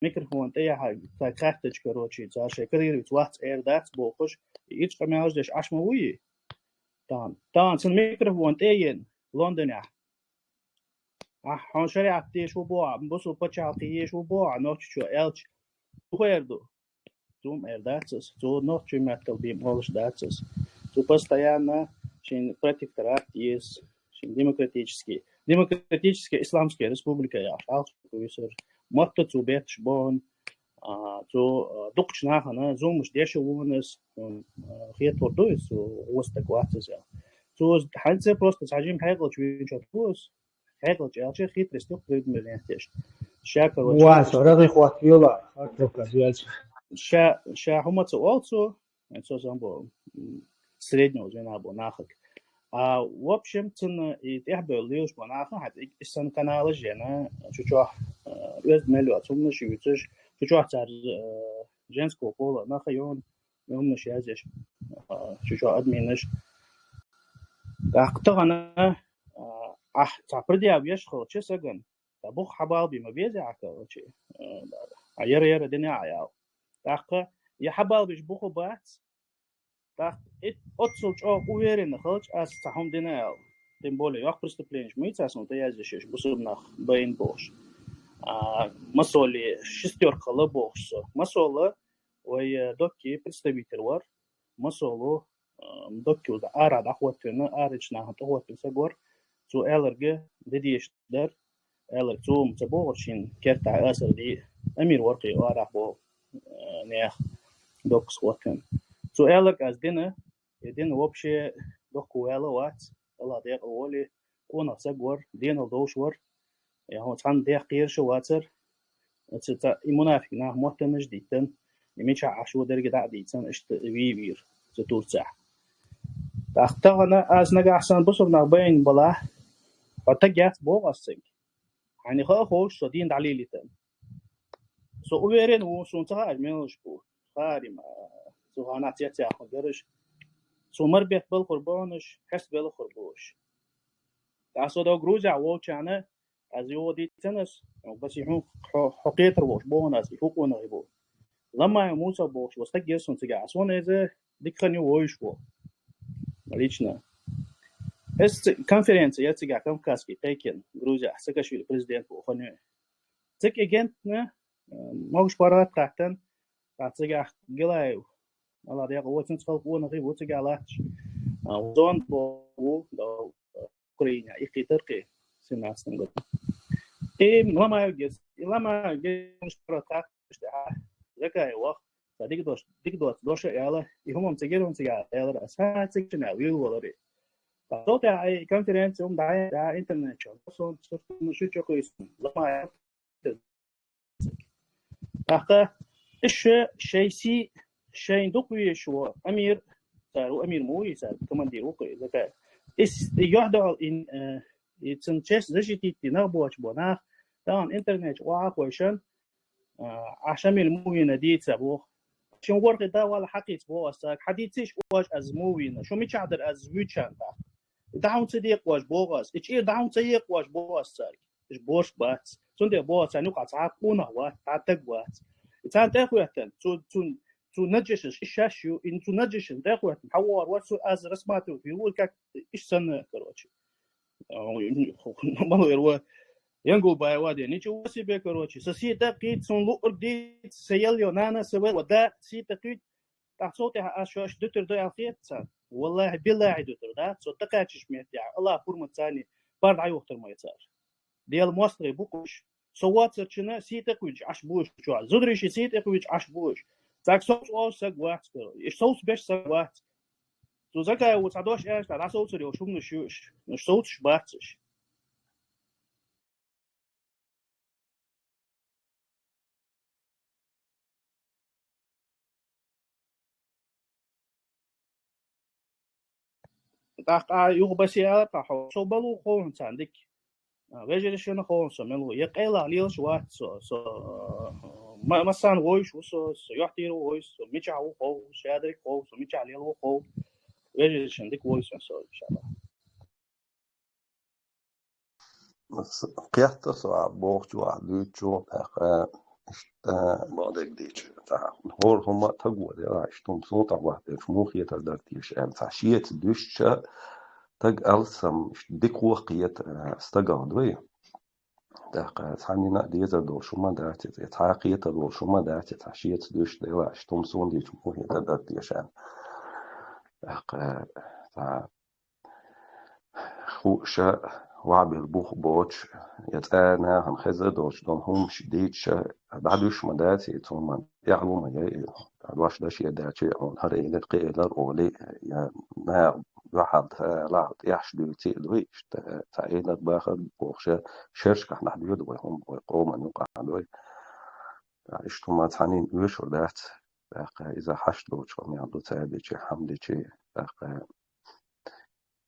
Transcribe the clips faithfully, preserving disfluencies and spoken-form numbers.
микрофон тӀе яхьа, цаьрга хаьттача, короче, цар шоай кадыровец вац эр дац бохуш, и ирча къамаьлаш деш Ӏаш ма вуй. Тахана, тахана цун микрофон тӀе а йина, Лондонехь. Ахь, хьуна шариӀат деш ву боху, бусулба пачхьалкх еш ву боху, нохчочо аьлча, хӀун эр ду? Цо-м эр дац аса, цо нохчийн маттал бен олуш дац аса. Цо постоянно шен протекторат еза, шен демократический, демократическая исламская республика яхаш, алхаш вуьсур. Мотт цо бетташ боху, а, цо, а, дукхачу нахана зуламаш деш а ву аса, м, а, хетар ду иза, цо вуьсург вац иза аьлла. Цо хӀинца просто цхьа жима хьекъалчу вийначу ву аса, хьекъалчу аьлча, хитрость ю, предубеждение еш. Ша, короче, ва, со рагӀи хӀоттавелла, хаттар кхаьчча. Ша, ша хӀума ца олу цо, со самбо, м, среднего звена бу нахаг. А, в общем, цунна и тӀехбевлла лелаш бу наха, хьан и, и сан каналаш ена, чу чохь, э, оьзда мел йоцу хӀуманаш юьйцуш, чу чохь цара, э, женского пола наха йона, хӀуманаш язъеш, а, чу чохь админаш. ТӀаккха тахана, а, ахь цхьа предъявлеш хилча сагана, ткъа бух хьабалбе ма беза ахь, короче, а, а яра-яра дина а ял. ТӀаккха я хьабалбеш бух бац, тӀаккха и оццул чӀогӀа уверенно хилча, аса цхьа хӀума дина аьлла. Тем более, йоккха преступленеш ма йицъяц суна тӀе язъеш, бусурба нах байна бохуш. А, масоле шестёрка хилла бохуш со. Масола вай, э, докки представитель вар. Масоло, э, докки уза ара дӀахӀоттийна, арачу нахана тӀехӀоттийна саг вар. Цо аьлларг де дезаш дара. Аьлларг цо ма ца бохура шен кертахь асар де. Амир вара кхин арахь боху, э, нехан доккхас хӀоттийна. Цо аьлларг аса дина, и дина вообще доккха ваьлла вац, Аллах декъала волий, къонах саг вар, денал довш вар. Я хьо цхьанна дехкера шу вацара. Оцу ца и мунафик нах моттанаш диттан, и мичахь Ӏаш ву дерриге дӀа а дийцан, иштта вий вийра цу Турцехь. ТӀаккха тахана аса нагахь санна бусурба нах байна балахь, хьо таг яц боху аса цуьнга. Хьайна хаа ховш со дийна дӀалийлийтан. Со уверен ву, суна ца хаьа мелаш бу. Хари ма, цу ханахь цецъяхна гараш. Цу марбет балхур бохуш, хьест белхур бохуш. ТӀаккха со до Грузия волчарна, аз йо дийцанас, баси хьун хьо, хьо кхетар волуш боху аса, и хӀу къонах и бу. Ламаев Муса бохуш, ва стаг еза суна цигахь, аса вон эза дика хан ю вовш ву. Лично. Эс ц-, конференция я цигахь Кавказский кхайкина, Грузия, Саакашвили президент ву хан ю. Циг агентна, э, могуш паргӀат кхаттан, а цигахь Гилаев, Алла декъа воцинца халкъ вона хи ву цигахь латташ. А, зон бу, да, Украине, и хитар кхи, семнадцатом году. И Ламаев гес, и Ламаев гес, Закаев вах, ца дика дош, дика доц, доша яла, и хӀумам ца герон ца яла, яла, аса ца гина, вил валари. Та то та ай конференция, ум да, да, интернет чо, сон, сон, шу чо куйс, Ламаев. ТӀаккха иша шайси, шайн дукха везаш ву Амир, цара ву Амир ма ву и цара командир ву кху и Закаев. Ис юьхьдахьал ин, э, и цун честь защитить дина нах боцуш бу нах, тахана интернет чу охьа а хойшан, а, Ӏа Шамил мух вийна дийца боху. Шун ворхӀе да вала хьакхийца боху ас цаьрга. Хьан дийцийша ош аз мух вийна? Шу мичахь дара аз вуьйчан тӀаккха? ДӀа хьуна ца декъа ош боху ас. И чӀир дӀа хьуна ца екъа ош боху ас цаьрга. Иш борш бац. Цундела боху царна юкъахь цхьа а къонах вац, цхьа а таг вац. И царна тӀехоьттан, цу, цу, цу наджашаш, и шаш ю, и цу наджашашна тӀехоьттан, хьан вогӀур вац, цу аз рассматривать ву, как иш санна, короче. Мало эр ва, Янгулбаева де, ничего себе, короче. Со сий тӀе кхийта, суна луъург дийца, са ял йо, нана, са вел, ва да, сий тӀе кхийта. ТӀаккха цул тӀаьхьа ас шоаш дуьтур ду аьлла хета царна. Валлахьи, биллахьи дуьтур дац, со тӀекхаьчча меттехь, Аллах пурмат царни, бар дӀаюхтар ма яцара. Дела мостагӀий бу кхуш. Со воцурчина сий тӀе кхуьйдуш Ӏаш бу уьш чохь. Зударий ши сий тӀе кхуьйдуш Ӏаш бу уьш. Цхьа совц олу саг вац, короче. Иш совц беш саг вац. Цу Закаев ву цхьа дош аьлла, дӀасовцар йолуш хӀуманаш ю иш. Иш совцаш бац иш. ТӀаккха а юха басе алар тхан хьо. Со балу ховна царна дика. А, вежаршина ховна со мел ву. Я къайлах лелаш вац со, со, ма-, массарна вовш ву со, со юьхьтийра ву вовш, со мичахь ву хов, шадариг хов, со мичахь лел ву хов. Вежаршина дика вовш со, иншаллах. Кхетта со а бохучу а дуьйцучу, тӀаккха Э, бакъдерг дийцича, цхьа хӀора хӀума таго дела, иштта хӀума сона тӀехь вахтечу муха хетар дара теша аьлла, цхьа шеца дуьстича, таг алсам, иштта дика ваха кхета, э, стагах дуй. ТӀаккха цхьаннена а дезар долуш хӀума дац иза, цхьа а кхетар долуш хӀума дац иза, цхьа шеца дуьстича дела, иштта хӀума сона дийцича муха хетар дара теша аьлла. ТӀаккха, э, цхьа хууш а, вахьабелла бух боцуш, я цкъа а нахана хеза а доцуш долу хӀуманаш дийцича, дӀадуьйш ма дац и цу хӀуманна, тӀаьхьало ма яй, дӀадош даш а даьлча, хьуна хӀара элира, кхин элира олий, я наха дуьхьал лахьа тӀехьаш дуьйций а дуй, иштта цхьа элира бахар бохуш, шерашкахь нах доьду вай хӀума, вай къоман юкъахь дуй. Иштта хӀума цхьаннена оьшур дац, тӀаккха иза хьашт долчу хӀуманех ду цаьрдичи, хьамдичи, тӀаккха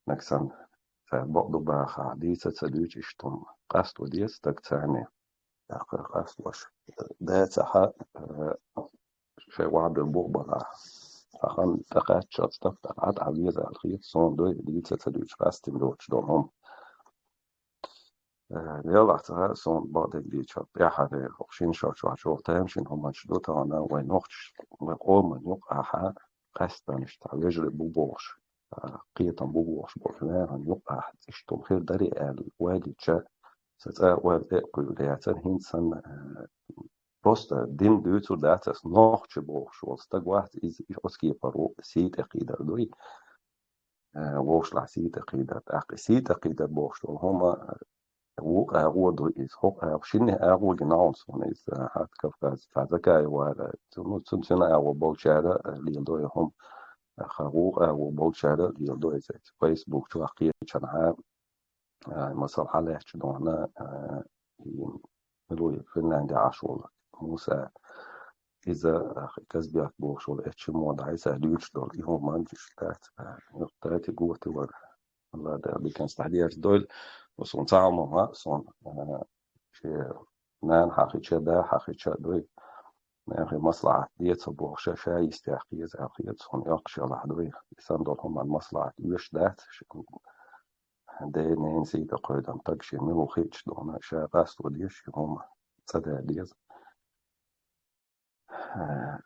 Нагахь санна, цара бакъду бахахь, дийца а ца дуьйцу иштта хӀума. Къасто деза стаг царна. ТӀаккха къастош дацахь, э, шайн вахьабелла бух балахь. Цхьа хан тӀекхаьчча, стаг тӀаккха Ӏа тӀе веза аьлла хета, сона дуй, дийца а ца дуьйцу, къастийна доцуш долу хӀума. Э, делахь ца хаьа, суна бакъдерг дийцича, тӀаьххьара хӀокху шина шо чохь чӀогӀа тамашийна хӀуманаш ду тахана вайн нохчашна, вайн къоман юкъахь къаьсттанаш цхьа вежарий бу бохуш, а, кхетам бу бохуш болчу нахана юкъахь иштта хӀума хир дарий аьлла ойла йича, сан цкъа а ойла тӀе а кхуьйла яцара, хӀинца санна, э, просто дин дуьйцур дац ас, нохчи бохуш волу стаг вац, иза оцу кепара ву, сий тӀе кхийдар дуй. Э, вовшашлахь сий тӀе кхийдар. ТӀаккха и сий тӀе кхийдар бохуш долу хӀума, э, вукху агӀо ду иза. ХӀокху агӀо, шинне агӀо гина хьуна суна иза, э, хӀара Кавказ, цхьа Закаев вара, цу-, ну, цуьнан, цуьнан агӀо болчара, э, леладо и хӀума. ТӀаккха вукху агӀо болчара леладо иза. Фейсбук чохь кхечанхьа, а, масала, хьалаьцча дуьйна, а, и, мила ву, Финляндехь Ӏаш волу Муса, иза, а, Казбек бохуш волу, эцча мо дӀа иза дуьйцуш долу, и хӀума ман чуьш дац, а, юхтати готи вара. Алла да бикан стадиярс дойл, но сон цхьа хӀума ма, сон, а, шен нана хьахича, да хьахича дуй. Нахе маслахьат деца бохуш, ша йистехь кхеза аьлла хета, сон йоккхуш ялахь дуй. И сан долу хӀуман маслахьат оьшуш дац, ш-, Ден ненан сий тӀе кхойдан таг шен мила ву хиъча дуьйна, ша къасто деза шен хӀума, ца да деза. Э,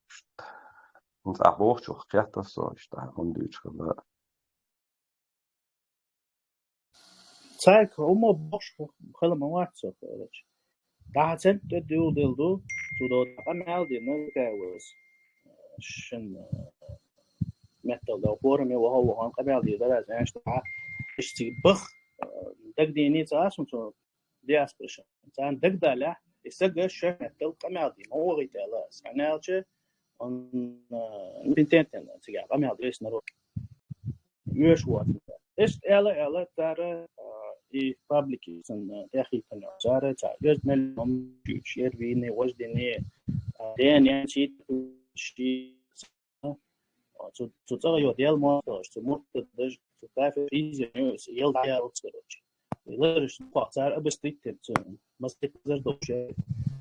ишта. ХӀинца ахь бохучух кхетта со, ишта, хӀунда дуьйцуш хилла. Цаьрга хӀума бохуш хила ма вац со, короче. Дахьа центр тӀе дуьйладелла ду, цу дода къамел дина, кавас. Шин, э, меттал да, форуме ваха, вахан къамел дийр дара, знаешь, да, ишти бах, э, дагдини ца асун цу диаспорашан. Цан дагдалахь, и сага шин меттал къамел ди, ма вагъи тела, саналча, он, э, компетентен, цига къамел дис народ. Оьш вац. Иштта аьлла, аьлла, цара, а, и паблики сан, а, тӀехийтина. Цара ца оьзда мел ма чуьйцуш, эрвийни, вождини, а, ден, ян, чит, ши, а, цу, цу цӀа йо, дел ма тош, цу муртадаш, цу кафе, изи, ял дӀаялц, короче. Лараш, кхо цара обострить тем, цу, маслит зар дохуш.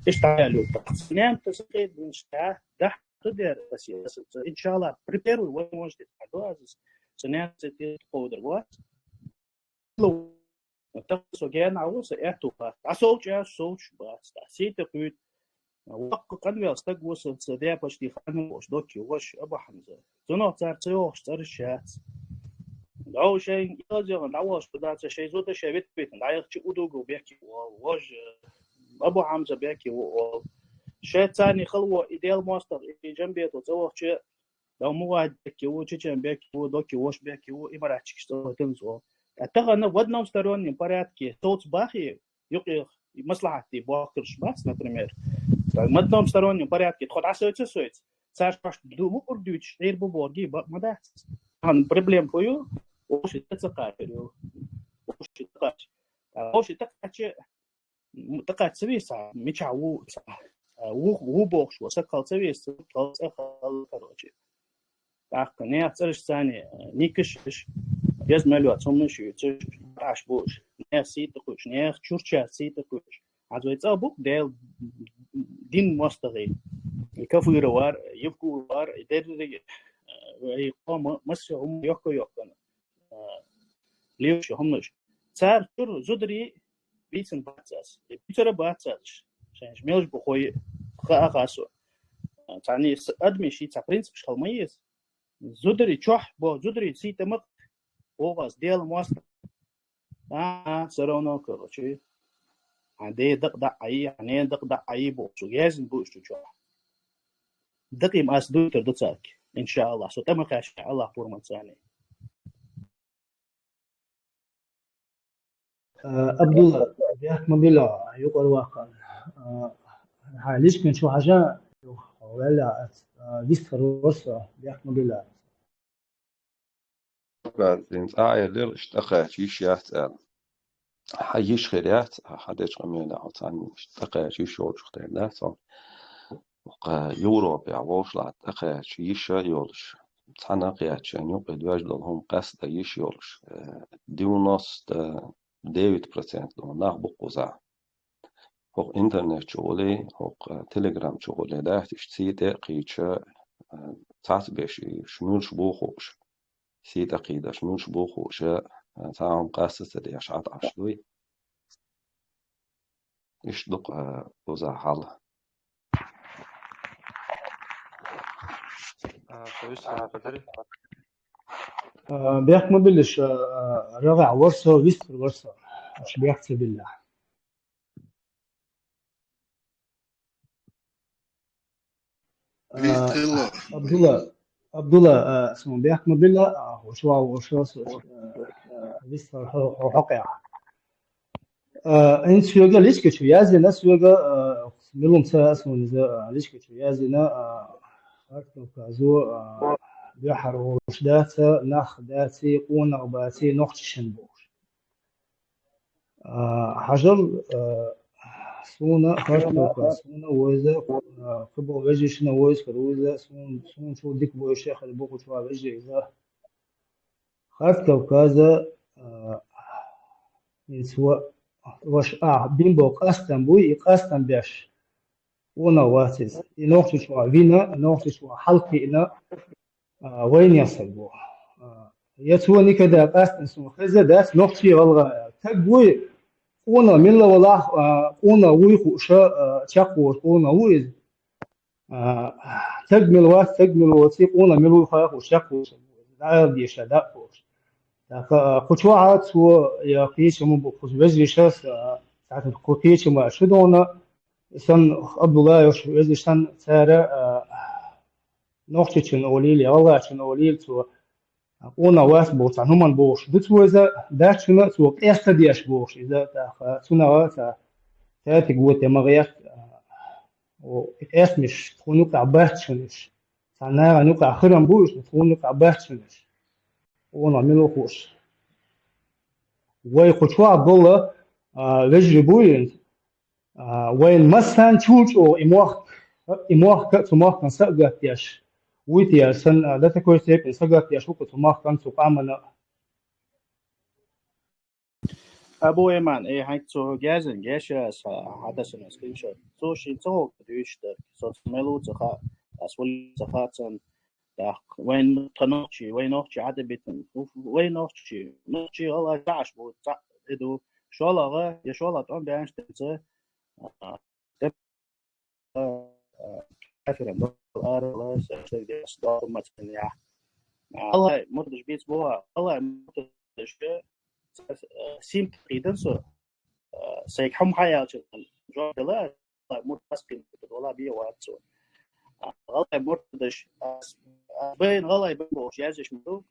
Иштта аьлла, ням, та сахид бин ша, дахь, Худер, ас, ас, иншалла, при первой возможности, а, да, ас, ас, ас, ас, ас, ас, ас, ас, ас, ас, ас, ас, ген а ву, са аьтту бац. А совчу, а совчу бац. А сийта кхуьйту. Воккха къанвел стаг ву, са, са ден почти хан ву, докки, вош, Абу Хьамза. Цунах цара ца йохуш цӀараш яц. Дов шайн, илазегӀан, дӀавош, куда ца шайн зуда шайн вит-витан, дӀаяхчи удугу бехки вол, вож, Абу Хьамза бехки вол. Шайн царни халво, и Дел мостагӀа, и Джамбето, ца вохчи, Дов Мугад бехки ву, Чечен бехки ву, докки, вош бехки ву, имаратчикаш ца вохтан цо. А тахана в одностороннем порядке, соц бахи, юкъе маслахьатти бохкарш бац, например. Так, в одностороннем порядке, тхо дӀасойту, сойту. Царш паш ду мукъур дуьйцуш, Ӏийр бу бохги ба-, ма дац. Хан проблем фу ю? Оши ца кхачар ю. Оши ца кхач. А, оши ца кхача, м, ца кхач ца виса, мича ву, ца, а, ву, ву бохуш, ва са кхал ца виса, кхал ца хал, короче. ТӀаккха нех цӀараш цани, а, никаш, еш мел йоц, хӀумнаш ю, цуш, Ӏаш буш, нех сийта кхуш, нех чурча сийта кхуш. Хьазой цӀа бу, Дел дин мостагӀий. И Кафыровар, Евкуровар, и дерриге, э, и къома масса хӀума йоккха-йоккхана. Э, левша хӀумнаш. Цар чур зударий бийцан бац ас. И бицара бац ас. Шайна мелаш бу хой хаа хасо. Цани адамий ши ца принципаш хал ма еза. Зудари чохь бо, зудари ций тӀе ма кху. Богас Дела моастагӀа. А, а, всё равно, короче. Хьан ден дакъа дӀа а йи, хьан ненан дакъа дӀа а йи боху цу езна бу уьш чу чохь. Дакъа ма ас дуьйтур ду цаьрга. Иншааллахь, со тӀе ма кхаьчча, Аллахь пурманца. Э, Абдулла, бехк ма билла, юкъара ваккха. Э, хьан личкан чу хьажа, ваьлла, э, вистхар вара со, бехк ма билла. Базин цӀа а элира, иштта тӀекхача йиш яц аьлла. Хьан йиш хир яц, хьан дечу къамелехь оцу цхьанна иштта тӀекхача йиш йолчух тера дац хьо. Кху Европехь вовшашлахь тӀекхача йиш а йолуш, цхьаьна а кхетта шайна юкъе доьжна долу хӀума къаста йиш йолуш, э, девяносто девять процентов нах бу кхузахь. ХӀокху интернет чу гӀулий, хӀокху, э, Telegram чу гӀулий дац, иштта ций тӀе а кхийча, э, цхьацца беш и шу муьлш бу хууш. Сий тӀе кхийдаш муьлш бу хууш, э, цхьа хӀума къаста ца деш хьан Ӏаш дуй. Иштта ду-кх, э, кхузахь хьал. А, то есть, а, подари? А, бехк ма билла, ша, а, рагӀехь вара со, вистхир вара со. Аша бехк ца билла. А, Вистхилла. Абдулла, Абдулла, а, суна бехк ма билла, а, хӀуш ван, хӀуш ван, а, а, вистхир хьо-, хьо-, хьокъехь. А, хӀинца соьга личка чу яздина, соьга, а, мила хӀума ца а суна иза, а, личка чу яздина, а, Харц Кавказо, а, дуьххьара волуш дац, нах даций, къонах баций, нохчашна бохуш. А, хьажал, а, суна, Харц Кавказ, суна вайза, а, кхиболу вежаршна вайза хир ву иза, суна, суна чул дика вайша хир бу кху чохь вежарий иза. Харц Кавказа, а, иза ва-, ваша, а, бин бо къастам буй, и къастам беш, къонах вац иза. И нохча чохь вина, нохча чохь хьалкхиъна, а, вайнех стаг ву. А, я цо никада къастам суна хеза дац, нохчий гӀалгӀа стаг вуй, къонах милла валахь, а, къонах вуй хууша, а, чекхволуш къонах ву иза. А, стаг мила вац, стаг мила воций, къонах мила вуй хаа хууш, чекхволуш, дӀаала деша, дӀа а хууш. ТӀаккха, а, кху чохь цо я кхечаммо бу кхуза вежарша, а, цхьаьна кху кхечамма шу дона, сан Абдулла йош вежаршан цара, а, нохчичун олийла, я гӀалгӀачун олийла цо, къонах вац бохуш, цхьа хӀуманна бохуш ду цо иза, даьччунна цо къеста деш бохуш иза, тӀаккха цунах ца, цаьртиг ву тӀе ма гӀерта, о, и къестамаш тхуна юкъахь бац шуна уьш. Цхьана нахана юкъахь хирам бу уьш, тхуна юкъахь бац шуна уьш. Къонах мила ву хууш. Вай кху чохь болу, а, вежарий буй, а, вайна массарна чул чӀогӀа и мохк, и мохк а, цу мохкан са а гатдеш, вуй те аьлла санна, а, до такой степени са гатдеш ву-кх цу мохкан, цу къомана. Абу Эман, э, хьайга цо гезан, геша, аса хьадасана скриншот. Цо шен ца хӀокху дуьйцуш дара. Со цу мел ву ца хаьа, ас вуй ца хаьа цунна. ТӀаккха вайн тхан нохчий, вайн нохчий Ӏадабитан. Уф, вайн нохчий, нохчий гӀалгӀа чаьӀаш бу, цхьаъ де ду. ШолгӀа, я шолгӀа тӀом баьнаш тӀе ца, а, тӀе, а, кафиран дол арала, са шайга дол ма ца яхь. ГӀалгӀай мурдаш биц бу, гӀалгӀай мурдаш, а, сим кхийдан со. А, сайга хьо ма хьаяьлча, жоп дала, мурд паскъин вала бе вац цо. А, гӀалгӀай мурдаш, ас, ас байн гӀалгӀай бан бохуш яздеш ма ду,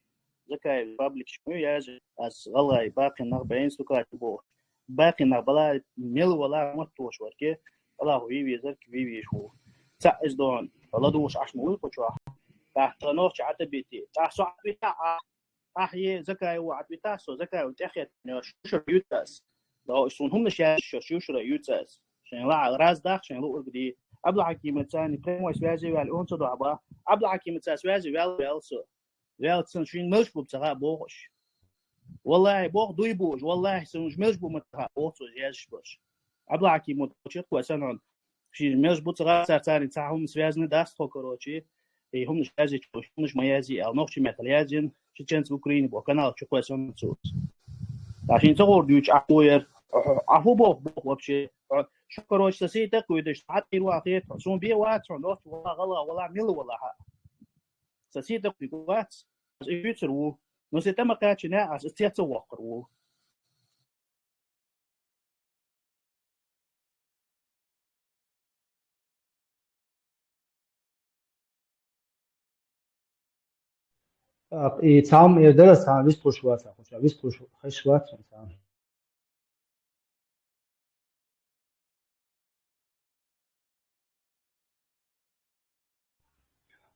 Закаев пабликаш ма ю яздеш, ас гӀалгӀай баккхий нах байна стукачу бохуш. Баккхий нах бала мел вала мотт тохуш варке, Аллаху вий везарг вий вийш ву. Цхьаъ иза дохьун, ладугӀуш Ӏаш ма вуй кху чохь. ТӀаккха нохча Ӏадабити, тӀаккха со Ӏадвита, а, Ахье, Закаева Ӏадвитахь со, Закаева тӀехетта шу шура юьцу ас. Догу, суна хӀуманаш яздеш шу шура юьцу ас. Шайн лаьа раз дахь, шайн луург ди. Абдулхьакимаца царна прямой связи ваьлла, он ца дохьа бах. Абдулхьакимаца связи ваьлла, ваьлла со. Ваьлла сан шуьйна мелш бу ца хаьа бохуш. Валлахи, боху дуй бохуш, валлахи, сан уж мелш бу ма ца хаьа боху цо яздеш болуш. Абдулхьакимаца чекхвой сан хьуна. Ши мелш бу ца гӀа цара царна цхьа хӀума связаны дац тхо, короче. И хӀуманаш язйича, хӀуманаш ма язйи аьлла, нохчийн меттала язйина, Чеченцы в Украине боху канал чу кхоьссина цо. Ткъа шен ца гӀур дуьйцу Ӏа хӀун яра? Ӏа хӀун боху, боху вообще? Шу, короче, са сий тӀакхуьйдаш, хьатӀийла хетахь. Суна бе вац хьо, нохча вала, гӀала вала, мила вала хьа. Са сий тӀакхуьйга вац, аз и юьцур ву. Ну, се тӀама кхаьчина, аз цец а воккхур ву. ТӀаккха и цхьамма эр дара, цхьамма вистхуш вац, кхуча вистхуш хезаш вац цхьамма.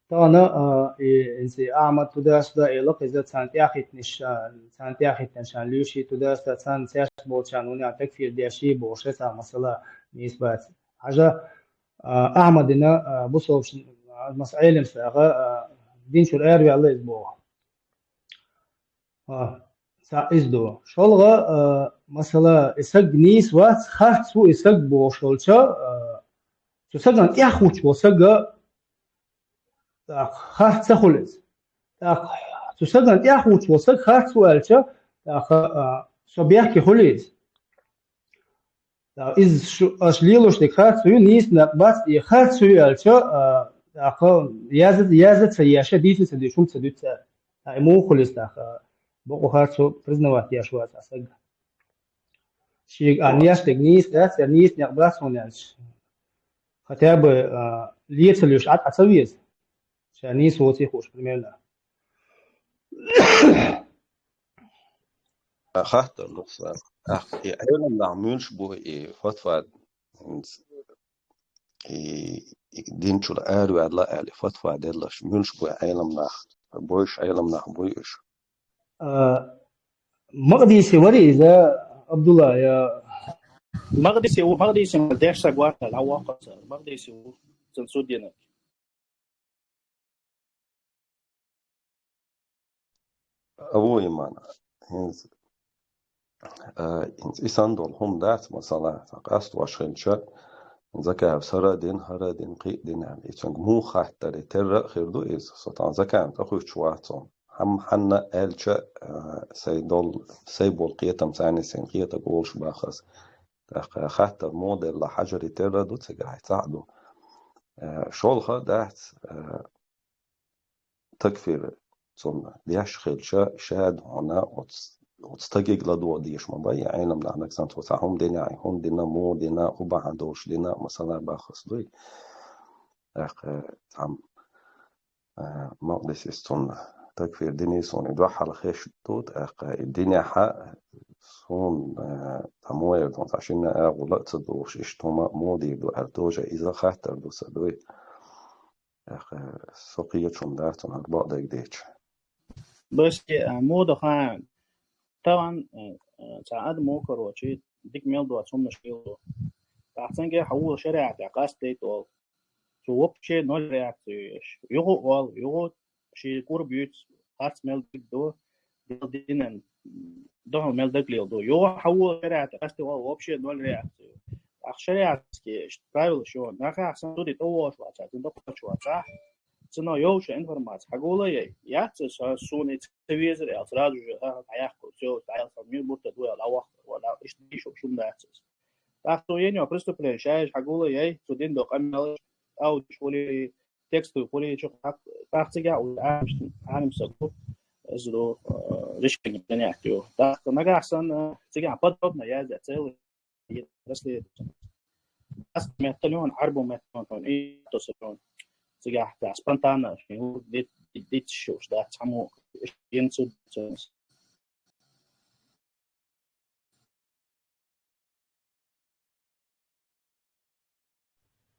Тахана, а, и, и Ахьмад туда-сюда элла, иза царна тӀаьхьахӀиттинаш, а, царна тӀаьхьахӀиттинаш, а, луьйш туда-сюда, царна цаьршинна болчарна вуна такфир деш бохуш, цхьа масала нийса бац. Хьажа, а, Ахьмадина, а, бусалба, а, маса Ӏелам сага, а, дин чуьра араваьлла иза боху. А, цхьаъ иза ду. ШолгӀа, а, масала, и саг нийса вац, харц ву и саг бохуш волча, а, цу сагана тӀаьхьахӀуттуш волу сага, тӀаккха харц ца хуьлу иза. ТӀаккха цу сагана тӀаьхьахӀуттуш волу саг харц ву аьлча, тӀаккха, а, со бехке хуьлу иза. ТӀаккха иза шу, аша лелош дерг харц ю, нийса накъ бац, и харц ю аьлча, а, тӀаккха яза, яза ца еш, дийца ца дуьйцуш, хӀума ца дуьйцу цара. ТӀаккха и муха хуьлу иза тӀаккха, бакъо харц ву признавать деш вац а саг. Шега, а, неш дерг нийса дац, я нийса некъ бац хьуна аьлча. Хотя бы, а, ле ца луьйш, Ӏад Ӏа ца веза. Ша нийса воций хууш, примерно. Хаттар ду-кх сан. Ах, и Ӏелам нах муьлш бу и фатва, и, и дин чуьра араваьлла аьлла фатва делларш, муьлш бу и Ӏелам нах, бойш Ӏелам нах буй уьш? А, Макъдиси вари иза, Абдулла, я? Макъдиси ву, Макъдиси ву, деш са гуарта, ла воккха са, Макъдиси ву, цун судьянаг. Абу Иман, хӀинца, а, хӀинца и санна долу хӀума дац, масала, цхьа къастош хилча, закаев сара дин, хӀара дин, кхин а дин аьлла. И цуьнга муха хаттаре терра а хир ду иза, со тахана закаевна тӀекхуьттуш вац хьуна. Хьан-, хьанна аьлча, а, сайн долу, сайн болу кхетам царна сайн кхетаг олуш бахас. ТӀаккха хаттар муха делла хьажаре терра ду, цигахь цхьаъ ду. А, шолгӀа дац, а, такфир цунна деш хилча, ша дуьхьал оцу, оцу стагиг ладогӀа дезаш ма бай, я Ӏелам нах нагахь санна цо цхьа хӀума дина, хӀума дина, муха дина, хӀун бахьана долуш дина, масала бахас дуй. ТӀаккха, э, цхьамма, э, Макъдисис цунна такфир дина суна и дуьхьал хезаш ду, тӀаккха и динехьа суна, э, цхьа муха эр ду, цхьа шинна агӀо ла а ца дохуш, иштта хӀума муха дийр ду аьлла, тоже иза хаттар ду сан дуй. ТӀаккха со кхечунна дац, цунна хӀара бакъдерг дийцича. Башки, а, муха до хан, тахана, а, а, цхьа адам ву, короче, дика мел доцу хӀуманаш хилла. ТӀаккха цуьнга хьан вуо шариӀатехь къастадайта олу. Цо вообще ноль реакцию еш. Юха а олу, юха а шен кӀур буьйцу, харц мел дерг ду, Делан динан дуьхьал мел дагалелла ду. Юха хьан вуо шариӀатехь къастадайта олу, вообще ноль реакцию. ТӀаккха шариатский правила шу, нахах сан суде тӀевогӀуш вацахь, цунна тӀекхочуш вацахь, цунах йолуш информация хьагулъяй, яц аса суна и ца везара аьлла, сразу же, а, дӀаяьккхи, всё, дӀаяьккхи, мир муртад ву аьлла, дӀавахкара, вала, иштта дийшо хӀума дац аса. ТӀаккха цо ено преступление шаьш хьагулъяй, цо дина долу къамелаш, аудиош хуьлий, текстовый хуьлий, чу хьакх-, тӀаккха цигахь уже Ӏалимс-, Ӏалимсаг ву, иза ду, э, решение принять ю. ТӀаккха нагахь санна, цигахь подробно яздаь, целый расследование. Ас меттан ю, Ӏарбу меттан ю, и тосо ю. Цигахь тӀаккха спонтанно шен хӀума дит-, дит-, диташ уьш дац, цхьаммо, шен цу-, цу-,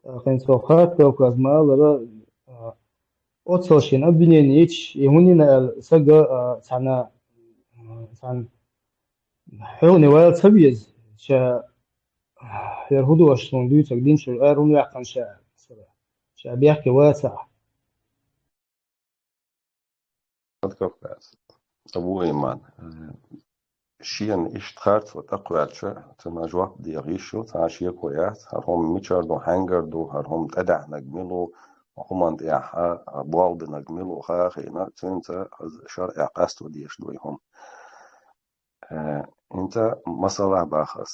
ТӀаккха хӀинца хӀокху Кавказ-ма алара, а, оццал шена обвинение йича, и хӀунда йина аьлла, сага, а, цхьана, а, цхьана хьоьгӀане вала ца веза, ша, хӀара хӀун ду аша суна дуьйцург, дин чуьра ара хӀунда ваьккхина ша, ша бехке вацахь. Кавказ. Абу Иман, э, шена иштта харцо тӀекхоьллича, цунна жоп деха йиш ю, цхьа а шеко яц, хӀара хӀума мичара ду, хьаьнгара ду, хӀара хӀума тӀедаьхьнарг мила ву, хӀуманна тӀехь а болх бинарг мила ву ха а хиъна, цуьнца хаза шарӀехь къасто дезаш ду и хӀума. Э, хӀинца масала бахас.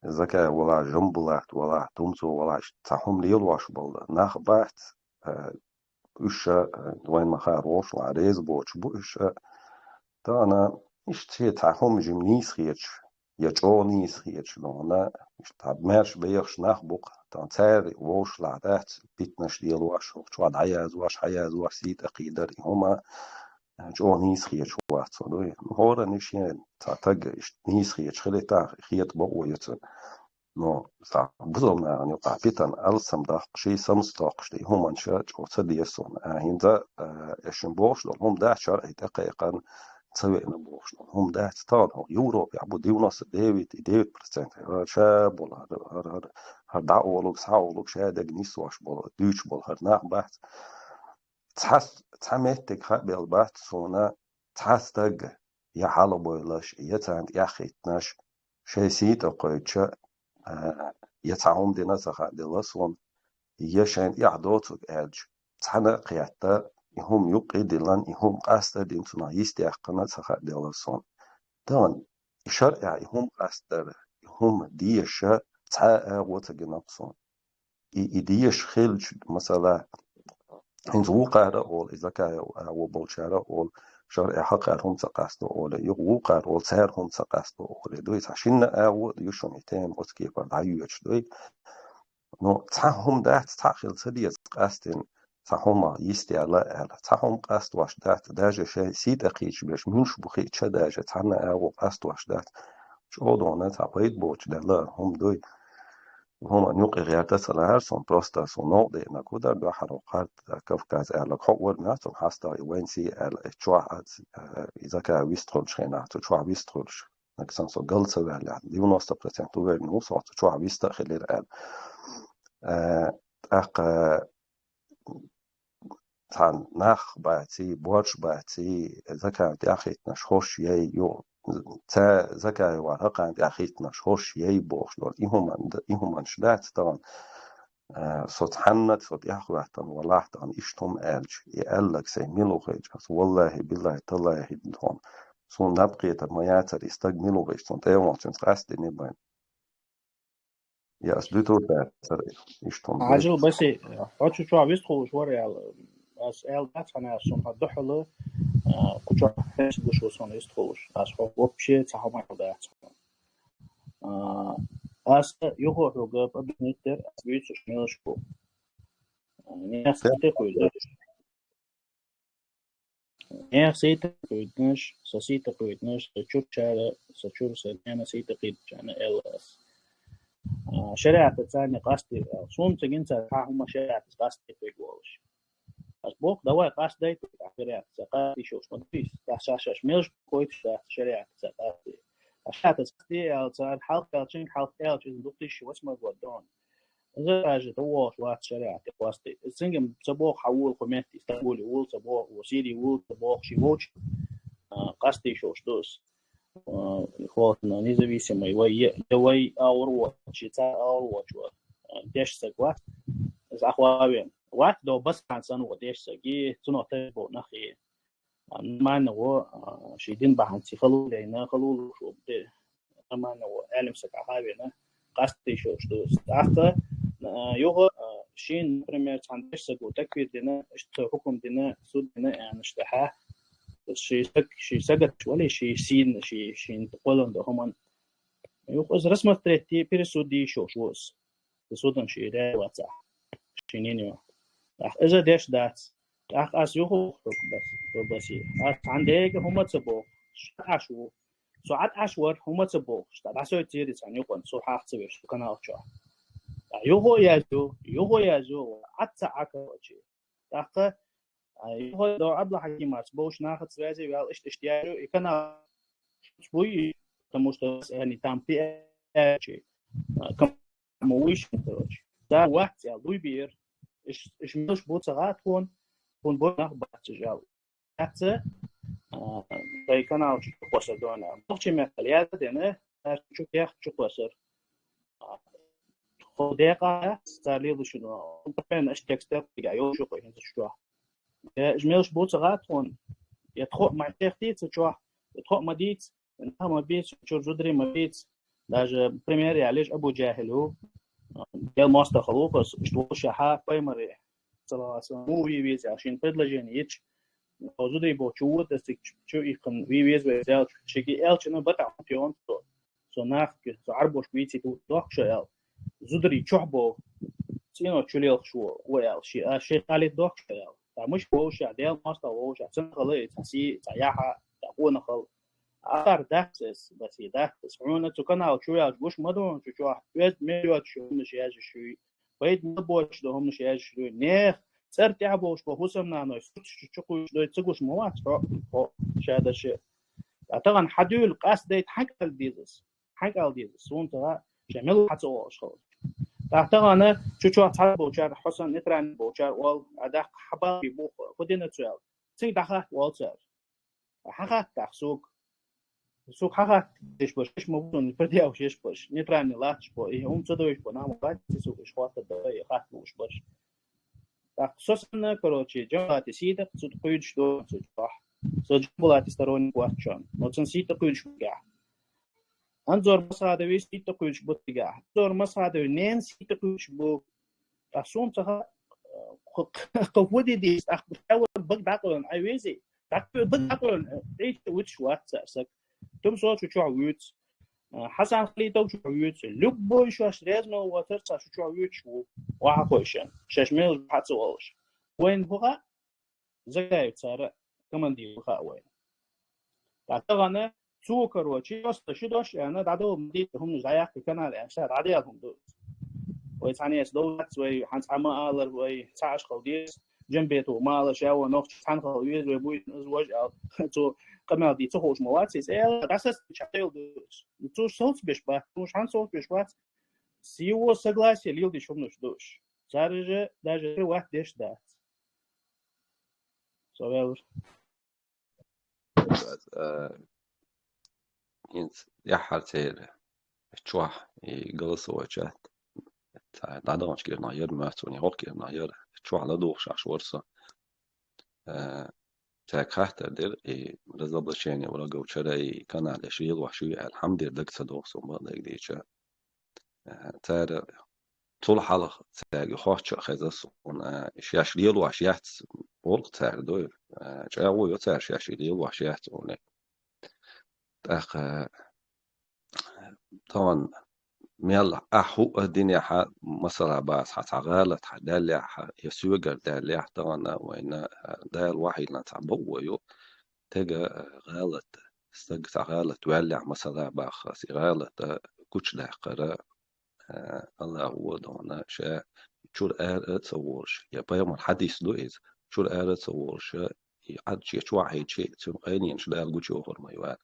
Закаев валахь, Жамбулат валахь, Тумцов валахь, цхьа хӀума лелош бола нах бац, э, уьш, э, вайн ма-хаара вовшах реза боцуш бу уьш, э, тахана иштта цхьа хӀума жима нийса хеташ, я чӀогӀа нийса хеташ, дона, иштта маьрша бехаш нах бу-кх, тахана цара вовшах дац, питанаш лелош, хӀокху чохь дӀаязвош, хьаязош, сий тӀе кхийдар, и хӀума, э, чӀогӀа нийса хеташ вац со, дуй. ХӀоранна шен цхьа таг иштта нийса хеташ хилийта, хета бакъо ю цуьнан. Но схьа бусалба нахана юкъахь питана алсам даккхаш, самца доккхуш, и хӀуманаш чӀогӀа ца деза суна. А, хӀинца, а, ас шуна бохуш долу хӀума дац, шарӀе тӀекхайкхина ца веана бохуш долу хӀума дац. Тахана хӀокху Европехь бу девяносто девять и девять процентов хӀара ша болу, хӀара, хӀара, хӀара, хӀара дӀаолуг, схьаолуг, шадерг нисвеш болу, дуьйцуш болу хӀара нах бац. Цхьа, цхьа меттиг хаа белла бац суна, цхьа стаг я хьалабевлла, я царна тӀаьхьахӀиттина, шайн сий тӀе кхоьттуш, а, я цхьа хӀума дина ца хааделла суна, я шайна тӀаьхьа доцург аьлча, цхьаьна а кхетта, и хӀума юккъе а диллина, и хӀума къаста а дина, цунах йистехкина ца хааделла суна. Тахана и шарӀехь и хӀума къастадар, и хӀума дезаш цхьа а агӀо ца гина суна. И, и дезаш хилча, масала, хӀинца вукхара а олу, и Закаев агӀо болчара а олу, шарӀехь хӀокхара хӀума ца къасто олий, юха вукхара олу, цара хӀума ца къасто олий. Дуй, цхьа шинна а агӀо а ю шуна и тема оцу кепара дӀайоьдуш, дуй. Ну, цхьа хӀума дац, цхьа хила ца деза къастина, цхьа хӀума йистехьа аьлла. Цхьа хӀума къастош дац, даже шайн сий тӀе кхийдаш берш муьлш бу хиъча, даже цхьанна а агӀо къастош дац. ЧӀогӀа дона цхьа пайда боцуш даьлла хӀума дуй. ХӀуманна юккъе гӀерта ца лаьара суна, просто суна новкъа деана, кху дара дуьххьара хӀокху Харт Кавказ аьлла, хьо вара моьтту суна хьастагӀа и вайн сий аьлла, и чохь а, э, и Закаев вистхуьлуш хенахь, цу чохь вистхуьлуш. Нагахь санна со гал ца ваьллехь, девяносто процент уверен ву со, цу чохь вист а хилира аьлла. Э, тӀаккха цхьана нах баций, борш баций, Закаевна тӀаьхьахӀиттинарш хӀорш яй, ю, ца, Закаева хӀокхарна тӀаьхьахӀиттинарш хӀорш яй бохуш долу. И хӀуман-, и хӀуманаш дац тахана, а, со цхьанна а со тӀаьхьахӀоьттина валахь тахана иштта хӀума аьлча, и аьлларг сайн мила ву хеташ, аса валлахӀи, биллахӀи, таллахӀи хӀиттина тхуна. Суна наб кхетар ма яцара, и стаг мила ву хеташ, цунна тӀе а вахана цуьнца къастадина бен. Я ас дуьтур дацара иштта хӀума. Хьажал, Баси, хьо цу чохь вистхуьлуш вара аьлла. Ас аьлла дац хьуна, ас суна хьо дуьхьал, а, кху чохь хьесап гуш ву суна вистхуьлуш. Ас хьо вообще цхьа хӀума аьлла дац хьуна. А, ас юха хьоьга объяснить дера, ас буьйцуш мелаш бу. А, нехан сий тӀе кхуьйдуш. Нехан сий тӀе кхуьйдинарш, сан сий тӀе кхуьйдинарш, сан чуьра чара, сан чуьра сан нана сий тӀе кхийдинарш аьлла ас. А, шариатаца царна къастийра аьлла. Суна ца гина цара цхьа хӀума шариатаца къастийта верг волуш. Ас боху, давай къастадайта шариатаца, къастийша уьш ма дуьйцу. Ас шаьш-шаьш мелаш гойтуш дац шариатаца къастийта. Ас шаьш къастийта аьлла цара, хьалха аьллачуьнга хьалха аьллачу иза дукха йиш вац ма год дона. Иза даже тӀе вогӀуш вац шариатаца къастийта. Иза цуьнга ца боху хьан вула кху метте, Стамбуле вула ца боху, Сирия вула ца боху, ши вовчу, а, къастийша уьш ду ас. А, хӀокху независимый вай, я, я вай агӀор воцуш, я цара агӀор воцуш вара, а, дешна саг вац. Иза ахвавен. Вац до басхан санна ву дешна саг, и цунах тайпа боху нах и. А, нормально гӀо, а, шен дин бахьанца халула дайна, халула шу де, нормально гӀо, Ӏелам саг Ӏаха а вена, къастийша уьш ду. ТӀаккха, а, юха, а, шен, например, цхьана дешна саго такфир дина, иштта хӀукум дина, суд дина, аьнна, иштта хьа. Ши саг, ши сагаташ вали, ши сийна, ши, шин кхолан до хӀуман. Юха иза рассмотреть, пересудить йиш йолуш ву ас. Судана ши ре вацахь. Ши нини вац. ТӀаккха иза деш дац. ТӀаккха ас юха хӀу бас, хӀу баси. Ас цхьана дега хӀума ца боху. Ша Ӏаш ву. Со Ӏад Ӏаш вара, хӀума ца боху. Ша дӀасой цери цхьана юкъан, со хьах ца веш, канал чохь. ТӀаккха юха язю, юха язю, Ӏад ца Ӏакавачи. ТӀаккха, а, юха до Абдулхьакимац бовш нахаца связи вял, иштта, иштта яю, и канал буй, потому что они там пиарчи. А, кам-, ма вуйш, короче. Да, вац, ял, дуй бир. Иш, иш милш бу ца гӀа тхуна, тхуна бу нах бац, ял. Яц, а, дай канал чу кхосар дона. Бохчи меттал яз дена, дар чу кех чу кхосар. Хо декъа, цар лелуш ду. Пен аш текстер я йо шу кхо хин чу. Я жмелш бу ца гӀа тхуна. Я тхо ма техти ца чу. Я тхо ма диц. Нах ма бийца, чуьра зударий ма бийца. Даже пример ялеш Абу Джахилу, Дел мостагӀа халуфас, иштта волшехьа пайхамаре, саллаллаху алейхи ва саллям, му вий веза, шин предложение йич, о зударий бо чу вуд, ас цига чу ихкан вий веза вай зал, шиги элчана бата хьон тион со. Со нахки, со арбош вийци ту дохша эл. Зударий чохь бо, цино чу лелхаш во, во эл, ши, а ши халит дохша эл. Та муш волшехь, Дел мостагӀа волшехь, цан хала, цан си, цан яха, цан къона хала. Ахар дахсес, баси дахсес. Хьуна цу канал чу ялш гуш ма ду, чу чохь. Оьз миллион шу хӀумнаш яжа шуй. Пайда ма боч ду хӀумнаш яжа шуй. Нех, цӀар тӀехь болуш бо хӀусамнаной, сурташ чу чукхуьйш дой, ца гуш ма вац, хьо, хьо, ша даше. А тагӀан хьадуьйла къас дайта хьан кӀал дезас? Хьан кӀал дезас? Сун тагӀа, ша мел хьа ца олуш хала. ТӀаккха тагӀана, чу чохь цхьа болчар, хьо сан нейтральный болчар, ол, а даккха хьабалби бух, хӀу дина цу ял. Цинг дӀахатта вол цара. Хьан хаттах суг? Суг хьан хатта деш баш, иш ма вузун, пардявш еш баш, нейтральный латташ бо, и ум ца дойш бо, нама латти суг, иш хатта да, и хатта муш баш. Так, со санна, короче, Джамалати сийдакъ, цу кхуьйдуш до, цу чохь. Со Джамалати сторонник вац чон, но цун сийдакъ кхуьйдуш бу гахь. Анзор Масхадови сийдакъ кхуьйдуш бу тигахь. Анзор Масхадови нен сийдакъ кхуьйдуш бу. Так, сун ца ха, кху-, кху хӀу де дийс, ах, шаьвар бага дӀакъоьллина, ай вези, дӀакъоьллина, бага дӀакъоьллина, тӀе вуьтуш вац цара саг. Тумсо чу чохь вуьйцу. Хьасан Халитов чохь вуьйцу. Любой шоаш реза мел воцар, цхьа шу чохь вуьйцуш ву. Вахьа хойшан. Шаьш мел хьа ца волуш. Вайн хӀу хаьа? Загаев цара командир хаьа вайна. ТӀаккха тахана цо, короче, просто ши дош аьлла, дӀадала ма дийца хӀуманаш дӀаяккха канал аьлла, ша дӀадаьлла хӀума ду. Вай цхьаьна эца довлац, вай хьан цхьа ма алар, вай цхьа ашхал деза, Джамбетов ма алар, ша вон нохча цхьаьна хала веза, вай буй, из вож аьлла. Цо къамел дийца хууш ма вац, иза аьлла, дӀасаца чатайла ду. Цо совцбеш бац, цо хьан совцбеш бац, с его согласия лилдеш хӀуманаш ду уж. Цара же даже ват деш дац. Со ваьлла. Э, хӀинца яхьар церан чохь и голосовой чат. Ца дӀадаханчу кӀирнах яра, моьтту суна, и хӀокху кӀирнах яра. Чохь ладугӀуш Ӏаш вара со. Э, цаьрга хаттар дира, и разоблачение врагов чара и канале шийлахь шу аьлла, хьамдира дага ца догӀу суна, бакъдерг дийча. Э, цара цул хьалха цаьрга хоттуш а хеза суна, э, шаьш лелош яц, боху цара дуй. Э, чӀагӀо йо цара шаьш лелош яц олий. ТӀаккха, э, тахана мел ахь хӀуъа динехьа, масала бац, хьан цхьа гӀалат хьан даьллехь, я соьгара даьллехь, тахана вайна, э, Дала вахьийна цхьа бакъо ю, тега, э, гӀалат, стаг цхьа гӀалат ваьллехь, масала бац, и гӀалат, э, гучудаккхара, Э, Аллахо дона ша чуьра ара а ца волуш, я пайхамар хьадис ду иза, чуьра ара а ца волуш, и Ӏад шен чохь хьийчи, цуьнан къайленаш Дала гучуйохур ма ю аьлла.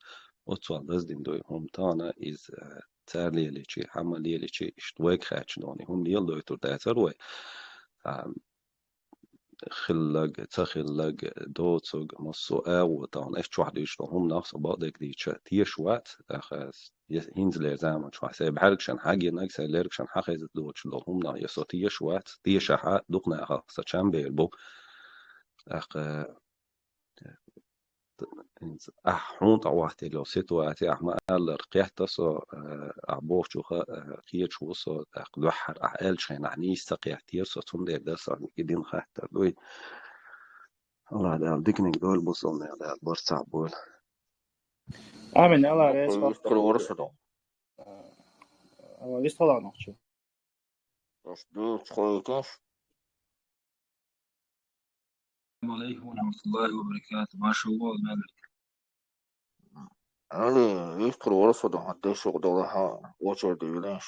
Оццул даздина ду и хӀума, тахана иза, э, цара лелийчи, хьан ма лелийчи, иштта вайга хаьттича дона, и хӀума леладойтур дацара вай. А, хилларг, ца хилларг, доцург, массо а агӀо тахана, аш чохь дуьйцуш долу хӀуманах со бакъдерг дийча, теша вац, тӀаккха я хӀинцалера заман чохь сайн бӀаьргашна хьан гинарг, сайн лергашна хьан хеза доцуш долу хӀуманах я со теша вац, тешахь а дукха нахах сан чам бер бу. ТӀаккха ахь хьуна тӀе хӀоттийна йолу ситуаци, ахь ма-аллара, кхетта со, э, ахь бохучух, э, кхеташ ву со, тӀаккха дуьххьара ахь аьллачу хенахь нийса ца кхеттера со, цундела дара сан и дина хаттар дуй. Аллах Дала диканиг дойла, бусалба нах Дала барт цхьаъ бойла. Амин, Аллах реза хуьлда. Вистхила вара со ду. Аллах вистхила нохчу. Аш дуьйцу хойкаш. Алейкум ва рахматуллахи ва баракатух. Машаллах, Малик. Али, вистхила вара со ду, хьан дешух долу хьан очередь вилеш.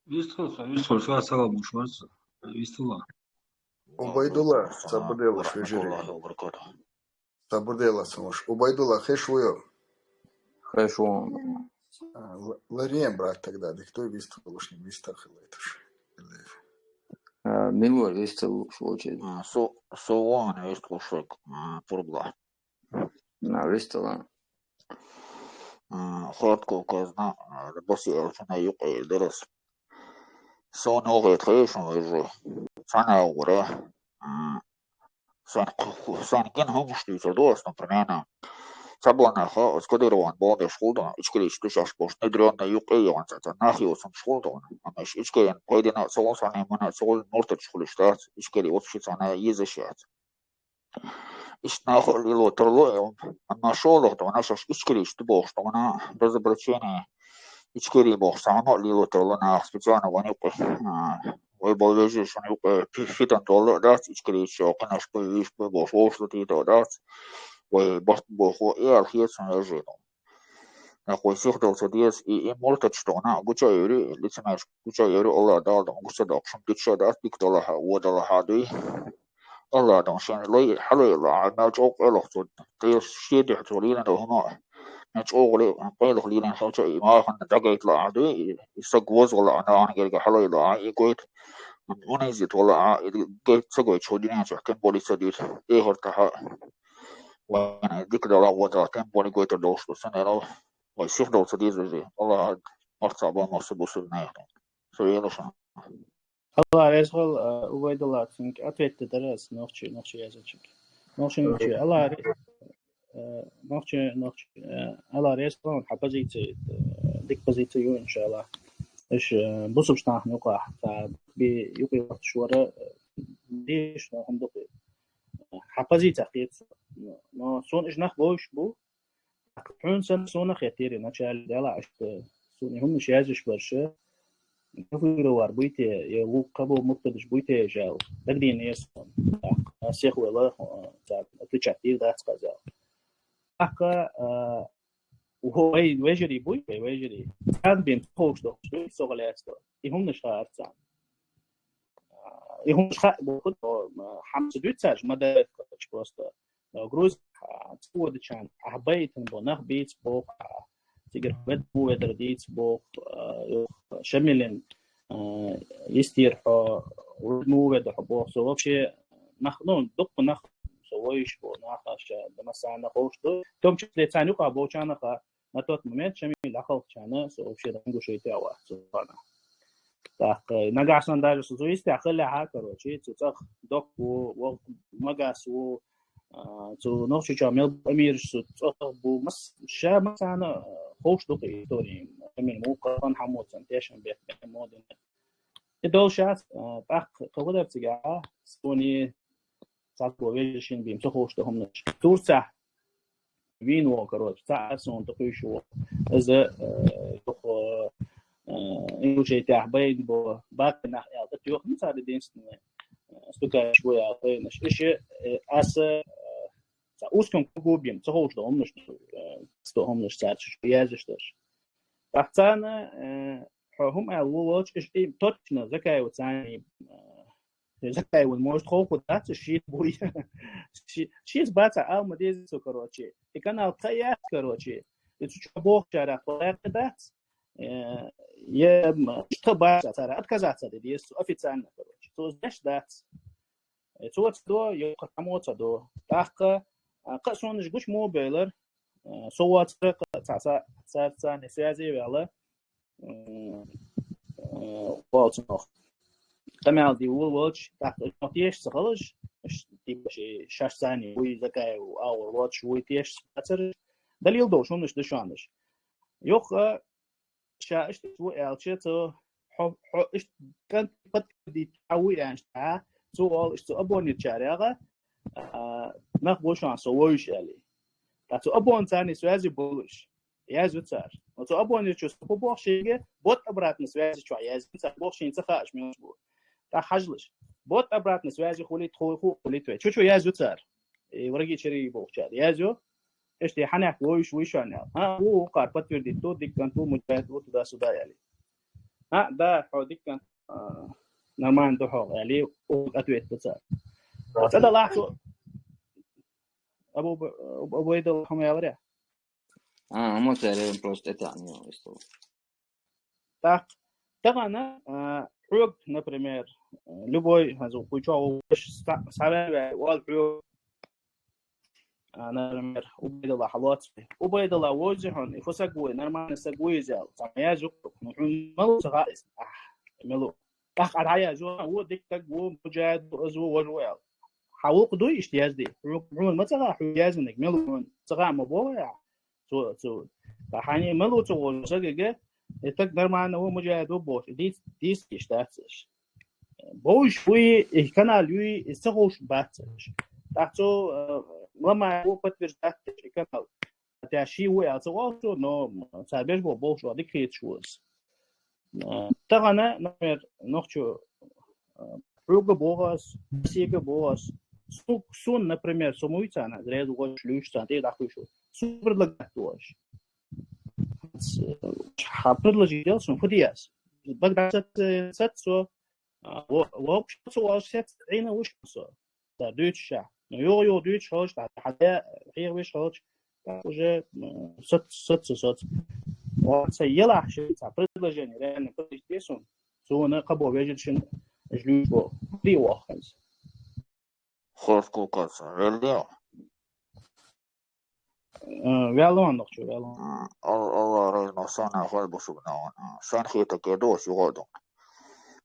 Вистхила, вистхила, ша салам уш вара со. Вистхила. Убайдулла, сабур делаш вежарий. Сабур делаш сумаш. Убайдулла, хеш вуйо? Хеш ву. А, л-, ларем, брат, тогда, дихтой вистхилуш, не вистхилайтуш. А, милур вистхилуш волчу? А, со, со вон вистхилуш век, а, пургла. На, вистхила. А, хатко казна, а, баси элчана юкъе дарас. Со ногӀе тхешан вежарий. Цхьана а вара. А, Сан, сан гин хӀумаш дуьйцур ду ас, например, цхьаболча наха, оцу Кадыровн бохуш хул дона, ичкерийча дешаш болуш, внедрённый юкъе а йогӀун цхьа, цхьа нах йоцуш хул дона. Амма иш ичкерийн пайдана а ца гӀо, цхьанна а мана а ца гӀо, муртаташ хуьлуш дац, ичкерий вообще царна езаш яц. Иштта наха а лело тарло, амма шолгӀа дона, шаьш ичкерийча ду бохуш дона, разоблачение, ичкерий бохуш, цхьа хӀума а лело тарло наха специально вайн юкъе, а, вай болу вежарий шуна юкъе фи-, фитан долла а дац, ичкерийча кхинаш бу, вуьйш бу бохуш вовшахтийта а дац, вай барт боху, и аьлла хета суна вежарий дона. Нах вай сихдала ца деза, и, и муртаташ дона, гуча а йоври, лицемерш гуча а йоври, Аллах Дала дона гуча доккхуш, хӀума дитта а дац, дика далахь а, вон далахь а дуй. Аллах дона шен лай, хьалайла, а, мел чӀогӀа къайлаха цо, тӀе шен дуьхьа цо лелийна долу хӀума, мел чӀогӀа ле-, къайлаха лелийна хилча, и махана дӀагайталахь а дуй, и, и саг воза валахь а, нахана герга хьалайла а, и гойту, унизить валахь а, и гайта ца гойтуш, хӀу дуьнен чохь тем более ца дуьйцу, эхартахь а. Вайна дика далахь а, вон далахь а, тем более гойтур долуш ду, цундела вай сихдала ца деза вежарий. Аллах марца бан массо а бусулба нахана. Со вела шуна. Алла реза хуьлда, а, Убайдулла, цуьнга ответ дан дара ас нохчи, нохчи язычник. Нохчи, нохчи, Алла ре-, а, нохчи, нохчи, а, Алла реза хуьлда, хьан позици, а, дика позици ю, иншалла. Иш, а, бусулба нахана юкъахь, ца би юкъе вахташ вара, а, деш, но хӀума дукха. Хьан позици хета. Но суна иш нах бовш бу, Хьуна санна суна хеттера, начале дела аьшта, суна хӀуманаш язъеш барша, кафировар буй те, я вукхо бо муртадаш буй те, жал, дагадийна ясна, тӀаккха сехвела, царна отвечать дийр дац хазал. ТӀаккха, а, вай вежарий буй, вай вежарий. Царна бен ховш дохуш дуй, со гӀалаьцто. И хӀуманаш хаар царна. А, и хӀуманаш хаа боху, а, хьамса дуьйцу цаьрша, ма дарра просто. Грузия, а, ца водачарна, ахьа байтина бо, нах бийца боху, а, цигара вед му ведар дийца боху, а, юха Шамилин, а, йистера хьо, вед му ведар хьо боху. Со вообще нах, ну, дуккха нах, со вайш бо, нах аша, да массарна ховш ду. В том числе царна юкъа болчарна а, на тот момент Шамил дӀакхалхачарна, со вообще дангушуьйту а вац цу хана. ТӀаккха, нагахь санна даже со цу йистехь хиллехь а, короче, цу цӀагӀа Док ву, ву Магас ву, а, цу Нохчийчохь мел бу Амираш цу цӀагӀа бу, мас-, ша массарна, а, ховш ду-кх истори, Шамил муха хан хьан моцан, тешам бех, бех мо дина. И долу шац, а, тӀаккха, кху дар цигахь, суни, цхьацца вежарий шина бийна, ца ховш ду хӀуманаш. Турцехь вийна вон, короче, цхьа а суна тӀекхуьйсуш ву. Иза, э, юха, э, Ингушетехь байна бо, баккхий нах аьлла, тӀетоьхна цара единственный, э, стукаеш ву аьлла, байнаш. Иша, э, аса, э, цхьа узком кругу бийна, ца ховш ду хӀуманаш, э, ца ховш ду хӀуманаш цара чу язъеш дарш. ТӀаккха царна, э, хьо хӀума аьлла ву волчу, иша и точно Закаева царна, э, Закаевна, может, ховхо дац, шийтта буй. Ши-, шийтта бац, а, ала ма деза цо, короче. И канал тхан яц, короче. И цу чу бохучарах тхан лаьтта дац. Э, е, м, тхан бац, а, цара отказаться де деза цо официально, короче. Цо деш дац. Э, цо ца до, йоккха хӀамо ца до. ТӀаккха, а, кхаа сонаш гучу мо белар. Э, со воцара, кхаа ца, ца, ца, ца, не связи вела. М, э, волчу нах. Къамел ди вул волчу, тӀаккха нах тешаш ца халаш, ш-, типа ши шаш цани вуй, Закаев агӀор лоцуш вуй тешаш цацар. Далил долуш хӀуманаш ду шоанаш. Юха, ша иштта ву аьлча, цо хьо, хьо иштта кӀант подтвердить а вуй аьнча, цо ол иштта цу абонирчаряга, а, нах бу шоана со вовзуш аьлли. Ткъа цу абон царни связи болуш. Язъю цара. Но цу абонирчо со хӀун боху шега, бот обратно связи чохь язъю цара боху шена ца хааш мелаш бу. ТӀаккха хьажалаш. Бот обратно связи хули тхо ху хули тве. Чу-чу язъю цара. И враги чери бохучара. Язъю. Эшти хьанех вовзуш вуй шоана аьлла. А, ву, ву, кхар подтвердить ту, диккан ту, муджахид ву, туда-сюда аьлли. А, да, хьо диккан, а, нормально ду хьо, аьлли, у ответ ду цара. ЦӀа далахь цо. Абу, Абу, Абу Айдал хьо ма яларя? А, хӀума цара просто это не исто. Так, тахана, а, хьоьга, например, любой, хазу, кхуьйчохь ву, ша, схьаваьлла ваьлла, вал хьоьга, а, например, Убайдалла хьалоцу. Убайдалла вовзи хьуна, и фу саг вуй, нормальный саг вуй иза аьлла. Цхьа язъю, ну, хьуна ма лу ца хаьа иза. Ахь, ма лу. ТӀаккха Ӏа дӀаязъю, ву дика стаг ву, муджахид ву, из ву, вож ву аьлла. Хьа вукху дуй иштта язде. Хьо, хьуна ма ца хаьа, хьо яздинарг мила ву хьуна. Ца хаьа ма боху ахь. Цо, цо. Ткъа хьайна мила ву ца волу сагага, и стаг нормально ву, мужаьда ву бохуш, дийц-, дийцийш дац аша. Бовш вуй, и канал юй, и ца хууш бац аша. ТӀаккха цо, э, ламай ву подтверждать деш и канал. Хотя ши ву аьлла ца гӀо цо, но цара беш бо бовш ву, дика хеташ ву аса. Э, тахана, например, нохчо, э, хьоьга боху ас, Россияга боху ас. Су-, сун, например, со муй царна, реза гӀош луьйш царна, тӀе дӀахуьйшу. Су предлагать ду аш. Ц-, хьан предложи дел сун, фу дияс? Бага сац, сац со, а, во-, вообще со, аш сец, Ӏийна вуш со. Да, дуьйцуш ша. Ну, юха-юха дуьйцуш хилча, тӀаккха хьан де хьехавеш хилча, тӀаккха уже, м, соц-, соц-, соц. Вот, ца елахь ши, ца предложение, реально предложить де сун. Суна кхабо вежаршин, уж луьйш бо. Ди вахханс. Хорс кукаца, веллио? Э, ваьлла ван нохчо, ваьлла ван. М, Ал-, Алла райна сана хой бусугна ван. Сан хетаге дос югадон.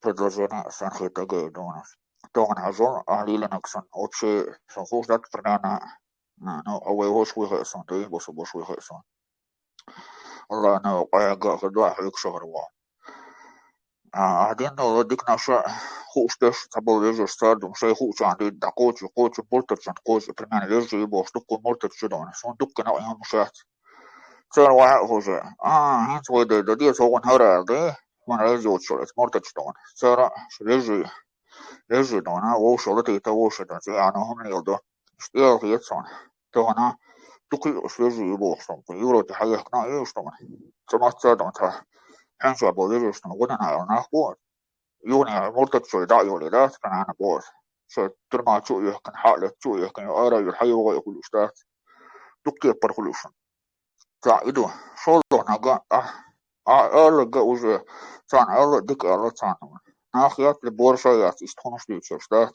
Предложение сан хетаге дона. Тоган хажол, а лилинак сан, вообще, сан хуш дат примерно. А, ну, а вай хош хуй хай сан, ты босу бош хуй хай сан. Алла, ну, къаяга хадва, хуйк шагар ва. А, а дин, ну, дик наша, хуш деш, цабал вежеш, сардум, шай хучан, ди, да, кочу, кочу, муртачан, кочу, примерно, вежи, и бо, штуку муртачу дона. Сон дукка на, я мушат. Цар ва хуже. А, хин свой да, да, ди, согон хара, да, вон разиот шо, муртачу дона. Цар, вежи, вежи дона, вошо, да, ты, та вошо, да, зи, а, ну, хум лил, да. Штел, хет сон. Тогана, дукхи свежи боху сон, Европе хьаехкина а еш сон. Ца мацца дон ца. Хьанча бо вежи сон, гудана а нах бо. Юни муртат чой да юли да, канана бо. Шо турма чу ехкин, хьале чу ехкин, ара юр хьайо гой хулуш да. Дукхи пар хулуш. Ца иду, шолдонага, а, а, аллага уже, цан алла, дик алла цан. Нах ят ли борша ят, иш тхунуш дючеш да.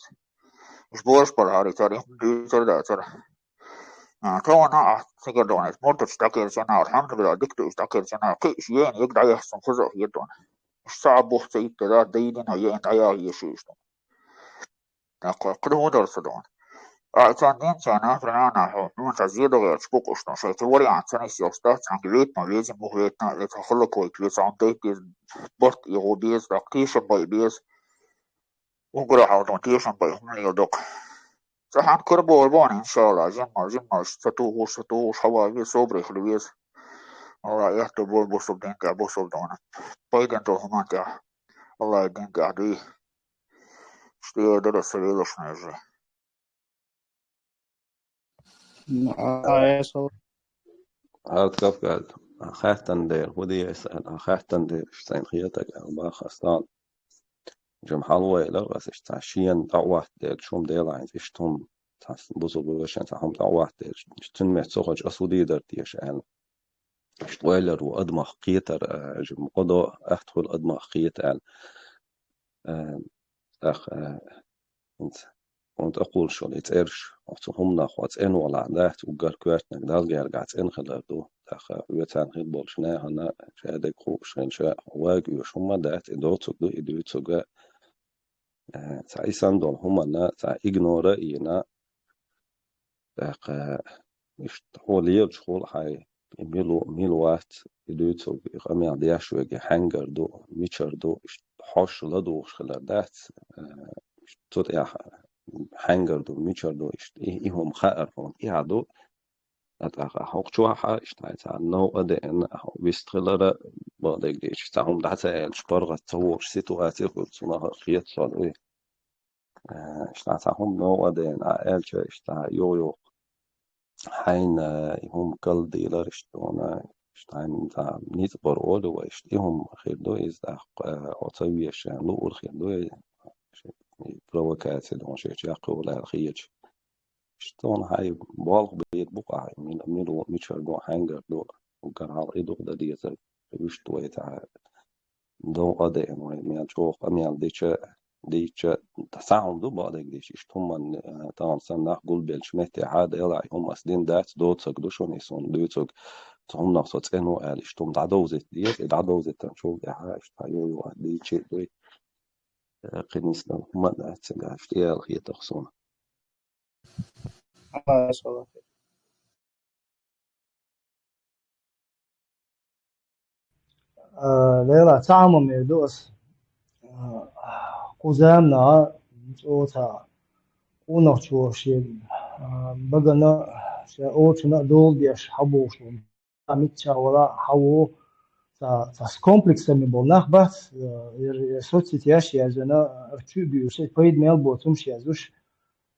Иш борш пар хари цар, иш дючер да цар. А, тона, а, цигар дона, муртач такер цана, алхамдулилла, дик душ такер цана, киш ен, ик да яхсан хуза хедон. Иш са бух цейт да, да идина ен, да я ешиш. Так, кругу дон. А цан ден цана, прана хо, ну, ца зеда гэр, чпук уж, но, шай, цу вариант, цан ис ёс, да, цан гвет, но, вези, му гвет, на, ле, ца хло кой, квет, ца он дайт, без, борт, его без, так, тише бой без. Угра хал дон, тише бой, хм, ле, док. Ца хан кур бор бон, иншалла, жимма, жимма, ца ту гуш, ца ту гуш, хава, вез, собрый, хлю вез. Алла, я то бор, бособ, ден, ка, бособ, дон. Пайден, то, хуман, тя. Алла, ден, ка, дуй. Что я дорос велошная же. Ат капкад, хаттан дер, худияса, хаттан дер, сайн хиятаг, албахастан. Жам халвайла, гасаш, та шиен, та вахт дер, шум дела, иш тум, та бузу бувашен, та хум, та вахт дер, цун мет сохоч, асуди дар, тиеш, ан. Иш ойлар ву, адмах кхетар, а, жим, одо, ахтхул адмах кхетар, ан. А, ах, а, инц. Онт акъул шул и цӀерш, оцу хӀуманах оцу цӀен валахь дац, уггар коьртаниг Далла гергахь цӀен хилар ду. ТӀаккха оьцан хила болчу нахана ша дерг хууш хилча, вайга оьшу хӀума дац, и доцург ду, и дуьйцург а. Э, цхьа и санна долу хӀуманна, цхьа игнора а йина, тӀаккха иштта хьо лелачу хула хьай, и мила ву, мила вац, и дуьйцург, и къамел деш верг, и хьаьнгара ду, мичара ду, иштта хьош ладугӀуш хилар дац, э, иштта цу тӀехь хьаьнгара ду, мичара ду, иштта и, и хӀума хаар хьуна, и хьа ду. ТӀаккха хӀокху чохь а, иштта хьайн цхьа новкъа а деана, хьо вист хилара, бакъдерг дийцича, цхьа хӀума дӀа ца аьлча, паргӀат ца волуш ситуаци хуьлу, цунах а хета со дуй. Э, иштта цхьа хӀума новкъа а деана, а аьлча, иштта юха-юха хьайна и хӀума калдийлар, иштта хьуна, иштта хьайна цхьа ницкъ бар олу вай, иштта и хӀума хир ду, иза тӀаккха, э, хьо ца вешан луур хир ду, и провокаци ду, шен чекхйолу аьлла хеташ. Иштта хьуна хьайн болх бийр бу-кх ахь, мила, мила ву, мичара ду, хьаьнгара ду, уггар хьалха и дукха дан дезар, вуьшта вай цхьа новкъа а деана вай, мел чӀогӀа къамел дича, дийча, цхьа хӀума ду бакъдерг дийча, иштта хӀуманна, э, тахана санна нах гулбеллачу меттехь а, делахь и хӀума ас дина дац, доцург ду шуна и суна дуьйцург, цу хӀуманах со цӀена ву аьлла, иштта хӀума дӀадовзийта деза, и дӀадовзийтинчул тӀаьхьа, иштта хьан йо-йо дийчий дуй, э, кхин нисдан хӀума а дац, цига иштта и аьлла хетарх суна. А, салам. А, лела, цхьа хӀума ма ду ас. А, кху заманахьа цӀоца къонахчо шен, а, багана, шен олучунна а дола деш хьабувш ву. Мичча вала хьаву, ца, ца с комплексами болу нах бац, э, ер, ер соцсетеш яздина, э, чу а буьйш, пайда мел боцу хӀумаш яздеш.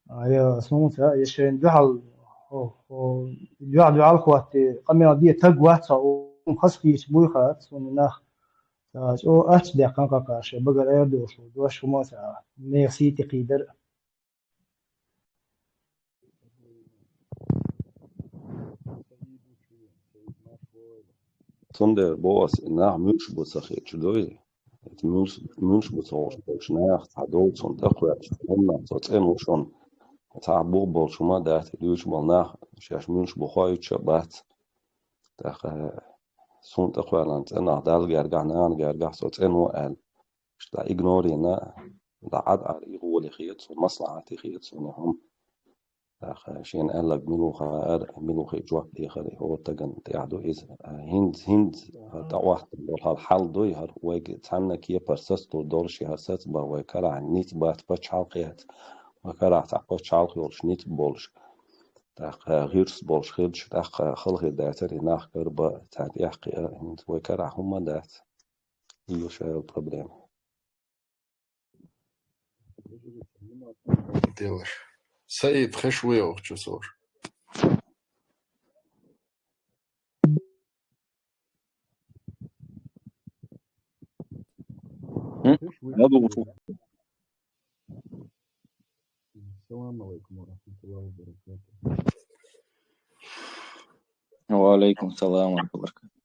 А, я, суна ца, я шайна дуьхьал, хо, хо, дуьхьал, дуьхьал хӀотте, къамел де таг вац хьо, хазахеташ буй хац, суна нах, ца, чӀо ач деккхан къакъа шайн багара аьр долуш, дош хӀума ца, нехан сий тӀе кхийдар. Цундела боху ас, и нах муьлш бу ца хеташ дуй? Муьлш, муьлш бу ца хууш болчу нахах цхьа долу цунна тӀекхоьллинчу хӀуманах цо цӀена ву шуна, цхьа бух болчу хӀума а дац, и дуьйцуш болу нах шаьш муьлш бу хоуьйтуш а бац. ТӀаккха суна тӀекхоьллина цӀенах Далла гергахь, нана гергахь со цӀена ву аьлла. Ша игнорина, дӀа Ӏад Ӏар и гӀоли хета, цо маслахьате хета суна и хӀума. ТӀаккха шена аьлларг мила ву хаьара, мила ву хи жоп дехар, и хӀора стагана тӀехь ду иза. ХӀинца, хӀинца тӀеӀоттур долу хӀара хьал дуй, хӀара вайга цхьанна кепара сацалур долуш, и хӀара сацабан вай карахь ницкъ бац пачхьалкхехь, вай карахь цхьа пачхьалкх йолуш, ницкъ болуш. ТӀаккха гӀирс болуш хилча, тӀаккха хала хир дацара и нах карабан, царна тӀехь кхиа, хӀинца вай карахь хӀумма а дац. Иза ю шайла проблема. Делаш. Саид, хеш вуй оха чу сов? М? Хеш вуй? Ма ду гучу. Салам алейкум ва рахматуллахи ва баракатух. Ва алейкум салам ва рахматуллахи ва баракатух.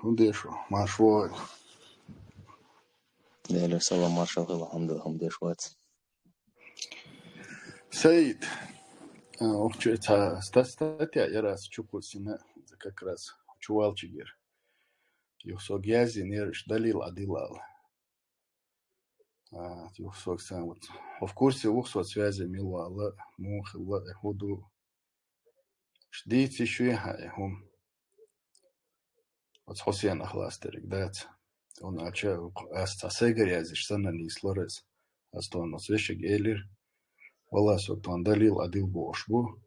ХӀун деш ву? Марша вогӀийла. Делера салам маршалла хила, хӀунда хӀума деш вац. Саид, а, охча цхьа ста-, статья яра ас чу кхуссина, как раз чу валчигера. Юха сога яздинера, иштта далил Ӏадилла ала. А, юха сога сан вац. Хьо в курсе ву-кх со связи мила вала, муха хилла, э, хӀун ду? Ш дийца йиш юй хьан и хӀума? Оцу Хьусенах лаьцна дерг дац. Цунна аьлча, ас цхьа сайгара яздеш санна нислора иза. Ас тхуна оцу вешига элира: «Валлахь, со тхуна далил Ӏадилла бохуш бу.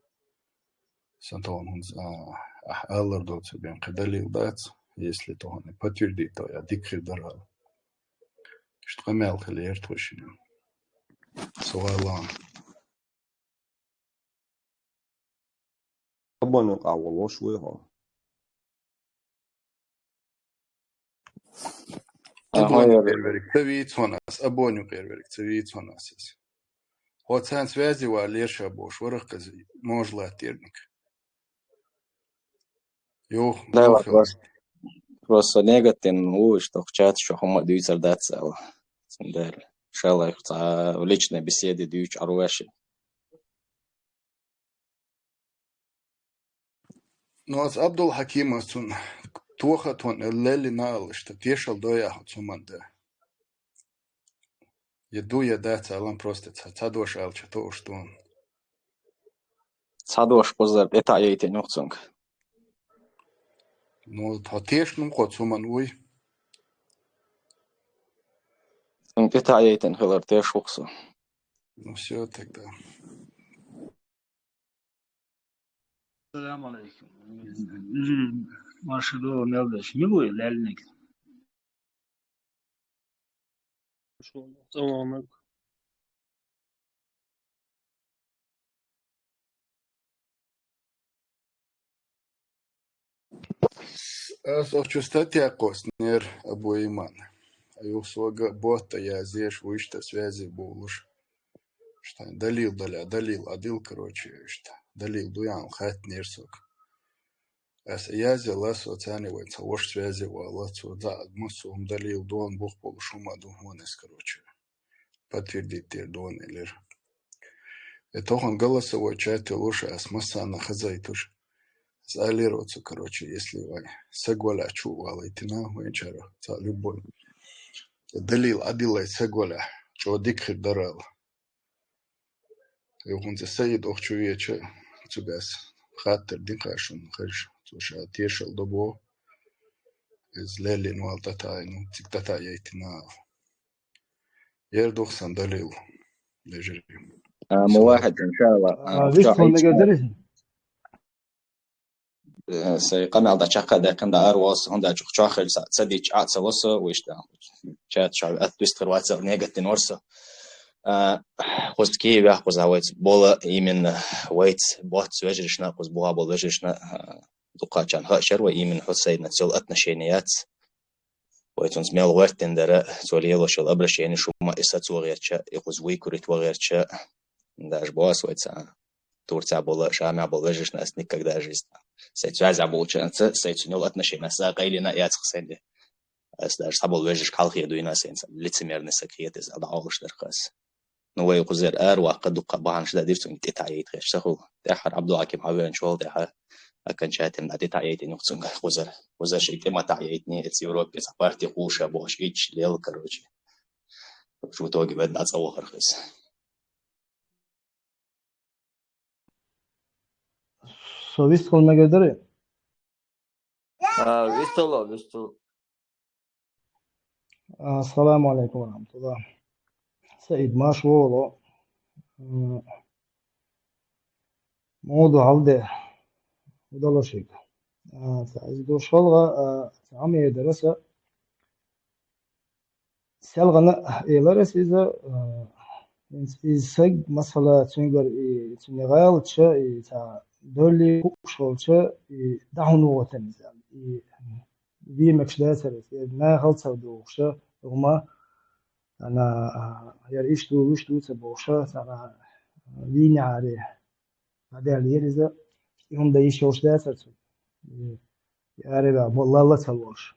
Сан тхуна хӀунца, а, ахь алар доцу бен кхин далил дац, если тхуна подтвердить то, я дика хир дара». Иштта къамел хилла яра тхо шинна. Со валлахь. Абон юкъахь волуш вуй хьо? Абон юкъера верг ца вийца хьуна ас, абон юкъера верг ца вийца хьуна ас иза. Хьо царна связи валлера ша бохуш вара-кх иза, можа латтийрниг. Юха, да, юха. Просто, просто негативно ву, иштта чаташ чохь хӀумма а дуьйцур дац аьлла. Цундела ша лайх цхьа личная беседа дуьйцуш Ӏарвеши. Ну, ас Абдул-Хьакимас цунна тоха а тхуна леллина ала, иштта тешал дой ахьа цу хӀуманна тӀе. Я ду, я дац алан, просто ца-, цхьа дош аьлча тоуш ду. Цхьа дош кхузара тӀе таӀа яйтина юха цунга. Ну, тхо тешна ма кхо цу хӀуманна вуй. Цунга тӀе таӀа яйтина хилар теш ву-кх со. Ну, всё тогда. Салам алейкум. Марша ду, мел деш. Мила ву леллиниг? Салам алейкум. Ас охчу статья кхоссинера Абу Иман. Юха сога ботта яздеш, вуьшта связи болуш. Иштта далил даля, далил Ӏадил, короче, иштта. Далил ду яхьал хаттинера сога. Аса язъяла, со царна вайн цхьа ваша связи вала, цо даа массо хӀума далил дона бух болуш хӀума ду хьуна ас, короче. Подтвердить дер дона элира. Э, тохана голосовой чат йолуш, ас массарна хазайтуш. Ас аллера оцу, короче, если вай саг валахь чу а валийтина, вайн чара, цхьа любой. Далил Ӏадиллай саг валахь, чӀо дика хир дарал. Юхунца Саид охчу веча цугас хаттар дин кхашун хаш, цу ша тешал добо. Из лелин вал татайну, цик татайайтина. Ер дух сан далил. Лежери. А, Салам. Муваһид, иншалла. А, А, виш чо хоннега айча. Дерис? Э, сай къамаьл да чакха декъин да ар вос, хунда чух чохил са, цадич а цалосо, виш да. Чат ча ат бистхир вацал негатин ворсо. А, хуз Киеве, хуз а вайц бола именно вайц, бот вежришна, хуз буа бол вежришна, а, дукачан ха шер ва именно хуз сай на цел отношения яц. Вайцунс мел вертен дара, цо лело шел обращение шума и сацугъерча, и хуз вуйкурит вагъерча, даже бос вайца. Турция была, Шамя была, вежришна ас никогда жизнь. Сай связь а болча, сай цунел отношения, са къайлина яцх сенде. Ас даже сабол вежриш калхи дуйна сенса, лицемерный сакхиет из, ада алуш дархас. Ну, вай хузер ар вакъа дукха бахан шда дирцун тетаейт хеш сахул. Тахар Абдулаким Хавен чуал таха окончательно тетаейт нюхцун хузер. Хузер ши тема таейт не эц Европе, са парти хуша бош ич лел, короче. В итоге вед дац алохар хес. Со вистхул мегер дари? А, вистхул, вистхул. Ассаламу алейкум ва рахматуллах. Саид, маш воло. М, моду халде. Удалошик. А, са из дошолга, а, са ами дараса. Селгъана эларас иза, а, из, из саг, масала, цунгар и цунгар гъайлча, и ца долли кукшолча, и дахуну отан иза. И вимекш дацарас, и нахал ца духша, ума, ана, а, яр ишту, ишту ца бухша, ца, а, виняри. Адал ериза, и хунда ишош дацар цу. И, и арива, боллала ца лош.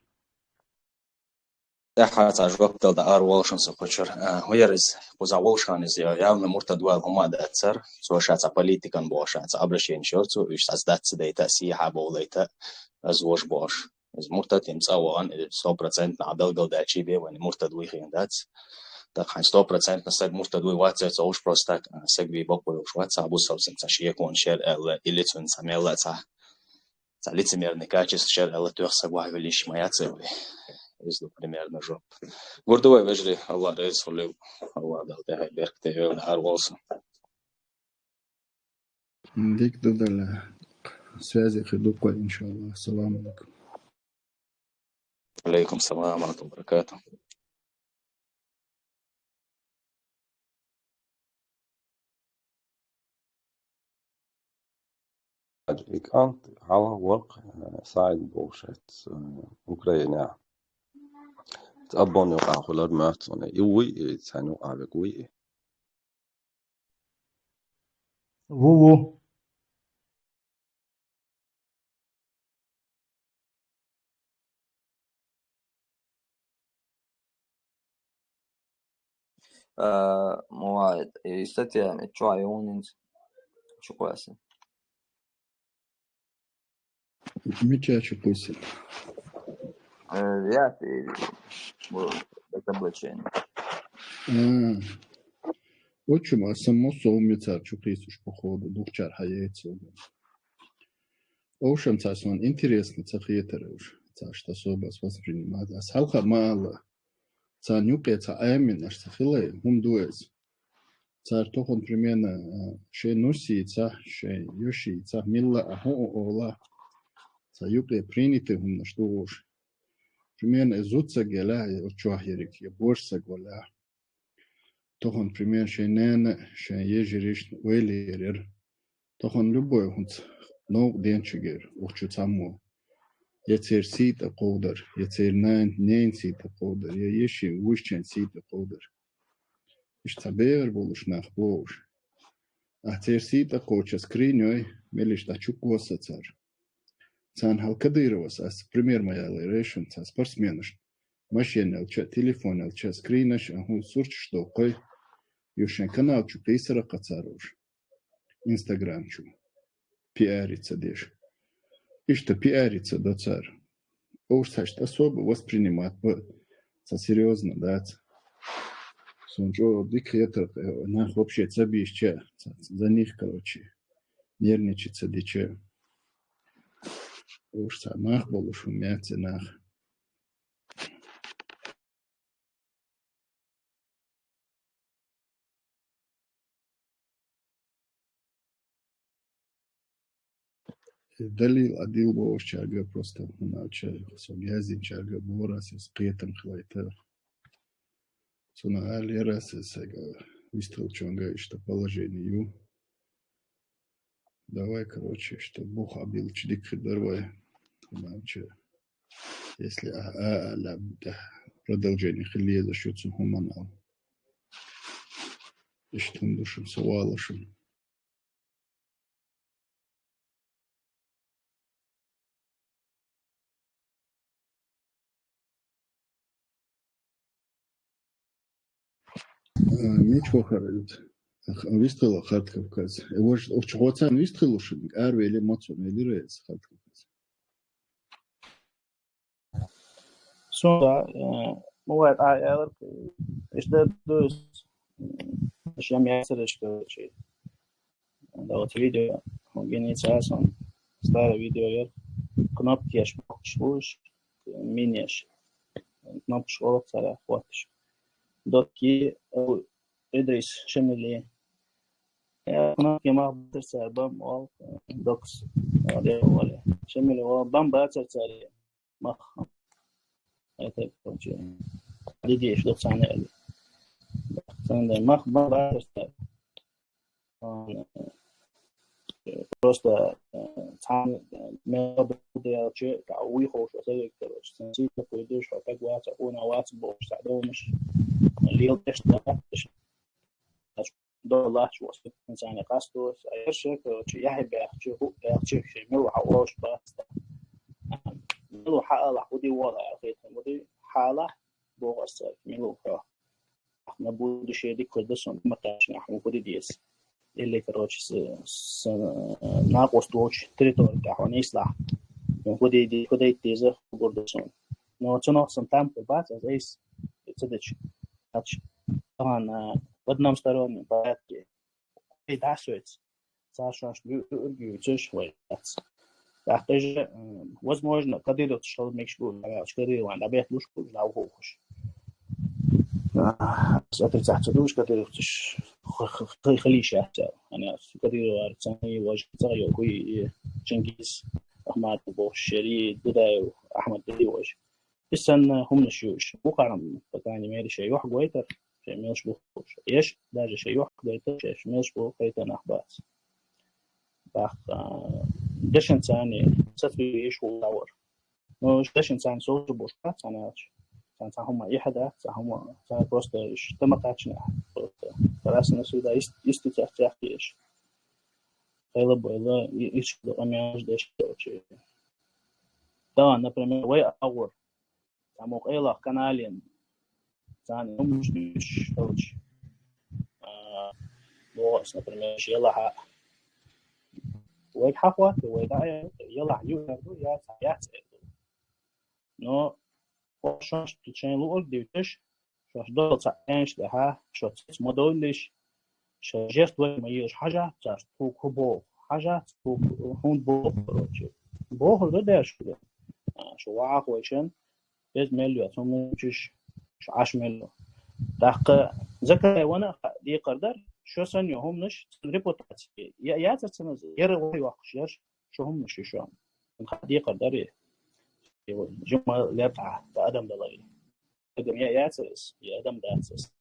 Даха ца жоп дал да ар волшун со почур. А, хуяр из, хуза волшан из, я, явно муртад вал хума дацар. Цо ша ца политикан бо ша ца обращение шор цу, иш ца сдац дейта, сиха болайта, аз вош бош. Из муртад им ца ван, э, сто процентно адал гал дачи бе, вани муртад вихин дац. Так хань сто процентно саг муртад ви вац, ца уж просто так, а, саг ви бокой уж вац, а бусал син ца шиекон шер, э, или цун ца мела ца. Ца лицемерный качество шер, э, тёх саг ва велиш моя целый. Из, ну, примерно жоп. Гурдовой вежри, Аллах рез хулив, Аллах дал те хай берк те эл ар волсун. Дик дудала. Связи хидуква, иншаллах. Салам алейкум. Алейкум салам ва рахматуллахи ва баракатух. Икант гьала варх, э, Саид бохшат, э, Украина. Абон юкъа хулар мартсоне. И уй, и цану авек уй. Ву, ву. Э, муа, и статья, и чё, и он инс-, чё классно. Меча чё пусть. Э, я, ты, вот, это облачение. А. Отчим, а само солмица чё пусть уж, походу, двух чар хаяется. Овшам ца сон интересно, ца хетер уж. Ца что особо воспринимать. А салха мало. Ца нюке, ца амин, аж ца хилай, хум дуэс. Цар тохон примерно, э, шей нуси ца, шей йоши ца, милла аху ола. Ца юке принято хум наш душ. Примерно зуца гела, я чуах ерик, я борса гола. Тохон пример шей нена, шей ежириш, уэлиерер. Тохон любой хунц ног денчигер, ухчу цаму. Я цер сита ковдар, я цер найн, нейн сита ковдар, я еши вушчен сита ковдар. Иш ца бевер болуш нах боуш. А цер сита ковча скринёй, мелиш та чуквоса цар. Цан хал Кадыровас ас пример маяли решен ца спортсменаш. Машинал ча, телефонал ча, скринаш, а хун сурч что кой. Юшен канал чу кисара кацаруш. Инстаграм чу. Пиарица деш. Ишта пиарица доцар. Уж сашт особо воспринимать б-, ца серьёзно, да, ца. Цунна чӀо дика хетар, э, нах вообще ца бийшча, ца, ца, за них, короче, нервничать ца дича. Уж ца мах болуш хӀума яц и нах. Далил а дил бохучаьрга просто хӀуна чай, сон яздинчаьрга борас из кхетам хилайта. Цуна аьллера, се сайга вистхилчунга иштта положение ю. Давай, короче, иштта бух а билча дика хир дар вай. Хьуна чай. Если а, а, а, ла, да, продолжение хила езаш ю цу хӀуманал. Иштта хӀума ду шун, со валашун. Э, мича вахар из? Ах, вистхила Хард Кавказ. Э, вож, оч гӀоцан вистхилушин, арвели мацун велира из Хард Кавказ. Сунда, э, бывает, а, я, э, ишда дуйс, э, шем ясараш, короче. Да, вот видео, генециасон, старое видео, я, кнопки еш бокш луш, минеш. Кнопки школа царя хватиш. Доки, э, Идрис, Шемили. Э, кнопки мах бацар царя бам, ол, э, докс, э, де, оле. Шемили, ол, бам бацар царя. Мах. Это, короче, лидиш, доксане, али. Санда мах бам бацар царя. Просто, э, цхьана, э, мел дудиялча, тӀа уй ховш, аса век, короче, сан сийта кхуйдуш, хьо таг вац, хьуна вац бохуш, цхьа домаш, лел тешна латташ, до лач, вот, цхьана къастос, а ерша, короче, яхьи бяхча, хӀу бяхча, шей мел ваха ош баста. Мел ваха алахь, уди вола, а хетам, уди хьалахь, боху аса, мел ваха. На будущее дика хир да сон, ма кхаьчна, хьуна хӀу де деза. Или, короче, с-, с-, накъост волчу территори тӀехь хьуна нислахь. ХӀу де де-, хӀу дайта деза, хӀу гур да сон. Но цунах сан там хир бац, аз айс, ца дечу. Ач, тахана в одностороннем порядке. Ай, да, соьца. Цара шоаш луьург юьйцуш вай яц. ТӀаккха же, м, возможно, кадыровцаш хила мегаш бу, аьлча, Кадырован дӀабетталуш бу, дӀавухуш. А, с-, отрицать ца душ, кадыровцаш х-, х-, х-, хила йиш яц, аьлла. Ана, с-, Кадыровара царна вожа, ца йо, хуй, и Чингиз Ахматов бохуш, шери, Дудаев Ахмат Дудаевич. И санна хӀуманаш ю уьш. Бухарам, по крайней мере, шайн юьхь гойтар, шайн мелаш бу хууш. Еш, даже шайн юьхь гойтар, шайн мелаш бу хайтар нах бац. ТӀаккха, а, дешан царни сацвийш хӀу лавар. Ну, дешан царни созу буш бац, царна аьлча. Царна цхьа хӀума ихьа дац, цхьа хӀума, царна просто иш тама кхаьчна, просто. Красная среда, ист-, исти царца яхкеш. Хила-байла, и-, иш къамелаш деш долчу. Да, например, вай агӀор. Цхьаммо къайлах канален. Царна хӀуманаш дуьйцуш долчу. А, боху ас, например, шен лахьа. Вайга хьахотту, вай дӀа а, ялахь ю эр ду, яц, яц эр ду. Но шоаш шайн луург дуьйцуш, шоаш долу цхьа аьнаш тӀехьа, шо цец ма довллиш, шо жертва ма езаш хьажа, царш тхуг хӀу боху, хьажа, тхуг хӀунда боху, короче. Бохур ду дера шуьга. А, шу вахьа вайшан, беза мел йоцу, хӀума чуьш, шу Ӏаш мел йо. ТӀаккха Закаевана декхар дара, шо санна йо хӀуманаш, цуьнан репутаци, я, яцара цунна, яра вай йоккхуш, яра шу хӀуманаш ю шо. Цуьнан хьан декхар дарий? Жима лерта, та адам даларий. Адам я яцара ас, я адам дац ас.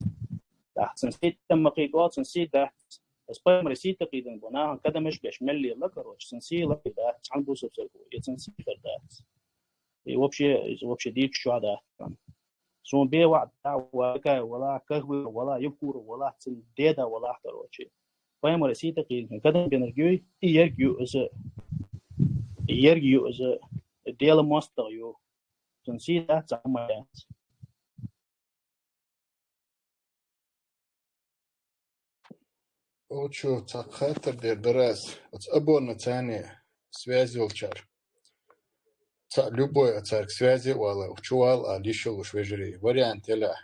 ТӀаккха цуьнан сий тӀе ма кхийдо, цуьнан сий дац. Ас пайхамаре сий тӀе кхийдина бу, нахана кадамаш беш мел лела, короче, цуьнан сий лакхе дац, цхьана бусалба стаг ву, я цуьнан сий хир дац. И вообще, и вообще дийцуш чохь дац. Суна бен ваӀда, вала, кай вала, кахви вала, юбкура вала, цуьнан деда вала, короче. Пайхамаре сий тӀе кхийдина, кадам бинарг юй, и ерг ю иза. И ерг ю иза. И Делан мостагӀа ю. Цуьнан сий дац, цхьа хӀума яц. Оцу цхьа хаттар дер дара ас. Оцу абонна царна связь йолчара. Цхьа любой а цаьрга связе а вала, чувала а лиш йолуш вежарий. Вариант елахь.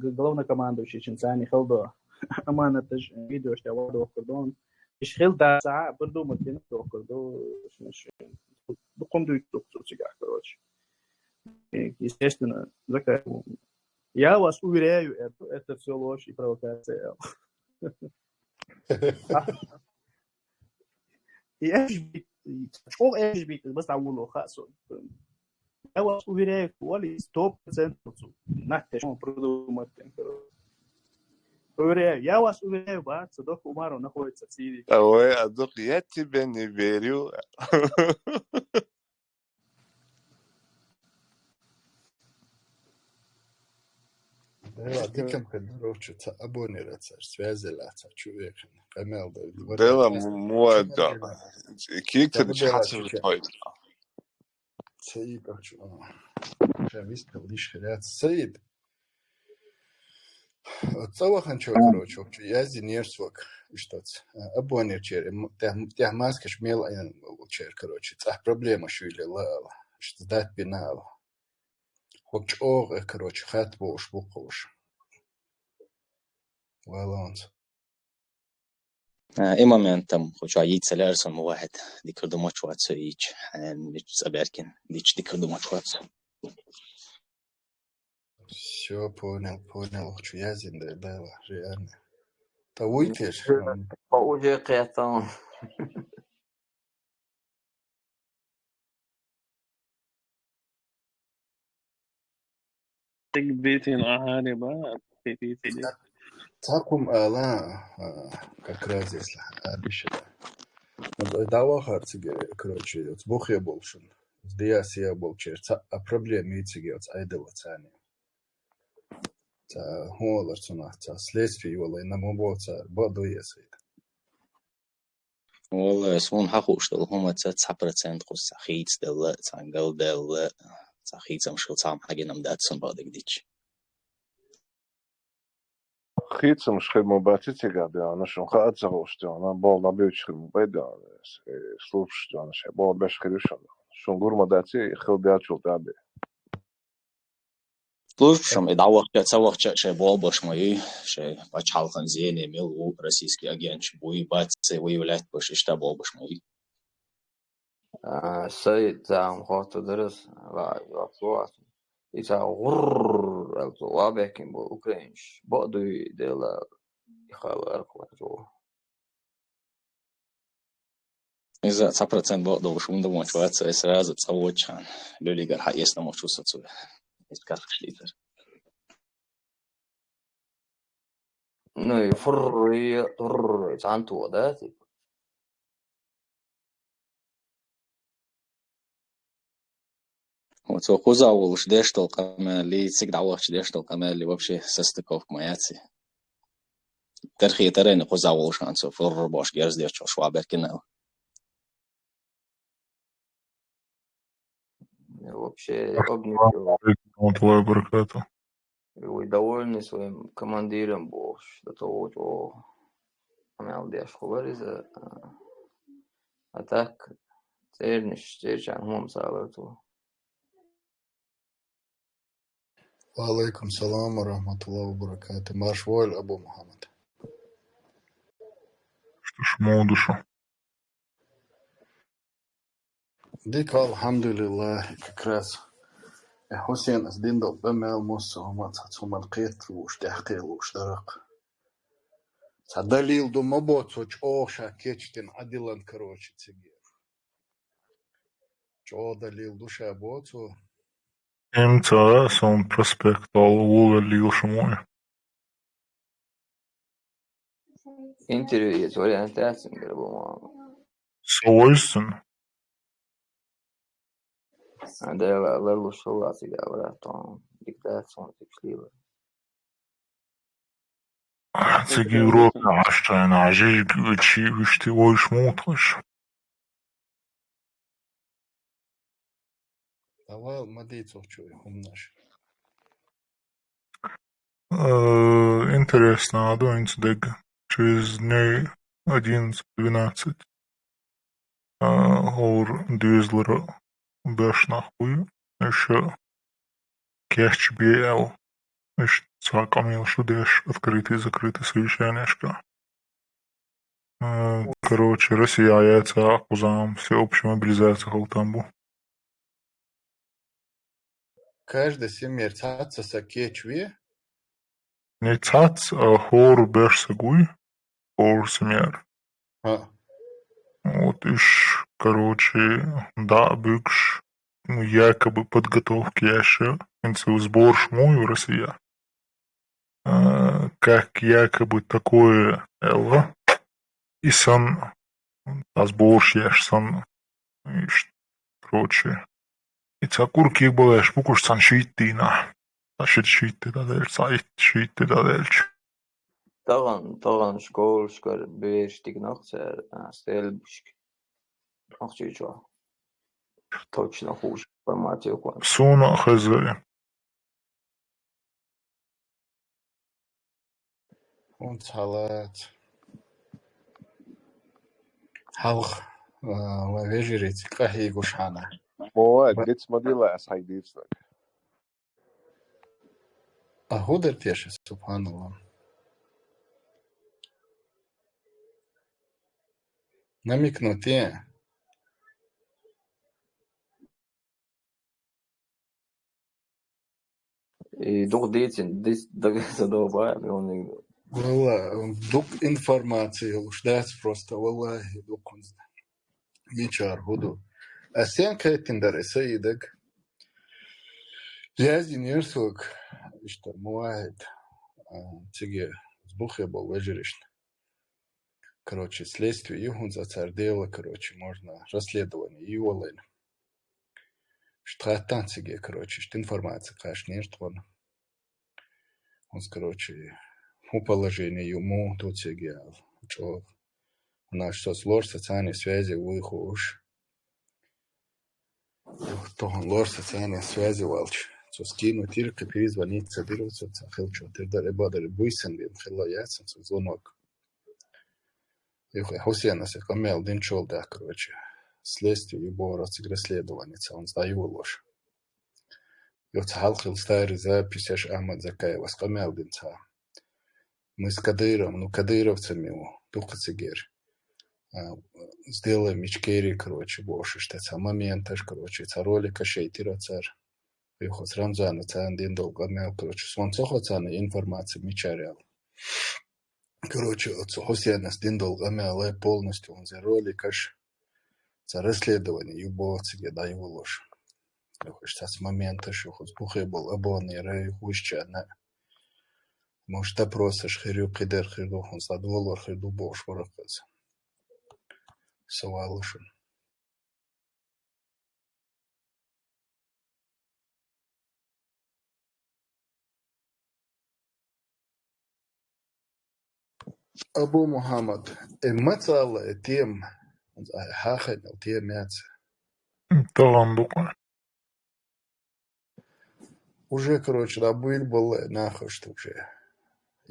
г-, главнокомандующийчун царна хилла до аманаташ, видеош тӀа вадохкар до. Иш хилла дац, а, бардумат дина дохкар до. Дукхун дуйцу цигахь, короче. И, естественно, закай-, я вас уверяю, это, это всё ложь и провокация. И эш бит, чӀогӀа эш бит, бас дӀавулло хаьа со. Я вас уверяю, Вали, сто процентов цу. Нах, тешон продумать. Уверяю, я вас уверяю, ба, Садок Умаров находится в Сирии. Ой, а вдруг я тебе не верю? Дела, дикам хӀед, короче, ца абонера, ца связи ла, ца чу вехин. Къамел да, Дела, ца муада. Кик Ца бу дела чхасу чу. Той. Саид, а чу. Ша вист лиш хряц. Саид. Оцу цӀа ваханчо, короче, вообще, яздинера цо, иштта оцу, а, абонирчера, м, тӀехь-, тӀехь маскаш мел айна волчера, короче, цӀахь проблема шуьйле лаала, иштта дат бина ала. Хьо чӀогӀа, короче, хатта болуш бу кхуш. Валонца. А, и моментом, хӀу чу йийца лаьара сан ма вахьед, дика ду мочу вац со йийча, хьан мича цӀа баьркина, дича дика ду мочу вац. Всё, понял, понял, ох, чу яздина дай дала, реально. Та вуй теша? По уже кхетам. Тик битин ахари ба, тик битин. Цхьа хӀума ала, а, как раз если арбиша. Ну, дай дӀавахар цига, короче, оцу бухе болчун. Диасия болчер, цхьа а проблема йий цига оцу айдала царна. Ца хӀун олар цунах, ца следствие йолай, на ма бо цара, бакъ ду я сайда. Валлай, суна хьан хууш долу хӀума ца цхьа процент кхуза ца хийцаделла, ца галдаьлла, ца хийцамаш хила, ца хьагинам дац суна бакъдерг дича. Хийцамаш хир ма бац и цигахь деана, шуна хаа ца хууш деана, болу дӀабуьйцуш хир ма бай деана, э, службаш деана, шайн болу беш хир ю шуна. Шуна гур ма дац и, хила даьллачул тӀаьхьа бен. Службашам и дӀавахча а, ца вахча а шайн болбаш ма юй, шайн пачхьалкхан зене мел ву, российский агенташ буй, бац, ца выявлять баш, иштта болбаш ма юй. А, сай, цхьа хӀума хоттур дара ас, ва, йоккхо ас. И цхьа гӀурр аьлла, цо вабехкина бу украинаш. Бакъ дуй дела, и хала аркхочо. Иза цхьа процент бакъ долуш хӀума ду мочу вац, ай сразу цӀа воцчахьана, лулигара хьаэцна мочу со цу. Иза кархаш лийцар. Ну и фурр, и турр, и цхьаьна то, да, типа? Оцо кхуза волуш деш долу къамелли, цига дӀавахча деш долу къамелли вообще состыковка ма яц и. Терхетарайна кхуза волуш хьан цо фурр бош герз дечо шваберкина. Вообще, Ассаламу алейкум ва рахматуллахи ва баракатух. Вы довольны своим командиром бохуш, до того, что къамел деш хулар иза, а, а так, церниш, церчан хӀума ца ларту. Ва алейкум салам ва рахматуллахи ва баракатух. Марш войла, Абу Мухаммад. Что ж, муха ду шу? Дика, алхьамдулиллахӀ, как раз. Э, Хьусен, ас дина долу къамел муссо хӀума ца цхьа хӀуман кхеталуш, тӀаьхкхелуш даракх. Цхьа далил ду ма бо цо чӀогӀа ша кечдина Ӏадилан, короче, цига. ЧӀогӀа далил ду ша бо цо. Им ца сон проспект ал вула лил шумой. Интервью есть, вариант яц, по-моему. Со войсен. Дела лалу шула цига вратон. Диктацию типшлила. Цига Европа Ӏаш чайна, Ӏажиж гучи вуьшти войш мутхаш. Давай, ма дийцу чуй хӀуманаш. Э, интересно, а до инцидент. Через дней одиннадцать-двенадцать. А, гӀур доьзалара беш нах буй, уьш кечбе аьлла. Уьш цхьа къамел шу деш, открытый, закрытый совещанешка. А, короче, Россия яйца кхузам, всеобщая мобилизация хала там бу. Каждый семья цаца са кечве? Не цац, а хор беш са гуй, хор семья. А. Вот иш, короче, да, бюкш, ну, якобы подготовка яша, инца сборш мой в Россия. А, как якобы такое элла. И сан, а сборш яш сан, и ш-, короче. И ца курки балеш, пукуш сан шиттина. Ца шит шитти да дельч, ца ит шитти да дельч. Таган, таган школашкар беш тигнах цар, а, стелбушк. Ахчичо. Точно хуш информацию кван. Суна хазари. ХӀунц хьалац. Хьалха, а, вай вежарий цига къахьийгуш хьана. Мо вай, гиц ма дила ас хьайга дийцнаг. А хӀу дар теша, субханаллах. Намекнуть е? И дух дийцин, дис-, даг-, задолбаем, и он и Валла, дукха информация йолуш дац просто, валлахӀи, дукха хӀунз. Мичара хӀу ду. Ас сен кхеттина дара и са и даг? Яздинера сога, иштта, мувахӀид, а, циге бухе болу вежаришна. Короче, следствие ю хӀунз цара дела, короче, можно расследование ю валайна. Иштта хаттан циге, короче, иштта информация кхаьчнера тхуна. ХӀунз, короче, хӀун положение ю, муха ду циге ала, чӀогӀа. ХӀунаш соц лор социальной связи вуй хууш. Тохана лор социальной связи валча. Цо скинуть йира, кхин перезвонить ца дира, цо ца хилчо тир дара, э, бадар буйсан бен хилла яцан цо звонок. Юха Хьусенас и къамел динчул дах, короче. Следствие ю бохура цига расследование ца хӀунз дӀаювалуш. Юха ца хьалхил старый записеш Ахмад Закаевас къамел дин ца. Мы с Кадыровым, ну, кадыровцами у, дукха цигер. А, сделаем ичкери, короче, бохуш, иштта ца моменташ, короче, ца ролика шейтира цар. Юха с Рамзана царна дин долу къамел, короче, сон ца хо царна информация мичара ял. Короче, оцу Хьусенас дин долу къамел полностью хӀунз роликаш ца расследование ю боху циге дӀаювалуш. Юха иштта ца моменташ, юха бухе болу абонера, юха вуьшчарна. Может, допросаш хир ю, кхидер хир ду, хӀунз долор хир ду бохуш вара хаза. Савалушун. Абу Мухаммад, э, ма ца ала, э, тема, хьахайна тема яц. Тахана дукха. Уже, короче, да, буйла балла, э, нахашта уже.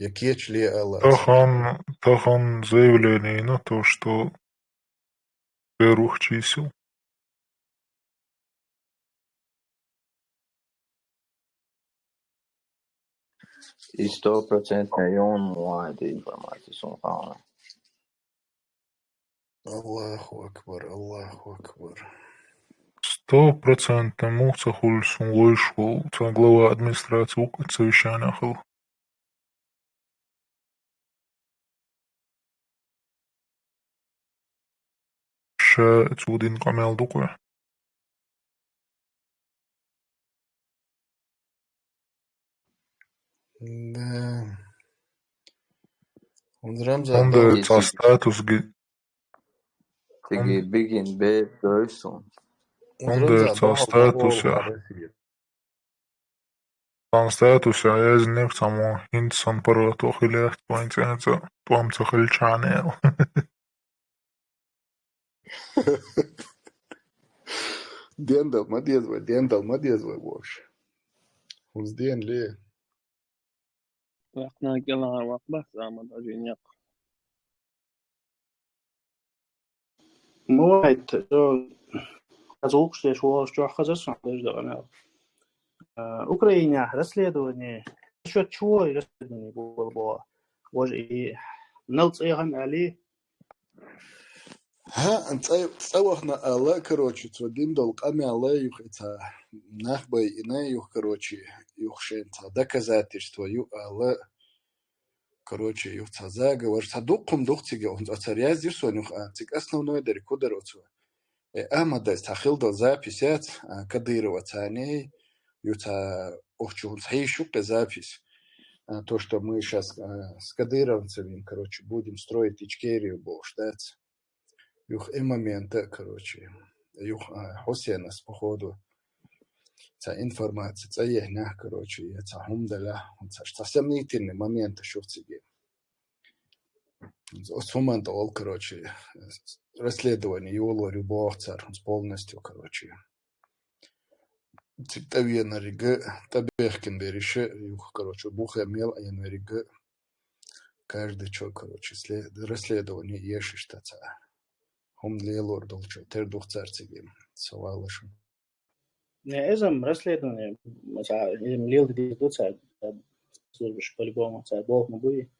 Я кечли ала. Тахана, тахана заявление на то, что первых чисел. И стопроцентно юн муайда информация сумхана. Аллаху акбар, Аллаху акбар. Сто процентов муха ца хуьлу сун вуьйш волу, ца глава администрации вукху совещание хила. Ша цу дин къамел дукха. Да. ХӀунда Рамзан Рамзан ца статус ги-, циги бигин бе дойсун. ХӀунда Рамзан ца статус, я. Сан статус я яздинарг цхьаммо, хӀинца сан паргӀато хилехь, вайн цӀенца тӀом ца хилчхьана аьлла. Дендал ма деза вай, дендал ма деза вай вовше. ХӀунз ден ле. Вакхна кӀелахьа вакх бац, амма даже некъ. Муайт, со хаза вукхуш деш волуш чохь хаза сан деш дакъа мел. А, Украинехь расследование, насчёт чего и расследование было, было. Боже, и нал цӀехан али. ХӀа, цӀа-, цӀа вахна ала, короче, цо дин долу къамел юха ца нах байина, юха, короче, юха шен ца доказательство ю ала. Короче, юха ца заговор, ца дуккхум дух цига, он цо ца раздир сон юха, а, цига основной дерг ку дара оцо. Э, Ахмадайс ца хилдал запись яц, а, Кадырова цани, ю ца охчун ца хьийшуккхе запись. А, то, что мы щас, а, с кадыровцами, короче, будем строить Ичкерию, бохуш дац. Юха и момента, короче, юха, а, Хьусенас, походу, ца информация, ца ехнех, короче, я ца хӀума даля, ца, ца сомнительный момент шу циге. Оцу хӀуманна тӀе олу, короче, расследование йолор ю боху цара, полностью, короче. Цига тӀавенариг, тӀабехкина берриш, юха, короче, бухе мел Ӏенвериг, каждый чё, короче, след-, расследование ешишь таца. ХӀума лелор долчо, тер дух цар цига, со валлашан. Не, эзам расследование, ца, эзам лел дидис ду ца, ца, службаш по-любому ца болх ма буй.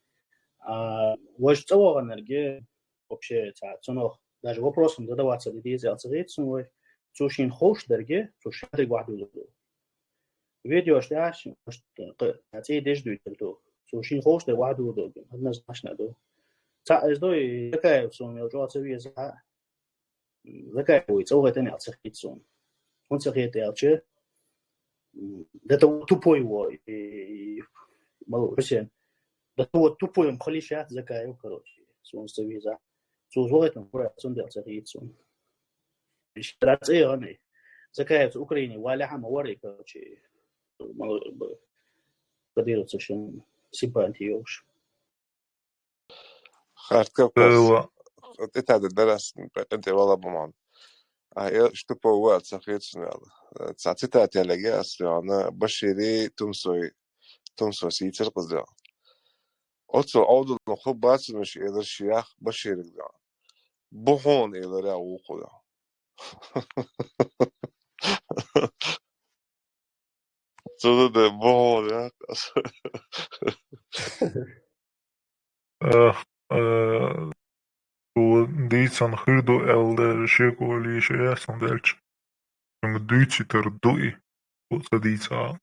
А, вож цӀа вагӀанарге, вообще, ца, цунох, даже вопросом задаваться дидис, ял ца гӀейт сун вой. Цу шин ховш дарге, цу шадриг вахьдулу. Видеош даш, может, ц-, цӀий деш дуйтар ду. Цу шин ховш дар вахьдулу, однозначно ду. Ца, эз дой, какая сун, мел чӀоагӀа ца веза, Закаевой цӀа вахийтан ял ца хийт сона. ХӀунда ца хийт аьлча, м, до того тупой во, и, и, мал Хусен, до того тупой м хали шат Закаев, короче, сона ца веза. Цо вахийтан пура цун дел ца хийт сона. Ишта цӀе гӀанай. Закаев ца Украине валя хьама варай, короче, мал, б-, Кадыровца шин симпатия йолуш. Хартков Дела. ТӀетаьда дара ас, къинтӀе вала бу ман. А, э, Штупов вац, ца хецна вала. Ца цитата леге ас вана, Башири, Тумсой, Тумсой сийцар къызда. Оцу Ӏовдална хӀу бацанаш элар шиях Баширигда. Бухьун элар я вукхула. Цудада бохьур яккхас. Эх, э, цо дийцан хир ду аьлла, шеко лийша яц хӀун даьлча. Шуна дуьйцуьйтар ду и, цо ца дийца.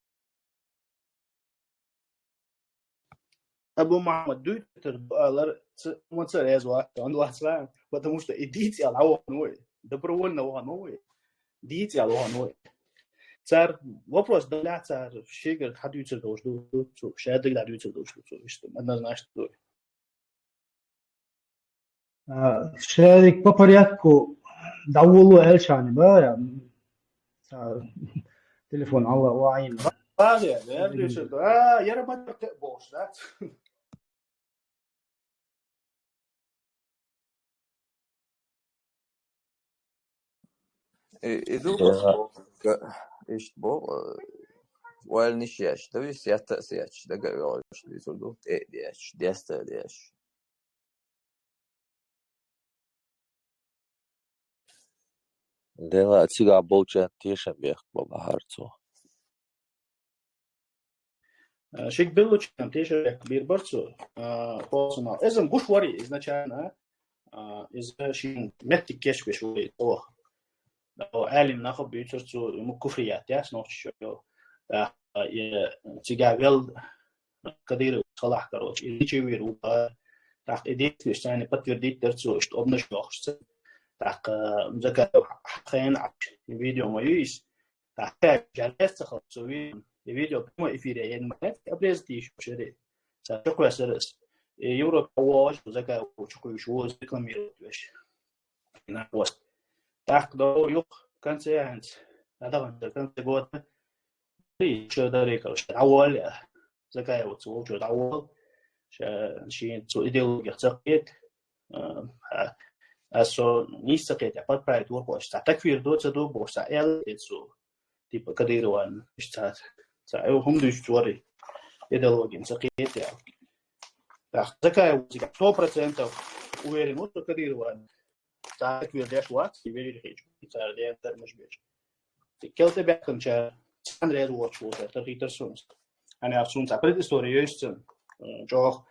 Абу Мухьаммад дуьйцуьйтар ду алар, ц-, ма ца реза вац, он вац ла, потому что и дийца аьлла вахана вай, добровольно вахана вай. Дийца аьлла вахана вай. Цар вопрос даля цар шегар хьадуьйцур долуш ду, цо шадиг дӀадуьйцур долуш ду, цо иштта однозначно ду. А, шерик по порядку дӀаволо аьлчани ба, я, а, телефон Алла ваин. Ба, я, я, я, а, я работаю, ты босс, да? Э, изу Дела. Га-, ишт бо, э, вальниш яч, да вис ятта яч, да га виш лизу ду, э, яч, деста яч. Дела цига болчан тешам бехк баба харцо. Э, шик беллучан тешам бехк бир барцу, э, полсунал. Эзам гуш вари изначально, э, из шин меттик кешкеш вари тох. О, алим нахо бицурцу, ему куфрият, ясно, что, э, э, цига вел Кадыров салах, короче, и ничего виру, а, так, и действуешь, они подтвердить дерцу, что обнажёшься. Так, э, Закаев хен, а, видео моё есть. Так, опять же, лезть цахалцу, и видео в прямом эфире, я не могу обрезать ещё шире. Са чуквесерес. И Европа вож, Закаев чуквеш, вож рекламировать веш. На пост. Так, до юг конце анц. Надо конце года. И ещё далее, короче, довольно. Закаев вот волчу довол. Ши цу идеология цакет. А, а со не цакет, а подправить ворхош. Ца так вир до, ца до бо, ца эл, цу, типа, Кадырован, ца, ца, э, хум душ цори. Идеология цакет, я. Так, Закаев вот сто процентов уверен, вот Кадырован. Ца так вир деш вац, и верили хич. Ца ден тар мыш беш. Келте бяхканча, цан рез вочу, тархитар сунс. Ани ав сунс, а предыстория есть сын. Э, чох.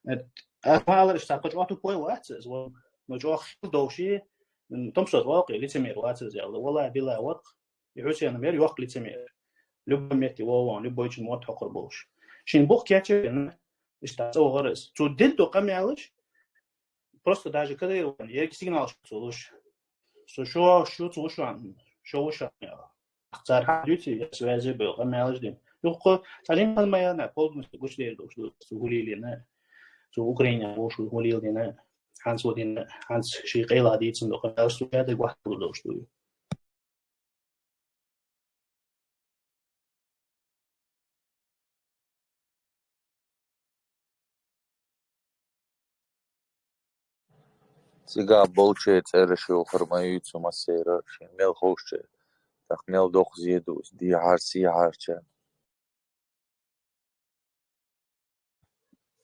Э, а малыш, ца, чох тупой вац, звон. Но чох хил довши, м, том сот валки, лицемер вац, зял. Вала, била, вот. И Хусен мер, йох лицемер. Любой мети вован, любой чин мот хокор болш. Шин бух кяче, ишта цо гъарас. Цу дил до камялыш, просто даже когда его, я сигнал, что слушай. Со шо, шо цу шо, шо шо. Цар хадюти, я связи был, камялыш дим. Юхо, салим хан моя на, полностью гуш дер, что гулили на. Цу Украине, ушу гулил дина. Ханс вот дина, ханс ши къайла дицин, до камялыш, я дегвахт, что Цига болче цӀерашил хурмаюйцу масера, шин мел ховшче, тах мел дохзе ду, дихьар, сихьарча.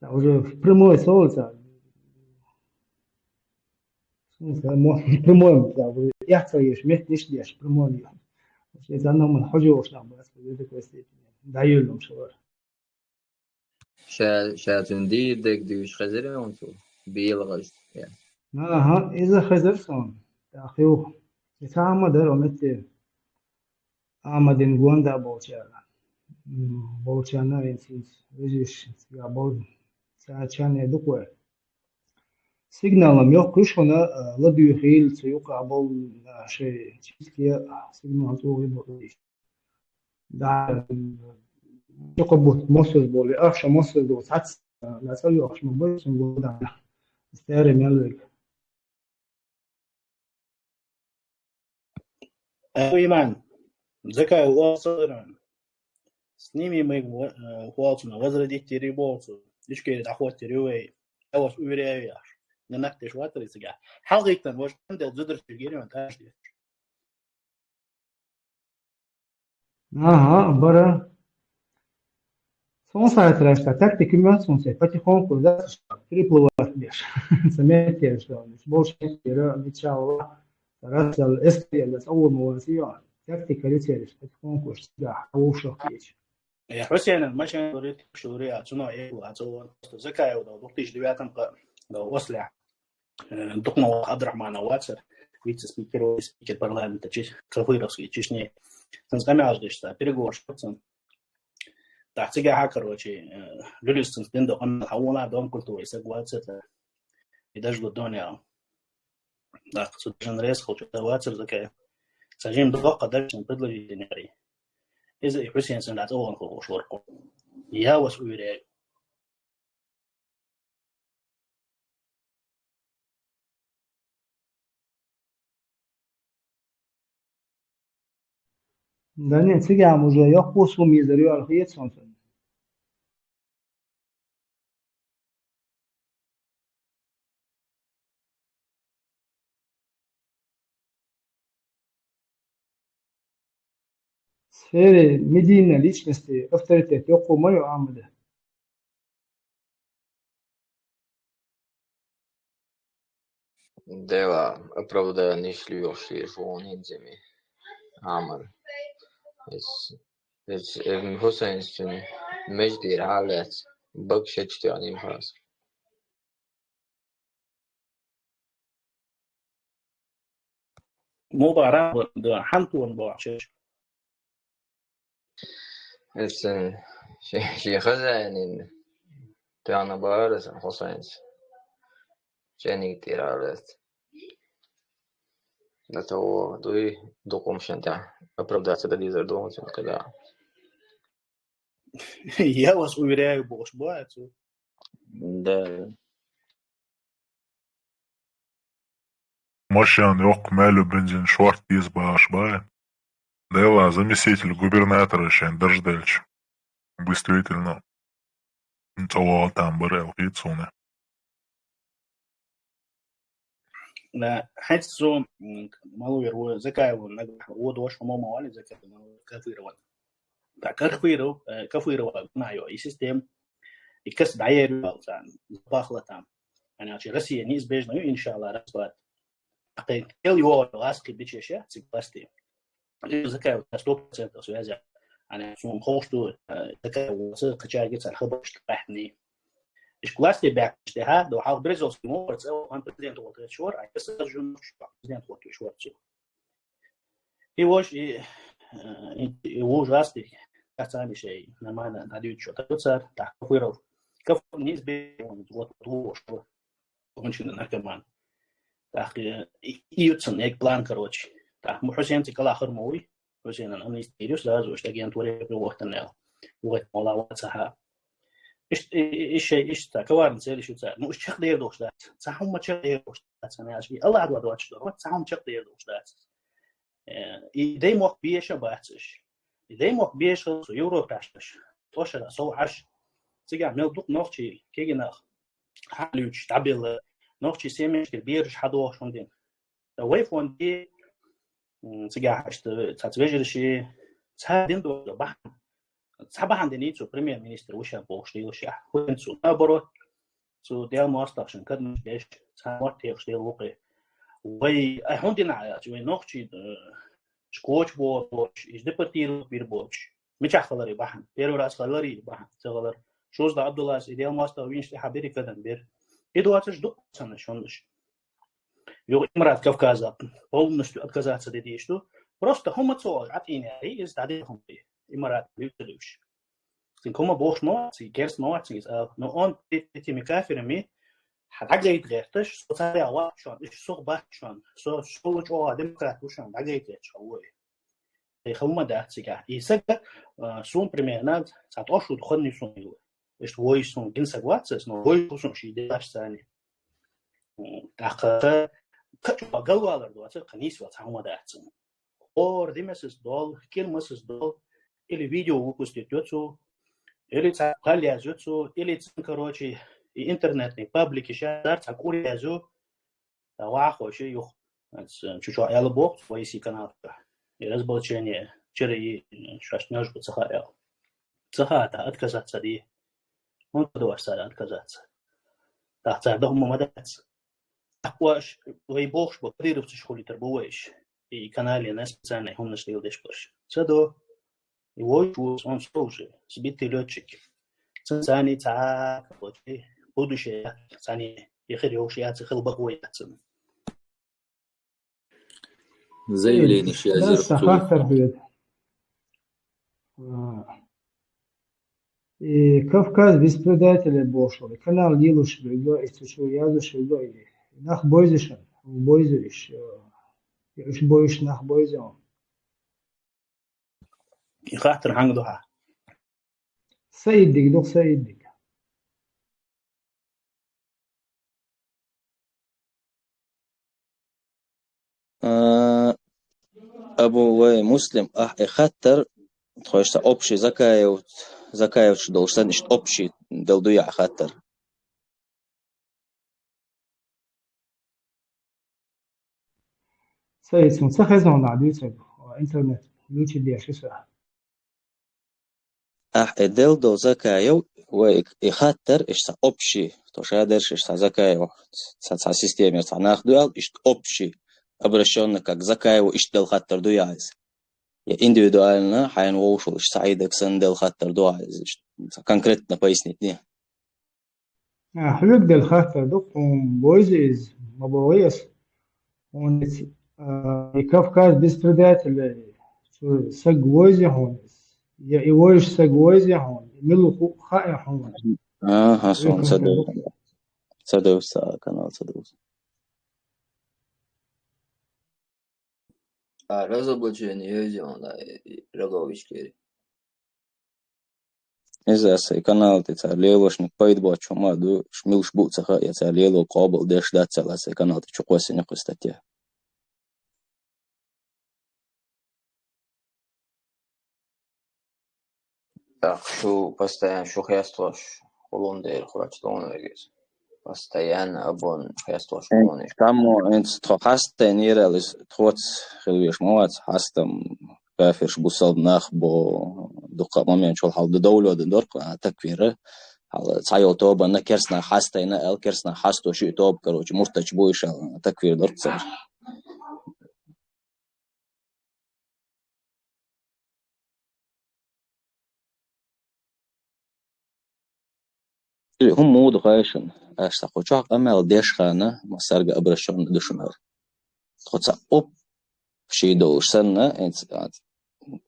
Уже прямой солнце. Прямой, да, уже я целый мет ниш деш, прямой. Уже за нами хожу уж там, это такой степени. Да, юлом шо. Ша, ша цуьнан дийр дерг дуьйцуш хезира вайн цо, белгӀашца. Аха, иза хезира суна. ТӀаккха юха. И цхьа хӀума дара оха метте. Ахьмадин гонда болчара. М, болчарна вайн цуьнца вежарий цигахь болу. Цара чарне дукха вара. Сигналам йоккхуш хьуна, а, ладуьйхийла цу юкъахь болу, а, шайн чиске сигнал чӀогӀа бу. Да, чокхо бутт мосаз болу, ахша мосаз болу, цхьацца, а, цӀа йохуш ма бу, цуьнан гонда. Старе мел вега. Э, Иман, Закаев оалцаларан. Сними мы, э, оалцуна, возродить тири болцу. Ишкери доход тири вей. Я вас уверяю, я. Не нах теш ватри цигахь. Хьалгиттан, вож, дел зудар чугири, он таш деш. Ага, бара. Сон сайтраш, та тактика мёт сон се, потихоньку, да, приплывать деш. Заметьте, что больше меча, раз, эскерилла, цӀа вон ван сиё. Тактика рицериш, потихоньку, да, а ушах печь. Э, Хьусейнан машина лури, тикш лури, а цуно эгу, а цо вон, просто Закаев дал, две тысячи девятом ка-, дал, осле. Э, дукха ма ваха Абдрахманов вацар, вице-спикер, спикер парламента Чеч-, Кафыровский, Чечни. Сан скамья ждешь, да, переговор шуцан. Так, цигахь, короче, э, люлюс цунца дин докъан хьавуна, Дом культуры, саг вацар, да. И даже гудонял. Так, цу даже нарез хочу, да, вацар Закаев. Сажим докъа дальше предложить не ари. Иза и Хьусейн сан да, цӀа вон хӀуш вархо. Я вас уверяю. Да нет, цигахь уже йоккхо сум иза юьйхира хеташ сон. Сфере медийной личности авторитет йоккхо ма ю Ахьмада. Дела оправдание шлёхи шоу нинземи. Аман. Эс, эс, эм, Хусейн син междир халец. Бак шечтёним хас. Мубарак, да, хьан тон бохчеш. Эцэн ши, ши хозяинин тяна баарасан Хусейнс. Чениг тиралес. До того, дуй, дукумшен тя. Оправдаться до дизер дома, когда. Я вас уверяю, бохуш бу цо. Да. Машен йоккха мел ю, бензин шорт деза бахаш бай. Дела заместитель губернатора шен дарж делча. Действительно. ЦӀа там бара аьлла хета суна. Да, хьаьца цо, м, малвер ву Закаеван нагахь ву дош хӀума ма валли Закаеван, Кафырован. Да, Кафыров, э, Кафырова гуна йо, и система, и кас дӀаер ю вал царна, запахло там. Ана чи Россия неизбежно ю, иншалла, распад. Ахъен кел йо, ласки бичеше, цик власти. Закаев сто процентов связя. Ана сум хошт ду, э, Закаев ца качаги цар хабарш тахни. Иш власти бяк, иште ха, до хал Березовский мовар, цел он президент вот шор, а кас жун президент вот шор цу. И вож, и, э, и, и вож асти, кацани шей, нормально, надеюсь, что так цар, так, Кафыров. Кафыров неизбежно, вот, вот, вот, вот, он наркоман. Так, э, и, и юцан, як план, короче. Так, мы Хусейн цикала хармовый, Хусейнан амнистия, сразу, что агентуре приводит на. Вот, мала, вот, саха. Иш, и, и, иш, иш, так, коварный цель ещё цар. Ну, иш чек дер дошта. Цахум чек дер дошта. Цана аш, и Аллах два двадцать что. Вот, цахум чек дер дошта. Э, и дай мог беша бациш. И дай мог беша со Европа аш. Тоша да, со аш. Цигахь мел дукха нохчий кегинах хьалуьйтуш дӀабелла, нохчий семьяшкара бераш хьадохуш хӀума дина. Ткъа вай фонде, м, цигахь иштта цхьацца вежарий, цхьа дина доза бахьана. Цхьа бахьана дина цо премьер-министр ва ша бохуш дийла шехь. ХӀунда цо, наоборот, цо Дала моастагӀашна кадамаш деш, цхьа мотт текхаш дела вукхе. Вай, ай хӀунда дина аьлча, вай нохчий, э, шкоч бохуш, иш депортировать бир бохуш. Мичахь хилари бахьана. Первый раз хилари бахьана, ца хилар. Шозда Абдуллас, и Дала моастагӀа винаш тӀехьа бери кадам бер. И доацаш дукха санна шондаш. Юха Имарат Кавказа полностью отказаться де дийш ду. Просто хӀума ца оалаш, Ӏатийна яри, из дӀаде хӀума ди. Имарат бивца дуьш. Цин хӀума бохуш ма, цин керс ма, цин из ала. Но он перед этими кафирами, хьа дӀагайта гӀерташ, со царя вац шоан, иш сох бац шоан, со шолла чӀоагӀа демократ ву шоан, дӀагайта гӀерташ хьа вой. Тхай хӀума дац цигахь. И сага, а, сун примерно, цхьа тӀо шу духанный сун ю. Иштта вой сун гин саг вац, но вой сун ший делаш цани. ТӀаккха кхачу галвалар доацар, кханийс вац хӀума дац. Ор ди масас дол, кир масас дол, или видео выпустить йоцу, или цхьа кхал язйоцу, или цхьа, короче, и интернетный паблики ша дар цхьа кӀур язю, ТӀа вахо ши юх. Чучо аьла боху, вай си канал. И разоблачение, чира и шаш нёж бу цаха аьла. Цаха та отказаться ди. Он подаваш сара отказаться. Та цар дохма мадац. Акваш, вай бохш бу, кадыровцаш хулитар бу вайш. И канале на специальный хумнаш лил деш барш. Цадо, И вой вуз, он со уже, сбитый лётчик. Цани ца, короче, будущее, цани, и хер йош, я цихил баквой, я цин. Заявление Э, сейчас да, зеркало. Сахар Тарбият. А, и Кавказ без предателя бошел. И канал Лилуш Бельго, и Цучу Язуш Бельго, и Нах Бойзишан, Бойзиш, э, и уж Бойш Нах Бойзишан. И хаттар хьанга ду хьа? Саиддиг ду, Саиддиг. А, Абу вай Муслим, ахь и хаттар, тхойша общий Закаев, Закаевч долуш сан, ишт общий дал ду я хаттар. Ца ицун ца хезон да дуьйцург, интернет лучи деш иса. Ахь э дел дол Закаев, вай и хаттар, иш ца общий, то ша дерш иш ца Закаев, ца, ца системер ца нах дуял, иш общий, обращённый как Закаеву иш дел хаттар дуяйз. Я индивидуально, хьайн вовшул иш ца идак сан дел хаттар дуяйз, иш ца конкретно пояснить не. А, хьуьг дел хаттар ду, хьун бойзи из, ма богӀи ас. Хьун иц, а, и Кавказ без предателя, цу саг войзи хьун из. Я и войш саг войзи хьун, и милу ху-, хаи хьун. Ага, сон ца дов. Ца дов, ца канал ца дов. А, разоблачение езде он, да, и, и Роговичкери. Иза аса и канал ти цар лелошник пайда боч хӀума ду, ш-, милш бу ца хаьа, цар лело къобал деш дац цал аса и канал ти чу кхоссина кху статья. Так, шу постоянно шу хестуш, хулун дер, хурач лун вегес. Постоянно абон хестуш, хулун. Таммо инц тхо хастай ниралис тхоц хилвеш мавац, хастам кафирш бусалб нах бо дукха момент чул хьал довлодан дорк, а, таквира. Хьал цайол тобанна керсна хастайна, эл керсна хасто ши тоб, короче, муртач буйшал, таквир дорк цар. Или хӀун муха ду хайшан, аш ца кху чохь къамел деш хана, ма сарга обращённый ду шунар. Тхо ца общий долуш санна, инц,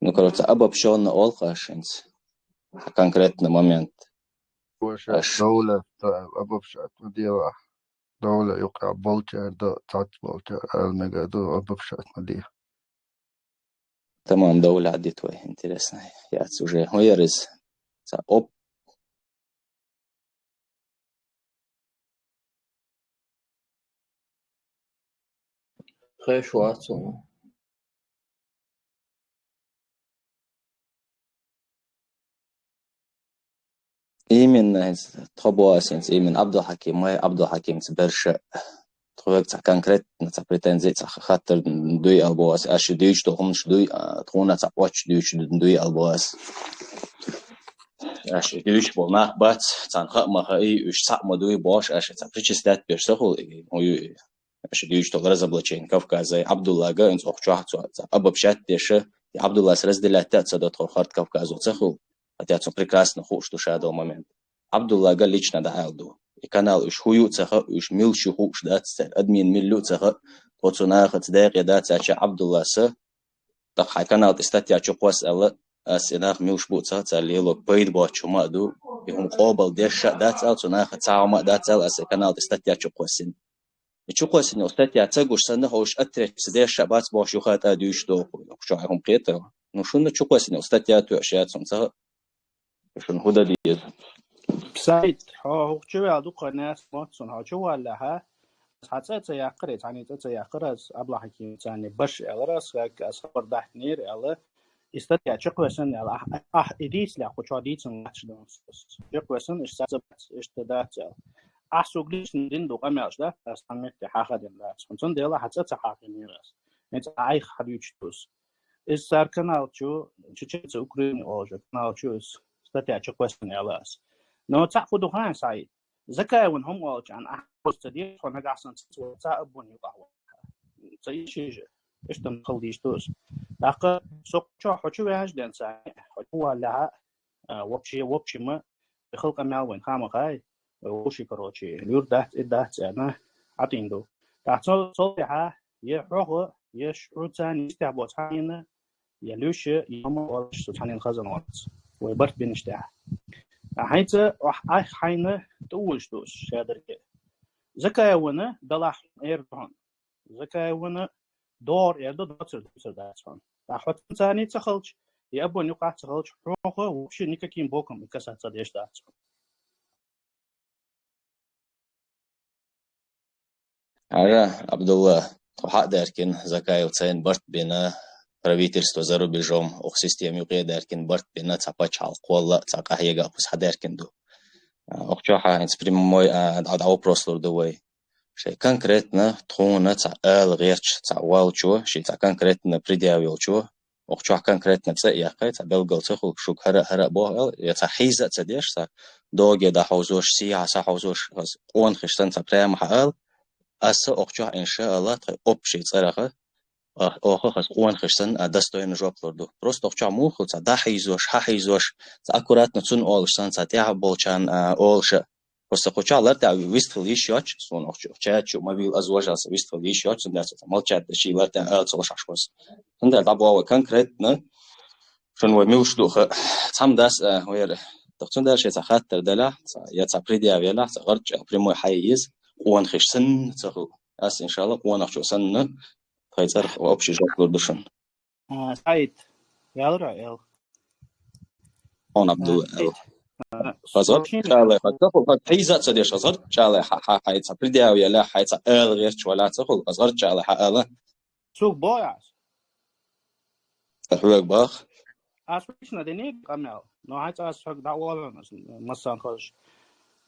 ну, короче, обобщённо олхаш инц. Конкретный момент. Аш. Довла, обобщать, ну, дела. Довла юкъа болчар до, цац болчар, ала мега ду, обобщать ма де. Тамам, довла дит вай, интересно. Яц уже, хӀун ярис? Ца, оп. Хеш вац хьуна. Именно хӀинца тхо боху аса хӀинца, именно Абдулхьаким, вай Абдулхьакимца берша тхоьга цхьа конкретно цхьа претензи, цхьа хаттар дуй ала боху аса, аш шу дуьйцу тохумаш дуй, а, тхуна цхьа оч дуьйцу дуй ала боху аса. аша дуьйцуш болу нах бац, царна хаа ма хаьий, уьш цхьаъ ма дуй бохуш, аша цхьа причислять беш ца хуьлу, и, хӀун ю и? Аша дуьйцуш долу разоблачение Кавказа, Абдуллага, инца оху чохь цо, цо обобщать деш, и Абдуллас разделять а ца до тхо харт Кавказо ца хуьлу, хотя цунна прекрасно хууш ду ша долу момент. Абдуллага лично дӀааьлла ду. И канал уьш хӀун ю а ца хаьа, уьш милш ю хууш дац, церан админ милла ю а ца хаьа, тхо цу нахаца декъе дац аьлча Абдулласа, тӀаккха хьайн канал тӀе статья чу кхосса аьлла, ас и нах милш бу а ца хаьа, цара лело пайда боцуш хӀума а ду, и хӀума къобал деш а дац аьлла, цу нахаца цхьа хӀума а дац аьлла, ас и канал тӀе статья чу кхоссина. И чу кхоссина йолу статья ца гуш санна, хьо уьш оьттареш ца деш а бац бохуш юха а тӀе дуьйцуш доху, чохь хӀума кхета. Ну, шуна чу кхоссина йолу статья тоьуш яц хӀума ца хаьа. Шуна хӀун дан деза? Сайд, хьо хӀокху чу ваьлла дукха нах моццуна, хьо чу валлехьа, ас хьан цӀа а ца яккхара, цхьаьннан цӀа а ца яккхара, ас Абдулхьаким царна баш аьллера, ас хӀокху, ас хабар дахьийнера аьлла, и статья чекхвесна аьлла, ахь, ахь и дийцалехь, кху чохь дийцина латташ ду ас. Чекхвесна, иштта ца бац, иштта дац аьлла. Ахь суг лично дина ду къамелаш, да? Ас хьан метте хьаха дина дац. Цундела хьан цӀа ца хьахийнера ас. ХӀинца айхьа хьадуьйцуш ду ас. Иза цара канал чу, Чеченцы Украины олучу канал чу иза статья чекхвесна аьлла ас. Но цхьаъ хӀун ду хаьий, Саид? Закаевна хӀума олучарна ахь хӀума ца деза, хьо нагахь санна ца ваха, цхьа а бун юкъахь ваха. Ца ишижа, иштта хала дийш ду ас. ТӀаккха со кху чохь хьо чу ваьжна денца, хьо чу валлехьа, а, вообще, в общем, и халкъа мел вайн хама хай, вовши, короче, луьра дац, и дац, аьлла, Ӏатийна ду. ТӀаккха цо, цо тӀехьа, я хьоха, я ш-, хьо царна йистехь боцу хьайна, я луьша, я хӀума олуш, со цхьаннен хазан вац. Вай барт бинаш тӀехь. А хьайца, ахь, ахь хьайна тӀе улуш ду ас, шадерге. Закаевна далахь эр ду хьуна. Закаевна догӀур эр ду, доцур, доцур дац хьуна. Ткъа хьо царний ца хилча, и абон юкъахь ца хилча, хьоха вообще никаким боком и касаться деш дац хьуна. Хьажа, Абдулла, тхо хьа а даьркина, Закаев цайна барт бина, правительство за рубежом, оха система юкъе а даьркина, барт бина, цхьа пачхьалкх кхолла, цхьа къахьега а кхуза хьадаьркина ду. А, оха чохь а хӀинца прямой, а, дӀа, дӀа вопрос лур ду вай. Шайн конкретно тхуна цхьа ала гӀерташ цхьа волчо, шен цхьа конкретно предъяв йолчо, оха чохь конкретно цӀе а яьккхай, цхьа белгал ца хуьлу, шуьга хӀара а, хӀара а боху аьлла, я цхьа хьийза а ца деш, цхьа доге дӀахьовзош, сехьа схьахьовзош, хаза къонахий санна цхьа прямо хьаала, аса оха чохь, иншааллахӀ, тхайн общий цӀарах, а, оха хаза къонахий санна, а, достойно жоп лур ду. Просто оха чохь муха хуьлу, цхьа дӀахьийзош, хьахьийзош, цхьа аккуратно цунна олуш санна, цхьа тӀаьхьа болчарна, а, олуша, Просто кху чохь лартӀехь вистхила йиш йоцуш, суна оха чу, чат чу ма вийла, аз важа аса вистхила йиш йоцуш, цундела аса молчать деш, и лартӀехь ала ца луш Ӏаш васа. Цундела дӀабоху вай конкретно, шуна вай муьлш ду хаа. Цхьамма дас, а, вайра. Тахана цундела шайн цхьа хаттар делахь, цхьа, я цхьа предъяв елахь, цхьа гӀарчӀа прямой хьайа еза, къонахий санна ца хуьлу. Ас, иншалла, къонахчо санна, тхайн цӀарах общий жоп лур ду шуна. А, Саид, ялра эл. Он Абдулла, а, эл. Саид. А, хазар сочинение чале, хазар, хазар, хазар, хьийза ца деш, хазар чале, ха, ха, хай, ца предъяв яла, хай, ца эл герч валя ца хул, хазар чале, ха, эл. Суг бояс. Хьуэг бах. Ас лично дени къамел. Но хай, ца ас хьуэг да валан, ас масан хож.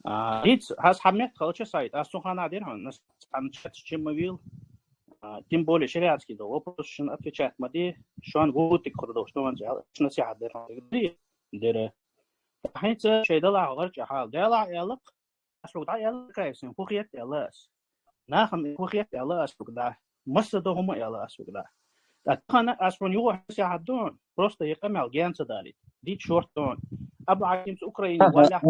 А, иц, хас хамет халча Саид. Ас сухана ден хан, нас хан чат чим мавил. А, тем более шариатский да вопрос, шин отвечать мади, шуан гутик хурдо, что он жал, шна сяхат дер, дер. Хай ца шайдала гӀарч ахал. Дела ялак, ас луг да ялак, кайсин, хухият ялас. Нахам хухият ялас луг да. Масса да хума ялас луг да. Та хана ас вон юга сяхат дон, просто я камел генца дали. Дит шорт дон. Абу Акимс Украина, валя.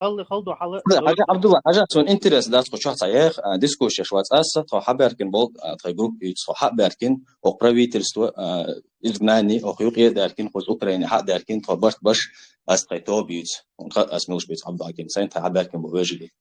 Халли халдо хьала. Хьажа, Абдулла, хьажа, цун интерес дац, кху чохь цхьа ех, а, дискуссияш вац аса, тхо хьабаьркин болт, а, тхай группа юьц, тхо хьабаьркин, ох правительство, а, изгнание, ох юкъе даьркин, кхуз Украине хьа даьркин, тхо барт баш, ас тхай тоба юьц. Ха, ас муш биц Абдулла Аким, сайн тхай хьабаьркин бу вежили.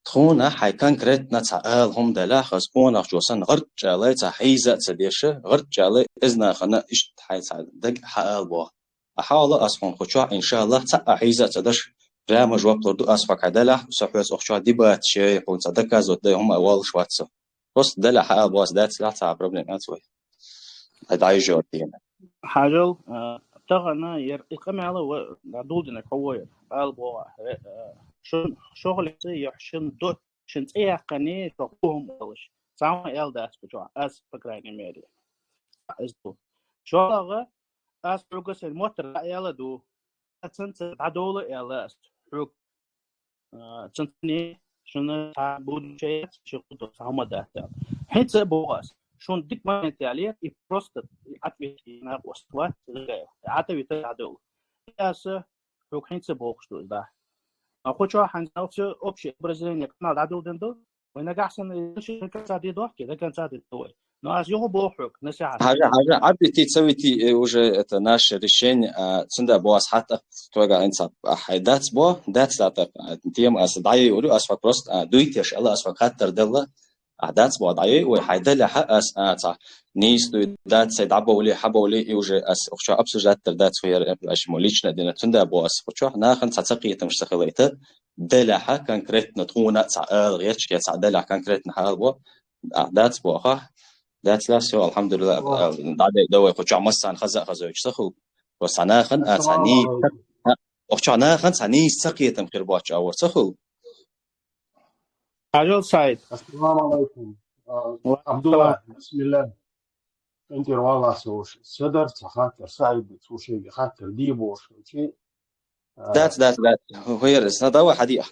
Тхуна хьай конкретно цхьа ала хӀума далахь, ас къонахчо сан гӀарчӀалай цхьа хьийза а ца деша, гӀарчӀалай эзнахана иштта хьай цхьа даг хьа ала боху. Ахьа ала ас хьуна кху чохь, иншаллах, цхьа а хьийза а ца даш, прямо жоп лур ду ас хьо кхай далахь, со хьоьца оху чохь дебаташ яй, хьуна цхьа доказывать дай хӀума а волуш вац со. Просто далахь хьа ала боху, дац лахь цхьа а проблема яц вай. Ай дӀайжор дийна. Хьажал, а, тахана яр и къамела ва, а, дулдинарг хьо вой, ала боху, э, э, шун, шохалица я шин до, шин цӀе яккхани, шо хӀума олуш. Цхьа хӀума эл дац кху чохь, ас, по крайней мере. Ас ду. ШолгӀа, ас хьуга сайн моттар ала ду. цунца дӀадовла аьлла аз хьога. А, цунцане шуна цхьа будущее яц, ши хӀу до цхьа хӀума дац аьлла. ХӀинца а боху аз, шуна дика момент ялера, и просто и ответ и накъост вац, Закаев. Ата вита дӀадовла. Аса хьога хӀинца бохуш ду, да. А кху чохь хьанзалца общее образование канал дӀадовла ден ду, вай нагахь санна, ши конца де дохке, до конца де ду вай. Но аз юха боху хьога, насихьат. Хьажа, хьажа, Ӏабити ца вити, э, уже это наше решение, а, цунда бо аз хьатта, тога инца, а, хьай дац бо, дац да так, а, тема аз дӀайуьрю, аз хьо просто, а, дуйтеш, ала аз хьо хаттар делла, а, дац бо дӀайуьй, вай хьай даляхьа, аз, а, ца, нийс дуй, дац, цай дӀабовли, хьабовли, и уже аз ухчо обсуждать дар дац, хуяр, э, аш мо лично дина, цунда бо аз ухчо, нахана ца, ца кхетамаш ца хилайта, даляхьа конкретно тхуна ца ала гӀерташ, я ца даляхьа конкретно хьал бо, а, дац бо, аха, дац ла, всё, алхьамдулиллах, Ва. а, дӀадай, давай, кху чохь массарна хаза а хазойтуш ца хул. Ва ца нахана, а, ца Ассаламу ни-, алейкум. а, кху чохь нахана ца нийса ца кхетам хир боцчу а вар ца хул. Хьажал, Саид. Ассаламу алейкум. А, Ва Абдулла, салам. Бисмилла. Центр валлахь со уж. Седар ца хаттар, Саид, цу шеге хаттар, ди бошучи. А, Дац, дац, дац. ХӀуяр, са давай хьадиа.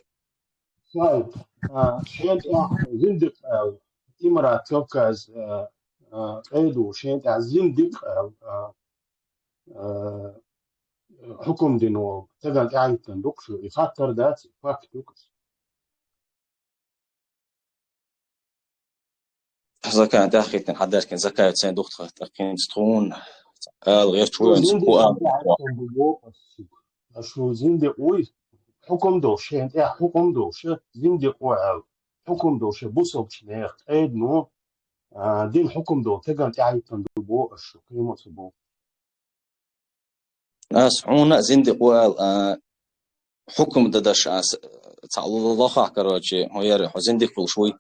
Саид, а, шен тӀехь зиндикъ аьлла, Имарат Кавказ, а, а, къайду, шен тӀехь зиндикъ аьлла, а, а, хьукум дина волу, таган тӀаьхьахӀиттина ду-кх шу, и хаттар дац, и факт ю-кх. Закаев тӀаьхьахӀиттина хьадаьркина, Закаев цхьаьна духтахь тӀаккхинца тхуна ала гӀерташ ву, Шу венца зиндикъ хӀу ала. ТӀаьхьахӀиттина ду боху ас шуьга. Шу зиндикъ вуй, хьукум долуш, шен тӀехь хьукум долуш, зиндикъ ву аьлла, хьукум долуш, бусалбачу нехан къайдано, а, дина хьукум долу таган тӀаьхьахӀиттина ду боху ас шу, кхин ма ца боху. Ас хьуна а зиндикъ ву аьлла, а, хьукум дан даш ас, ца лохахь, короче, хӀун яра, хьо зиндикъ волуш вуй.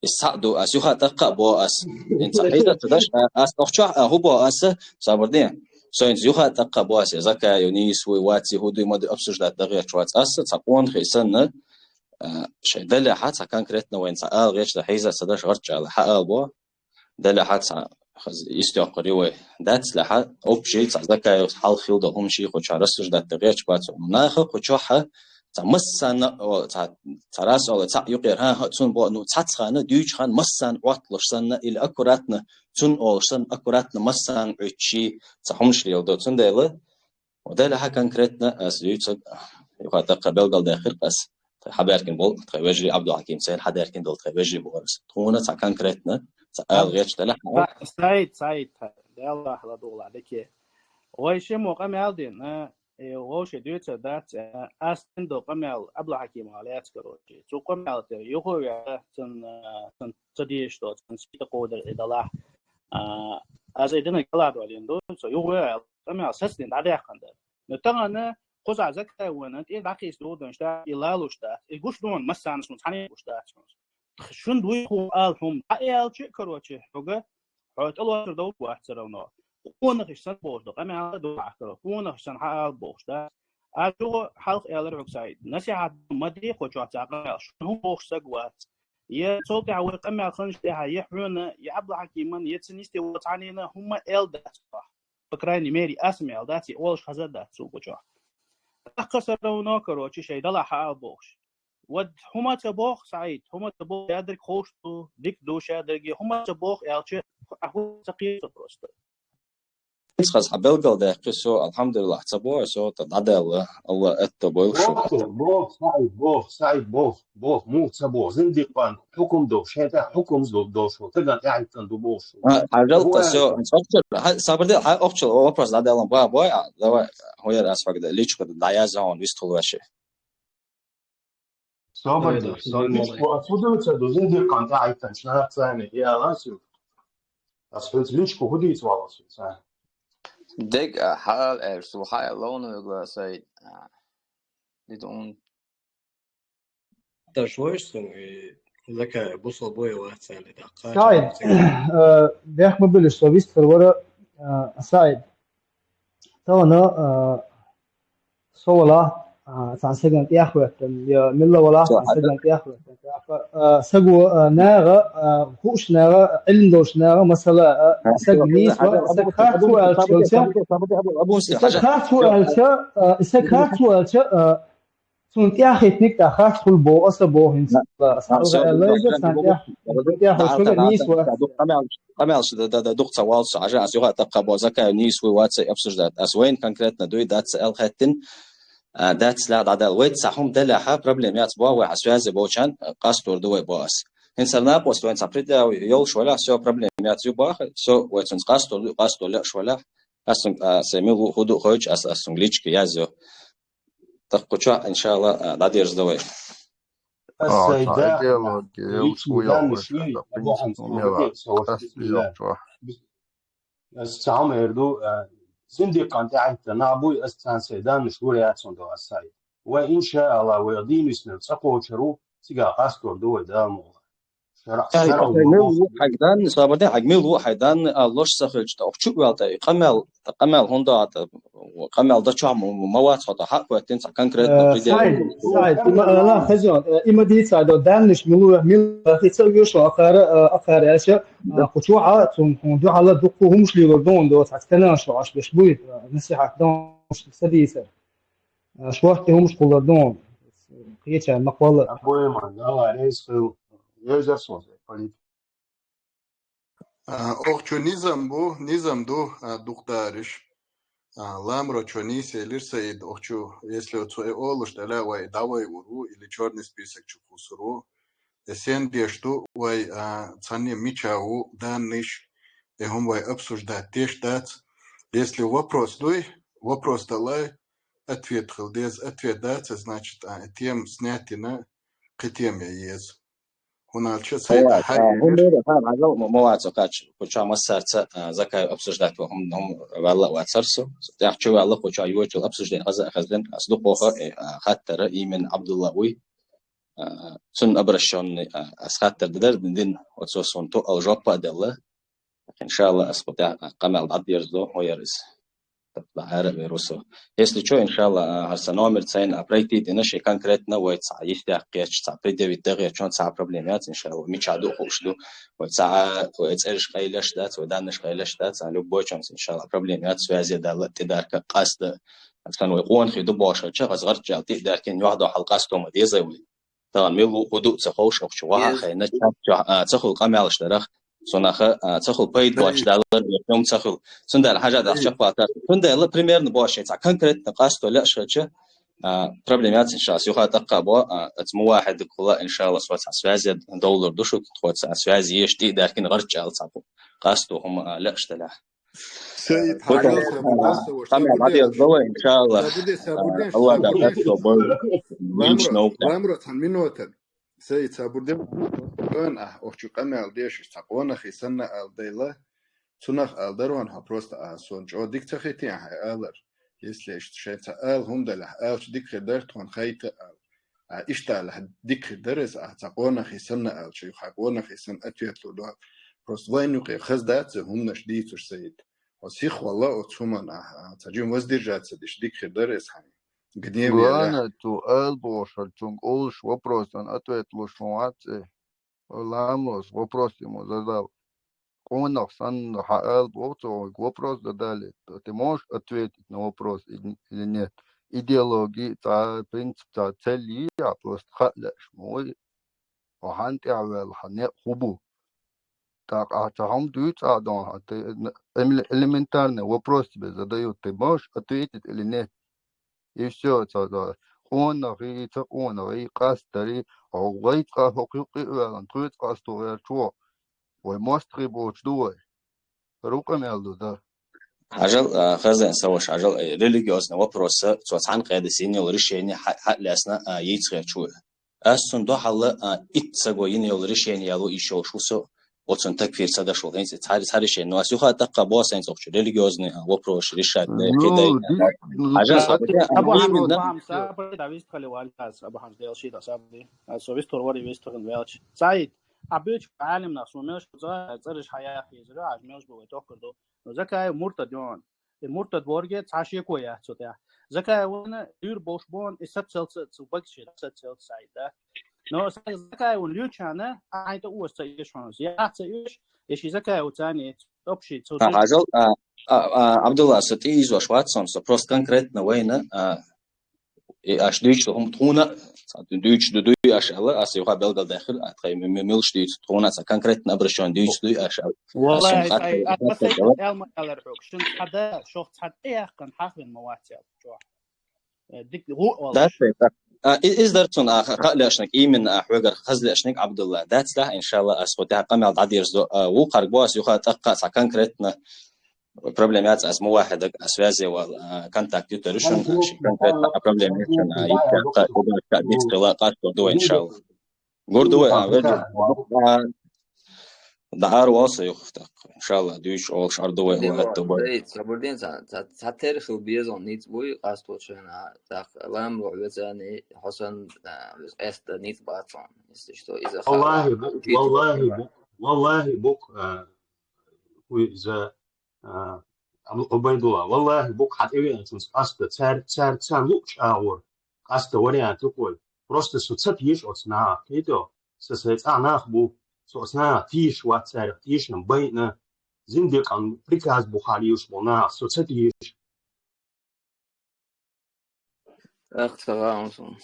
И схьа а ду, ас юха а тӀаккха а бо ас. Ин ца хьийза ца даш, а, ас тохчохь а хӀу бо ас, сабар де. Со ин ца юха а тӀаккха а бо ас, я Закаев нийса вуй, ваций, хӀу дуй, ма дуй, обсуждать дан гӀерташ вац. Ас ца къонахий санна, а, шайн далехьа, ца конкретно вайн ца ала гӀерташ дан хьийза ца даш гӀарчча ала, хьа ала бо. Далехьа цхьа хаза истохкар ю вай. Дац лехьа, общий цхьа Закаев хьалха хила долу хӀума шийхочохь рассуждать дан гӀерташ бац. Наха кху чохьа цхьа массанна, о, цхьа, цхьа раз ола, цхьа юкъера, хӀан, хӀа, цунна бо, ну, цхьацца хана, дуьйчу хана массанна Ӏотталуш санна, или аккуратно, цунна олуш санна, аккуратно массанна Ӏуьттуш, цхьа хӀумаш леладо. Цундела, Ва далехьа конкретно ас дуьйцург, юха тӀаккха белгалдаьккхира ас, тхайн хьабаьркина болу, тхайн вежарий Абдулхьаким сайна хьадаьркина долу тхайн вежарий бохура ас. Тхуна цхьа конкретно, цхьа ала гӀерташ далехьа. Са-, Саид, Саид, Далла хьала дугӀла декке. Вай шиммо къамел дина, э, вовше дуьйцур дац, э, ас дина долу къамел Абдулхьакима лаьцна, короче. Цу къамел тӀера юха а веана, цун, э, цун ца дезаш долу, цун сита кховдар и далахь. А, ас и динарг гала а долийна ду, со юха а къамел сацдина дӀадаьккхина дара. Но тахана кхузахь Закаев вайна тӀе дӀакхийса дугӀу дайна дац, и лалуш дац. И гуш ду хьуна массарна, шуна цхьаьна гуш дац хьуна. Шуна дуй хӀума ала хӀума дӀа аьлча, короче, хьуга, хьо тӀелоцур довла вац всё равно. Къонахаш санна бохуш ду, къамел а ду ахь, короче, къонахаш санна хьаала бохуш дац. Аз юха хьалха аьллера хьуга, Саид, насихьат ма де кху чохь цхьа къамел, шуна хӀума бохуш саг вац. Я цул тӀаьхьа вай къамел ханаш тӀехьа, я хьуна, я Абдулхьакиман, я цун йисте волу цхьаннена хӀума эл дац. По крайней мере, ас мел дац, и олуш хаза дац цу кху чохь. ТӀаккха всё равно, короче, шайн далахь хьаала бохуш. Вот хӀума ца боху, Саид, хӀума ца боху, шадерг ховш ду, дика ду шадерге, хӀума ца боху аьлча, а хӀума ца кхета просто. Хаза хьан белгалдаьккхи со, алхьамдулиллахь, ца боху со, тӀа дӀадаьлла, Алла атта бойла шу. Боху, боху, Саид, боху, Саид, боху, боху, муха ца боху, зиндикъан хьукум ду, шайтӀа хьукум ду, ду шу, таган тӀаьхьиттан ду боху шу. А, хьажал, тӀа всё, хьа, сабар де, хьа, охчул, вопрос дӀадаьлла, ба, бой, а, давай, хӀояр ас хьогда, личку дӀаяза хьуна, вистхула ваьши. Собар де, собар де. Отсюда у тебя, зиндикъан тӀаьхьиттан, шнахцани, я, ас ю. Ас хӀинца личку хӀу дийца валла ас ю, ца. Дег, а, хьал эр, су хьай ловна вегла сай, а, дитун. Даш войш сун, и Закаев бусалба вац аьлла даккха. Сай, э, бехк ма билиш, со вистхир вара, э, Сай. Тахана, э, со вала, э, цхьана сагана тӀехветтан, я милла вала, цхьана сагана тӀехветтан, тӀаккха а, саго, а, наха, а, хууш наха, Ӏилма долуш наха, масала, а, саг нийса, саг харц ву аьлча, саг харц ву аьлча, а, саг харц ву аьлча, а, цунна тӀаьхьахӀиттинарг тӀаккха харц хуьлу боху, аса боху хӀинца. Аса аьлла иза, царна тӀаьхьа, цунна тӀаьхьа хуьлу нийса вац. Къамел, да, да, да, дукха ца валлалц, хьажа, аса юха тӀаккха боху, Закаев нийса вуй вац, обсуждать. Аса вайна конкретно дуй, дац аьлла хаьттина, а, дац лаьа дӀадаьлла. Вайца цхьа хӀума делахьа, проблема яц боху вай, хьан связе болчарна, а, къастор ду вай боху аса. ХӀинца хӀара накъост вайна цхьа предъява йолуш валахь, всё, проблема яц ю баха, всё, вай цунца къастор ду, къастор леаш валахь. Аса цунга, а, сайн мила ву, хӀун ду хойчу, аса, аса цунга личка язйо. ТӀаккха кху чохь, иншалла, а, дӀадерзадо вай. Аса А, сайн цхьа да, идеология, личный уял данный вайша, шиъ, тӀаккха Абу принцип Хьамза, хӀума яла, аса йоккхуш ваха. Аса цхьа хӀума эр ду, а, зиндикъан тӀаьхьа нах буй, аса царна сайн даннаш лур яц хьуна до аса сайн. Вай, иншаалла, вай дийна виснарг цӀа кхочур ву, цигахь къастор ду вай, Дала мукъ лахь. Шарахь, Ай, шарахь ай, мила ву хьайга данна, собар де, хьайга мила ву хьайга данна, а, лош ца хилча, тӀаккха чу а ваьлла, тӀе, къамел, къамел хӀунда а, тӀе, къамел дан чохь ма, ма вац хьо, тӀе, хьакхоьттина цхьа конкретно Э, предел. Сайд, Сайд, и ма, э, ла, хезон, э, и ма дийца, до даннаш мила, мила, хи ца вешо, акхара, э, акхара аьлча, э, кху чохь а, цун, цун дуьхьала дуккха хӀумаш лелор дон, до, цхьа канал шо Ӏаш беш буй, э, насихьат дон, ца дийцар. Э, шортта хӀумаш кхуллар дон, кхеча ма кхолла. Обоим, Дала реза хил, реза соза, политик. А, охчу низам бу, низам ду, а, дукхадариш. А, ламро чо нийса элира Саид, охчу, если оцу э олуш тӀе вай дӀавайур ву, или чёрный список чу кхуссур ву, э сен деш ду, вай, а, цхьанне мича ву, данниш, э хӀума вай обсуждать деш дац. Если вопрос дуй, вопрос далай, ответ хила деза, ответ дац, значит, а, тема снять йина, кхин тема я еза. ХӀунда аьлча Саид, хӀай, а, хӀун бера, ха, хьажал, ма, ма вац кхача, кху чохь массарца, а, Закаев обсуждать ван хӀума, хӀума ваьлла а вацара со. ТӀаккха чу ваьлла кху чохь йочул обсуждение хаза а хазлина, ас дукхоха, э, а, хаттара именно Абдулла вуй. А, цунна обращённый, а, ас хаттар дан дара, дин, оцо суна тоъал жоп а делла. Иншалла, ас кху тӀехь къамел дӀадерзадо, хӀо яра иза. ТӀаккха дӀахьара а вер ву со. Если чё, иншалла, а, хӀара сан номер цайна, а, пройти дина, шен конкретно вай цхьа йистехь кхетча, цхьа предъявить дан гӀертачунна цхьа проблема яц, иншалла, мичахь ду хууш ду. Вай цхьа, вай цӀераш къайлеш дац, вай даннаш къайлеш дац, а, любой чонца, иншалла, проблема яц, связе далла, тӀедарка къаста. Сан вай къонахий ду бохуш хилча, хаза гӀарччал тӀе а даьркина, юьхь дохьал къасто ма деза вай. Тахана мила ву, хӀун ду а ца ховш, охчу ваха а хайна, ча-, чохь, а, ца хуьлу къамелаш дарах, цунах, а, ца хуьлу пайда боцуш далар, хӀума ца хуьлу. Цундела хьажа дахча кхоттар. Цундела примерно бохуш, цхьа конкретно къасто леаш хилча, а, проблема яц, иншалла, юха тӀаккха бо, а, аца мувахьидакхула, иншалла, со цхьа связе довлур ду шу, тхо цхьа связи еш, тӀе а даьркина гӀарччал цхьа къасто хӀума, а, леаш делахь. Саид, хьажал, сабур де, сабур де, сабур де, сабур де, Ламро, цхьана минота. Саид, сабур де, ахь охчу къамел дешаш цхьа къонахий санна ала дайла, цунах ала дарван хьо просто а сон чӀо дика ца хетий ахь алар. Если иштта шайн цхьа ала хӀума далахь, алча дика хир дара тхуна хайта ала. А иштта алахь дика хир дара иза, ахь цхьа къонахий санна алча, юха къонахий санна ответ лур ду. Просто вайн юкъе хаза дац хӀуманаш дийцуш, Саид. Хьо сихвала оцу хӀуманах, а, цхьа жим воздержаться деш дика хир дара иза хьайн. Гнев яла. Главное, цу ала бохуш хьал, цунга олуш вопросан ответ луш хӀун вац цӀе. Ламрос вопрос ему задал. Къонах санна хьан ала боху цо, вопрос задали. Ты можешь ответить на вопрос или, или нет? Идеология, цхьа принцип, цхьа цель йий, а просто хаа лаьаш ма вай. Хьо хьан тӀехь ваьлла, хьан некъ хӀун бу? ТӀаккха ахьа ца хьума дуьйцу а дон, хьан тӀе-, элементарный вопрос тебе задают, ты можешь ответить или нет? И всё, ца, ца, къонахий, ца къонахий, къастарий, хьо вайца къа-, хӀокху юккъе а ваьлла, тхоьца къасто гӀерташ ву. Вай мостагӀий боцуш ду вай. Рукъа мел ду, да. Хьажал, а, хазен саваш, хьажал, э, религиозный вопроса, цо цхьана къедас йина йолу решение хьа-, хьа а лесна, а, йийца гӀерташ ву. Ас цунна дуьхьал, а, итт саго йина йолу решение яло йиш йолуш ву со, оцунна такфир ца даш волу. ХӀинца цхьа, цхьа решение. Ну, ас юха тӀаккха боху, хӀинца охчу религиозный, а, вопрос решать дай, кхидӀай. Хьажал, Абу Хьамза, именно. Абу Хьамза, сабри, да, вистхали валас, Абу Хьамза, Дела шийтта сабри. Ас со вистхур вари вистхин велч. Саид, а буьйцу Ӏалимнах, со мелш бу, цӀа-, цӀераш хьаяхъе, хьажа мелш бу вай тохкар ду. Ну, Закаев муртад йон. И муртад ворге цхьа шеко яц цу тӀехь. Закаев вайна дуьйр болуш бон, и сацалца, цу багче сацалца Саид, да. Но Закаевна лючана, а хьайна тӀа оса ца оьшу хьона. Я ца оьшу, я ши Закаевцани общий цо А, хьажал, а, а, а, Абдулла, со тӀеийзош вац со, со просто конкретно вайна, а, и аш дуьйцу хӀума тхуна, ца дуьйцу ду дуй аш аьлла, ас юха белгалдаьхира, а тхай м-, м-, милш дуьйцу тхуна, ца конкретно обращён дуьйцу дуй аш аьлла. Ас шун Валлахи, хатта ай, ас хатта масай аьлла. Элма аьлар хьога, шун цхьа да, шох цхьа тӀе яхкан хьахвин ма вац аьлла, чохь. Э, дик гӀу Да, олуш. а, и-, из дар цун а ха-, ха лешнаг, именно а хьоьгара хаза лешнаг, Абдулла. Дац да, иншалла, ас хӀу тӀехь къамел дӀадирзо, а, ву кхарг бо ас юха тӀаккха цхьа конкретно проблема яц, ас мувахьидак, а, связе вал, а, контакт ю тара шун, а, ши конкретно а проблема яц шун, а, итка, ка, кубарка, бицкала, къастор ду, иншалла. Гур ду вай, а, вежа, а, да, ар вал со юха, так, иншалла, дуьйш олуш ар ду вай, Дин вай, ва, ду вай. Дай, Сабурдин, ца, ца, ца терхил безон ниц буй, къасточана, так, лам ва везани, хосан, а, вез эста ниц бацон, если что, из-за Валлахи, хала, бу-, учитель валлахи, понимаю. Бу-, валлахи, бук, а, уй, за, а, Абу Убайдулла, валлахи, бук, хьа тӀевеана цунца къаста, цар, цар, цар луъчу агӀор, къаста вариант ю кхой. Просто со ца тийш оцу наха, кхетӀо, со сайн цӀа нах бу, со оцу наха тийш вац цаьрга, тийшна байна, зиндикъан приказ бу хьал юш бу наха, со ца тийш. Ах, ца гӀан сон.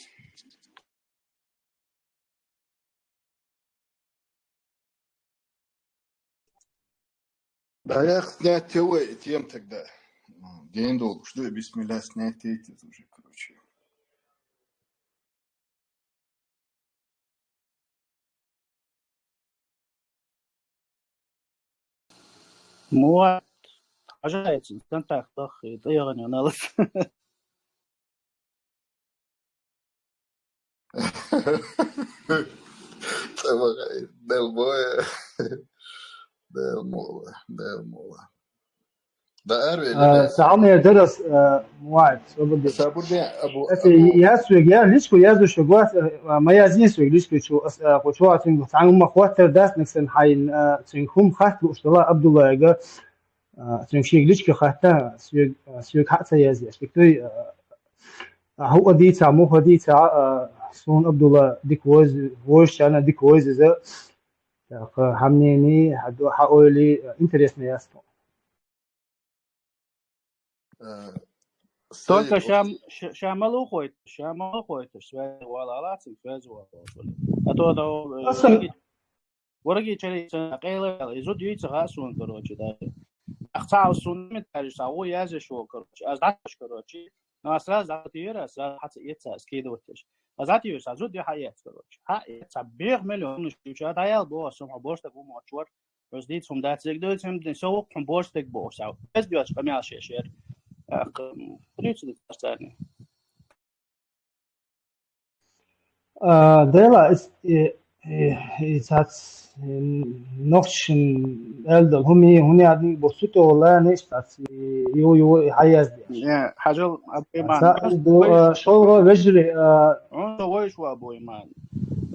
Да, я снять ТВ и тем тогда. День долг, что и бисмилля снять эти уже, короче. Муат, хьажа айцин, контакт баххи, тӀаягӀан йоналас. ЦӀа бахай, Дел боя. Дел мола, Дел мола. Да, Арвели, А, да. Салам, я Дерас, а, Муат, Сабурди. Сабурди, Абу, Эти, Абу. Я свег, я личку, я душу, глаз, а, моя зин свег, личку, чу, а, кучу, а, цин, цин, ма, хватер, дас, никсен, хайн, а, цин, хум, хат, луш, дала, Абдулла, яга, а, цин, ши, личку, хатта, свег, а, свег, хат, са, я, зин, а, шпик, той, а, а, ху, а, дица, му, ху, дица, а, сун, Абдулла, дик, воз, воз, чана, дик, воз, за, так, а, хамнени, ха, ду, ха, ойли, а, интересно, ясно. Э, Только сай ша, ша, ша ма лохойташ, ша ма лохойташ, связи вала, алацин связи вала. А то, да, э, Просто вараги, вараги чари са къайла, и зуд юйца ха сун, короче, да. Ах, ца сун, митариш, са, о, я же шо, короче, аз даташ, короче. Ну, а сразу датира, сразу хаца еца, скидывать еш. А затира, са зуд я ха ец, короче. Ха ец, бех миллион, ну, что, да, я, бо, сум, а бо, что, гумо, чур. Просто дийца хӀума дац, дерг дуьйцу хӀума, со ву хӀума божа стаг бохуш, сов. Веза доьцу къамел шеш яра. Ах, дуьйцу дийца царна. А, дела, ис-, и, и, и цац, и, нохчашна аьлла долу хӀума, хӀума яд бу цу тӀе вала, неш цац, и, ю, ю, и хьаязде. Не, хьажал, Абу Иман, Ца, просто ду, вуйш а, шолгӀа вежарий, а, хьуна со вуйш ву, Абу Иман.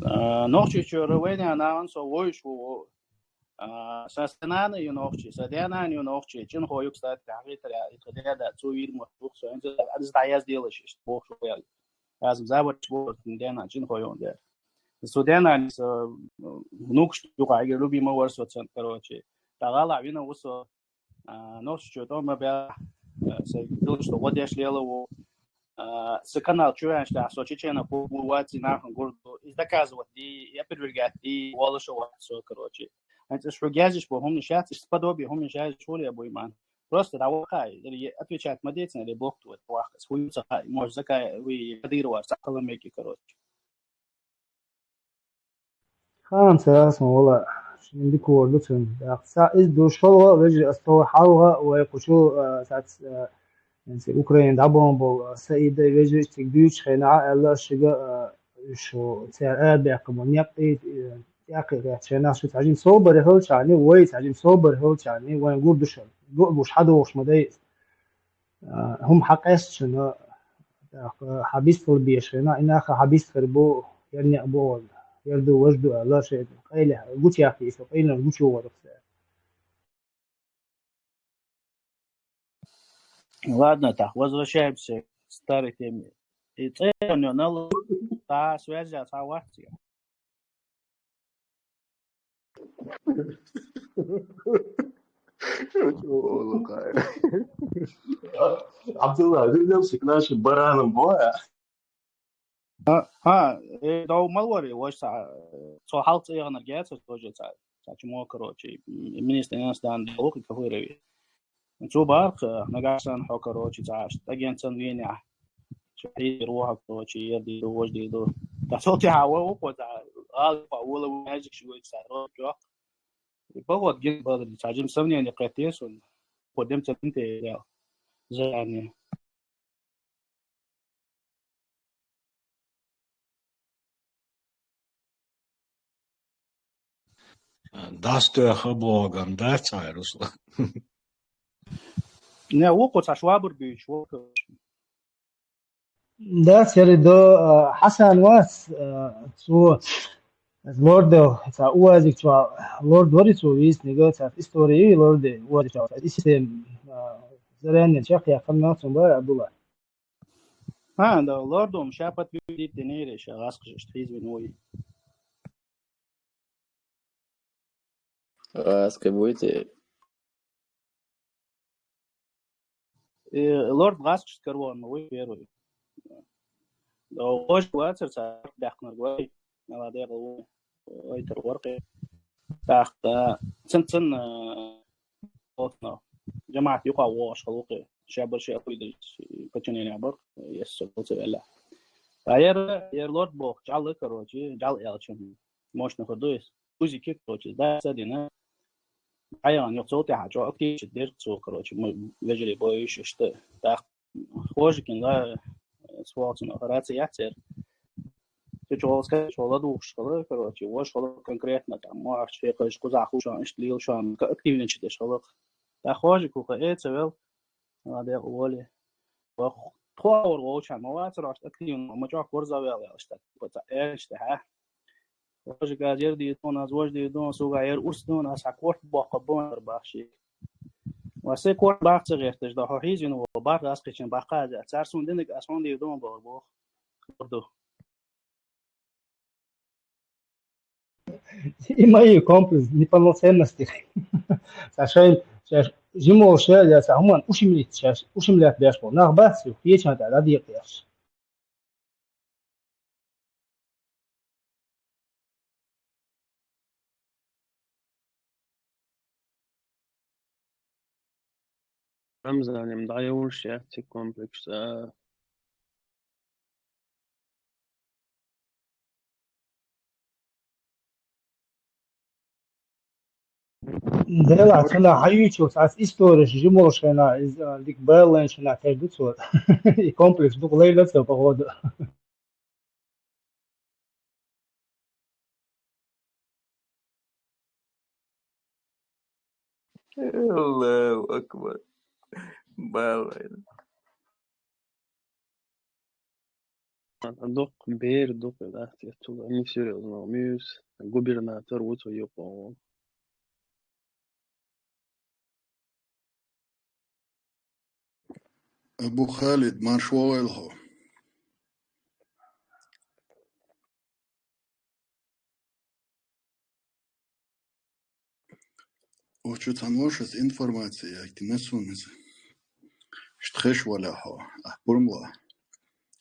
А, Нохчийчуьра вайна нахана со вуйш ву. А, сан, сан нана ю нохчи, сан денана ю нохчи, чӀинхо ю, кстати, хьахийтар, я, итха деда, цу вийр мо, тух, со, инца, адис дӀаязделаш, ишт, боху, шо, я. Аз забарч боху, денана, чӀинхо ю, дер. Со денана, со, внукш, юха, агер, любимый вар, со, цен, короче. Тагала, вина, усо, а, нохчи чу, тома, бя, а, са, дилш, то, гӀодеш, лела, ву. А, сы канал чу ваьнча, со чеченов ву, ву, ваци, нахана гур ду. Из доказывать ди, и опровергать ди, волуша вац со, короче. ХӀинца шу гезиш бу, хӀумнаш яц, иш подобие хӀумнаш яц, шу ле бу, иман. Просто дӀавахай, или е-, отвечать ма децна, или блок твой, вахкас. Хуй ца хай, может, закай, вы, Кадырова, ца халамеки, короче. Хан царас ма вала, шин дикор ду цун. Дакъ ца из ду шолгӀа, вежарий, ас тхо хьалха вай кхучу, а, сац, а, янци Украина дӀабон бол, а, Саида вежарий циг дуьйцу хенахь, аьлла шига, а, уьш цара а баьккха бу, некъ и, и, тӀаккха гӀерташ хенахь шу цхьажин собар хилчарни, вай цхьажин собар хилчарни, вайн гур ду шуна. Ду гуш хьадогӀуш ма дай. А, хӀума хьакъаьстачунна, тӀаккха хьабистхила беш хенахь, и наха хьабистхир бу, яр некъ бу олу, яр ду, важа ду аьлла, шайн къайле гучуяккхий со, къайле гучугӀорах цара. Ладно, так, возвращаемся к старой теме. И цӀе йонал, та связь, цхьа вац я. Абдулла, вернемся к нашим баранам, бо. А, а, э, дов мал вари, ваш ца, цо хьалха цӀа яханар гяцар тоже ца, ца чумо, короче, м, министр иностранных дел Кафырови. Цо бах, э, нагахсан хьо, короче, ца, агентсан веня. Шахи руха, короче, ерди ду, вожди ду. Та цо тя ва, ва, ца, ал, па, вала, вожди, шуй, ца, ро, чо. И поход ген бадри, ца, жим сомнение катесун. Подем ца, те, я. Заранее. Дас тӀехьа блоган, да, цай, Руслан? Не, вукхо ца швабр бийч, вукхо. Да, церидо, а, Хасан вас, а, цу лордо, ца уазик цу лорд вари цу виснига, ца истории лорде, уазик цу, ца истем, а, заранее чак я хамна цумба Абдулла. А, да, лордом, ща подтвердить не решил, раз к же, что извини, ой. Раз к будете. Э, лорд гас к скорвон, ой, первый. Да, ой, вацер, ца, бяхнар, ой. Молодец, ой, ой, тер ворке. Так, да, цен, цен, э, От но. Жамаат юха вош халукы. Шабар ши акуйдыр подчинение бар. Yes, so, so, эла. Та ер, ер лорд бох, жалы, короче, жал элчин. Мощно ходуис. Узики, короче, да, садина. Аян, ёк, цол тяха, чо, активчи дер, цо, короче, мы вежели бой ещё что. Так, хожикин, да, сволчно, рация цер. Ты чё сказать, что ладу школы, короче, вот школа конкретно там, может, что я хочу кузаху, что он, что лил, что он, активничать школа. Та хожи куха, э, цевел, молодец, уволи. Вах, тхуаур волчан, молодец, раз активно, мы чё, кор завел, что, типа, та, э, что, ха? Хожи газер ди, то нас вож ди, то, суга, ер, урс, то, нас, а корт, баха, бон, бахши. Васе корт, бах, цегер, тыш, да, хо, хизин, во, бах, ас, кичин, баха, за, цар, сун, денег, ас, он, ди, дон, бах, бах. Кордо. И мои комплекс неполноценности. Сашай, сейчас, жимо, сейчас, я сам, ушимлит, сейчас, ушимлят, бяш, по, нах, бац, ю, хиечан, да, да, дир, бяш. Рамзаним дайвурш, я, ци комплекс, а. Дела, цена хаючу, ас история, жимолшена, из, а, лик бэлэншена, теждуцу. И комплекс дук лейлэцэ, походу. Аллаху акбар. Балай. Дук, бер дук, да, тетула, несерьёзно, мюс, губернатор, вот ёпо. Абу Халид, марш вогӀел хьо. Очу цан вашас информация, як ти насуниза. Штхеш валя хьо, а пурмла.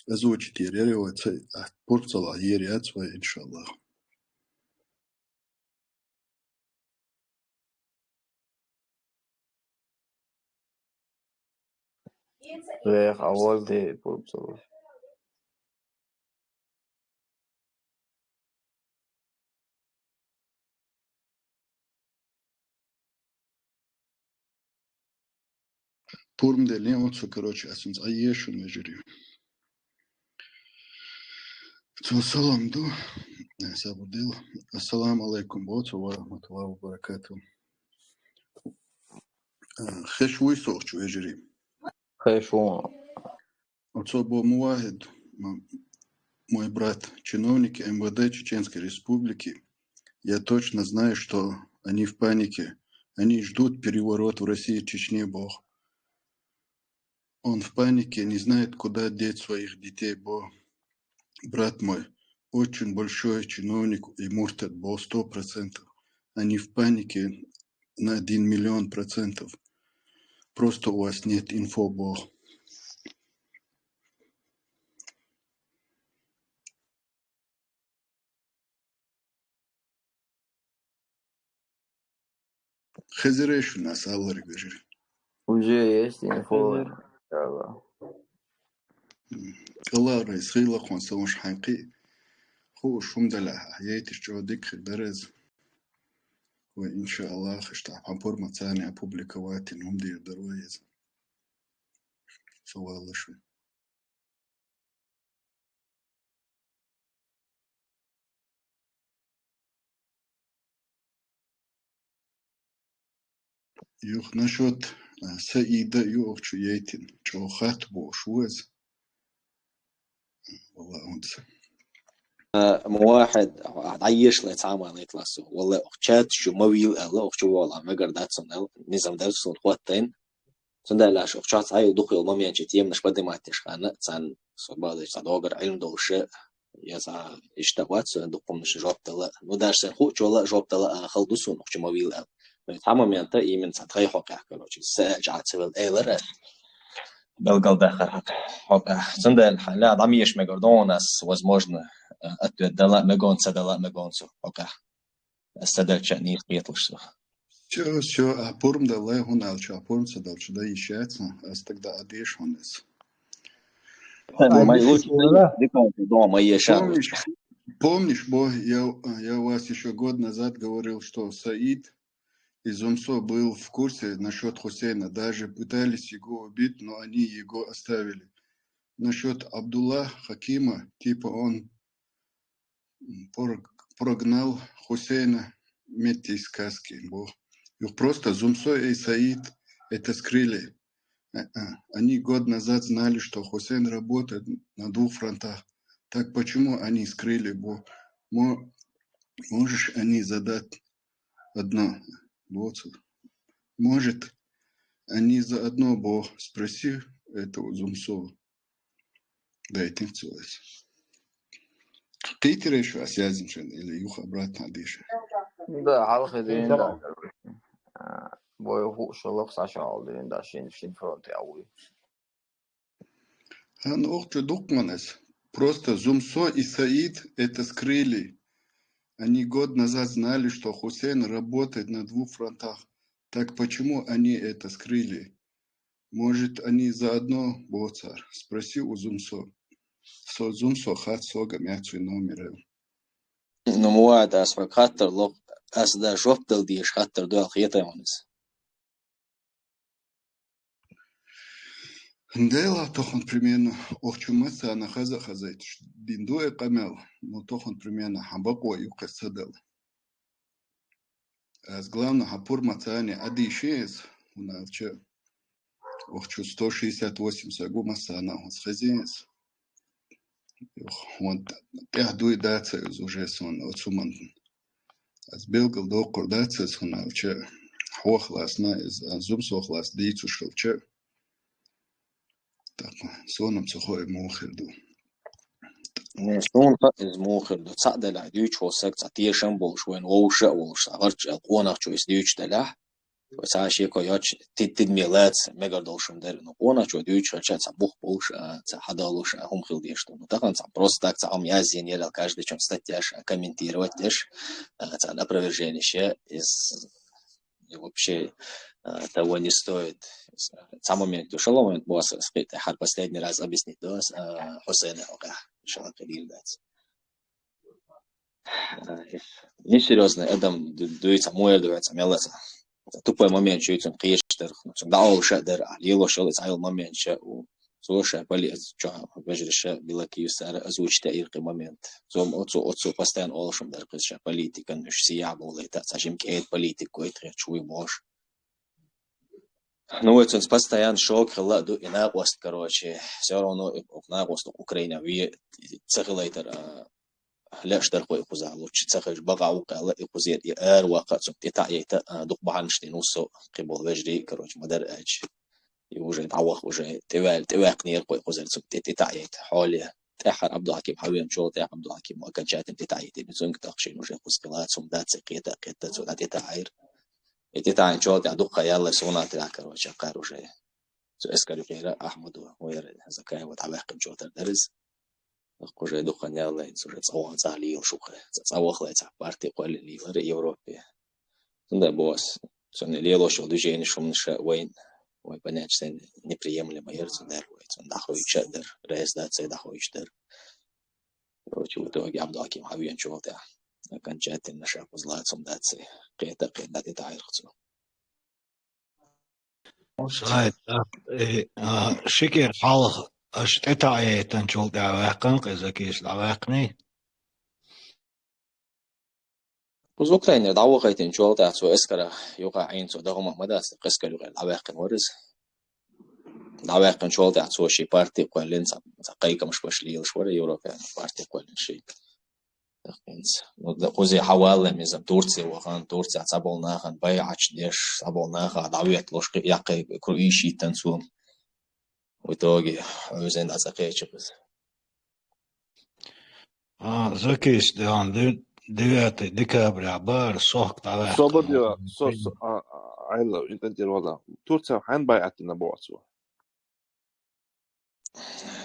Озвучить ерери вацай, а пурцала ери ацвай, иншаллах. Лех, авал де пурцал. Пурм делен оцу, короче, асунц айешун вежири. Цо салам ду. Э, сабудил. Ассаламу алейкум, боцу, ва рахматуллахи ва баракату. Э, хеш вуй сохчу вежири. Хеш вуй. Оцо бо Мувахид, м-, мой брат, чиновники М В Д Чеченской Республики. Я точно знаю, что они в панике. Они ждут переворот в России, Чечне, бо. Он в панике, не знает, куда деть своих детей, бо. Брат мой, очень большой чиновник и муртад, бо, сто процентов. Они в панике на один миллион процентов. Просто у вас нет инфо, бо. Хезирай шуна, ас аларг вежарий. Уже есть инфо. Хезир. Иншаллах. М. Аллах райс хила кхун са уж хьанкъи. Ху шум дала, яйтиш чо дик хи дараз. Ва иншаллах, ишта хапур мацани опубликовать ин хум дир дарвайз. Савалла шу. Юх, насчёт, э, Саида, юх, чу яйтин, чо хат бо шуэз. Валла, унц. Э, МуахӀед, а, дӀаешла цхьа ма лайтласу. Валла, ох, чат чу ма вил ала, ох, чу вала, мегар дацун ал, низам дарсун хваттайн. Цундела аш охчац гӀайла духуйла моментчи темнаш поднимать деш хана, цан собалдеш ца догар гӀилм долуша, я ца иштта вац, дукхумнаш жоп дала. Ну, даже сен хучола жоп дала, а, хал дусун охчи ма вил ал. Ну, цхьа момента именно ца тхай хокъя, короче, са жа цевел эйлара. Белгал дахар хокъя. Цундела хала, дам еш мегар донас, возможно, ответ дала, мегон ца дала, мегон цу хокъя. Садалча нийс кхеталаш сох. Всё, всё, а пурм далай, хӀуна алча, а пурм садалча, да, ещё яц, а тогда адеш хӀунас. Помнишь, Мои лучшие да? Деканты дома, ещё. Помнишь, помнишь, бо, я, я вас ещё год назад говорил, что Саид из УМСО был в курсе насчёт Хусейна, даже пытались его убить, но они его оставили. Насчёт Абдулла Хакима, типа он м, пор-, прогнал Хусейна метти из сказки, бо. Их просто ЗУМСО и Саид это скрыли. Э, э, они год назад знали, что Хусейн работает на двух фронтах. Так почему они скрыли, бо? Мо-, можешь они задать одно? Вот. Может, они заодно, бо, спроси этого ЗУМСО. Да, и ты целуйся. Ты теряешь, а связь ничего, или юха обратно дыши. Да, хьалха дин да. А, бой ху шолох сашал дин да, шин, шин фронт я уй. А, ну, ох, чё дукманас. Просто ЗУМСО и Саид это скрыли. Они год назад знали, что Хусейн работает на двух фронтах. Так почему они это скрыли? Может, они заодно, бо цар? Спроси у ЗУМСО. Со ЗУМСО хат сога мя цуй номер. Ну, муад ас хӀу хаттар лох, ас да жоп дал деш хаттар дуал хетайманис. Дела тохон примерно охчу маса на хаза хазайтуш дин дуэ къамел, но тохон примерно хабакъо юкъе садал. Аз главное хапур мацани адишес, хӀуна алча охчу сто шестьдесят восемь сагу масана хос хезес. Ох, вон тӀехь дуй даца из уже сон оцуман. Аз белгал доккъур даца из хӀуна алча хьох ласна из, а, ЗУМСО хлас дийцуш хилча. Так, сонам ца хой мухир ду. Не, сунха из мухир ду. Ца даля дуьйч хосак, ца тешам болуш, вайн вовша а волуш, ца гӀарч а къонахчу из дуьйч даля. Ва ца шеко йоч, тид, тид мелац, мегар долшун дер. Ну, къонахчу дуьйч хача, ца бух болуш, а, ца хадалуш, а, хум хил деш ду. Ну, тахан ца просто так, ца ам язин ерал каждый чон статьяш, а, комментировать деш, а, ца опровержение ше, из И вообще, а, того не стоит. Ца момент, шала момент, бо ас хар последний раз объяснить, да, а, Хусейна хокъя. Шала кадил дац. А, несерьёзный адам ду-, дуйца, муэр дуйца, меласа. Тупой момент, чуйцун киештер, ну, цун даул шадер, а лило шал, ца ил момент ша у Цо ша поли-, чо, вежарий ша билакиюсара озвучить иркъи момент. Цо, оцо, оцо постоянно олушум дар кхез ша политикан, уж сиябулайта, ца жим кӀед политик гойт хер чуй бош. Ну, вот цунц постоянно шок хила ду, и накъост, короче, всё равно и, и накъост Украина ви цахилайтар, а, леш дар хой кхуза лучи, цахилж бага укъала и кхузер, и ар вака цуп, и та, и та, а, дук баханш дин усо, кибол вежарий, короче, мадар ач. И уже дӀаваха, уже тӀеваьл-, тӀеваьккхинера кхой кхузара цу тӀе, тӀе таӀийта хьоле. тӀеххьара Абдулхьаким хьавеначул тӀехьа Абдулхьаким окончательно тӀетаӀийта, цунга тахшин уже кхузкъа лаца хӀума дац, кхета, кхета, цо дӀатӀетаӀийра. И тӀетаӀийначул тӀехьа дукха ялла сунатра, короче, кхар уже. Цу эскар юкъера Ахьмаду, вера Закаева дӀаваьккхинчул тӀехьа дара из. Кху уже дукха ялла, цу уже цӀа ваха цӀа лийла шуха. ЦӀа, цӀа вахале цхьа парти кхоьллина лийлар Европе. Цунда босс. Цунна лелош йолу движени шумнаша вайн, вай понятие неприемлемо яра цунна дар, вай цунна дӀахойтуш а дара, реза дац цай дӀахойтуш дара. Короче, в итоге Абдулхьаким хьавеначул тӀехьа окончательно ша кхуза лаца хӀума дац цай, кхета, кхета дӀатӀетаӀийра цо. Шайт, э, а, ши кӀира хьалха аша тӀетаӀийтинчул тӀаьхьа ваьккхина, кхуза Закис дӀаваьккхиний? Кхуза Украинера дӀавахийтинчул тӀаьхьа цо эскара юкъахь Ӏийна, цо дагӀма ма дац, эскара юкъера дӀаваьккхина вара иза. ДӀаваьккхинчул тӀаьхьа цо шен парти кхоьллина, цхьа, цхьа кхайкамаш беш лелаш вара Европе, парти кхоьллина шен. ТӀаккха хӀинца, ну, да, кхуза хьаваллалц иза Турция вахана, Турция цхьаболу нахана байӀаташ деш, цхьаболу наха дӀахӀоьтталуш, кхин яккхий круг йиш йиттина цо. В итоге, хьоьзина дӀа цӀа кхечира иза. А, Закис, девятый декабря бара, сохка дӀаваьккхина. Собадева, со, со, а, а, Ӏайла, интернет вала. Турция хьайн байӀат дина боху цо?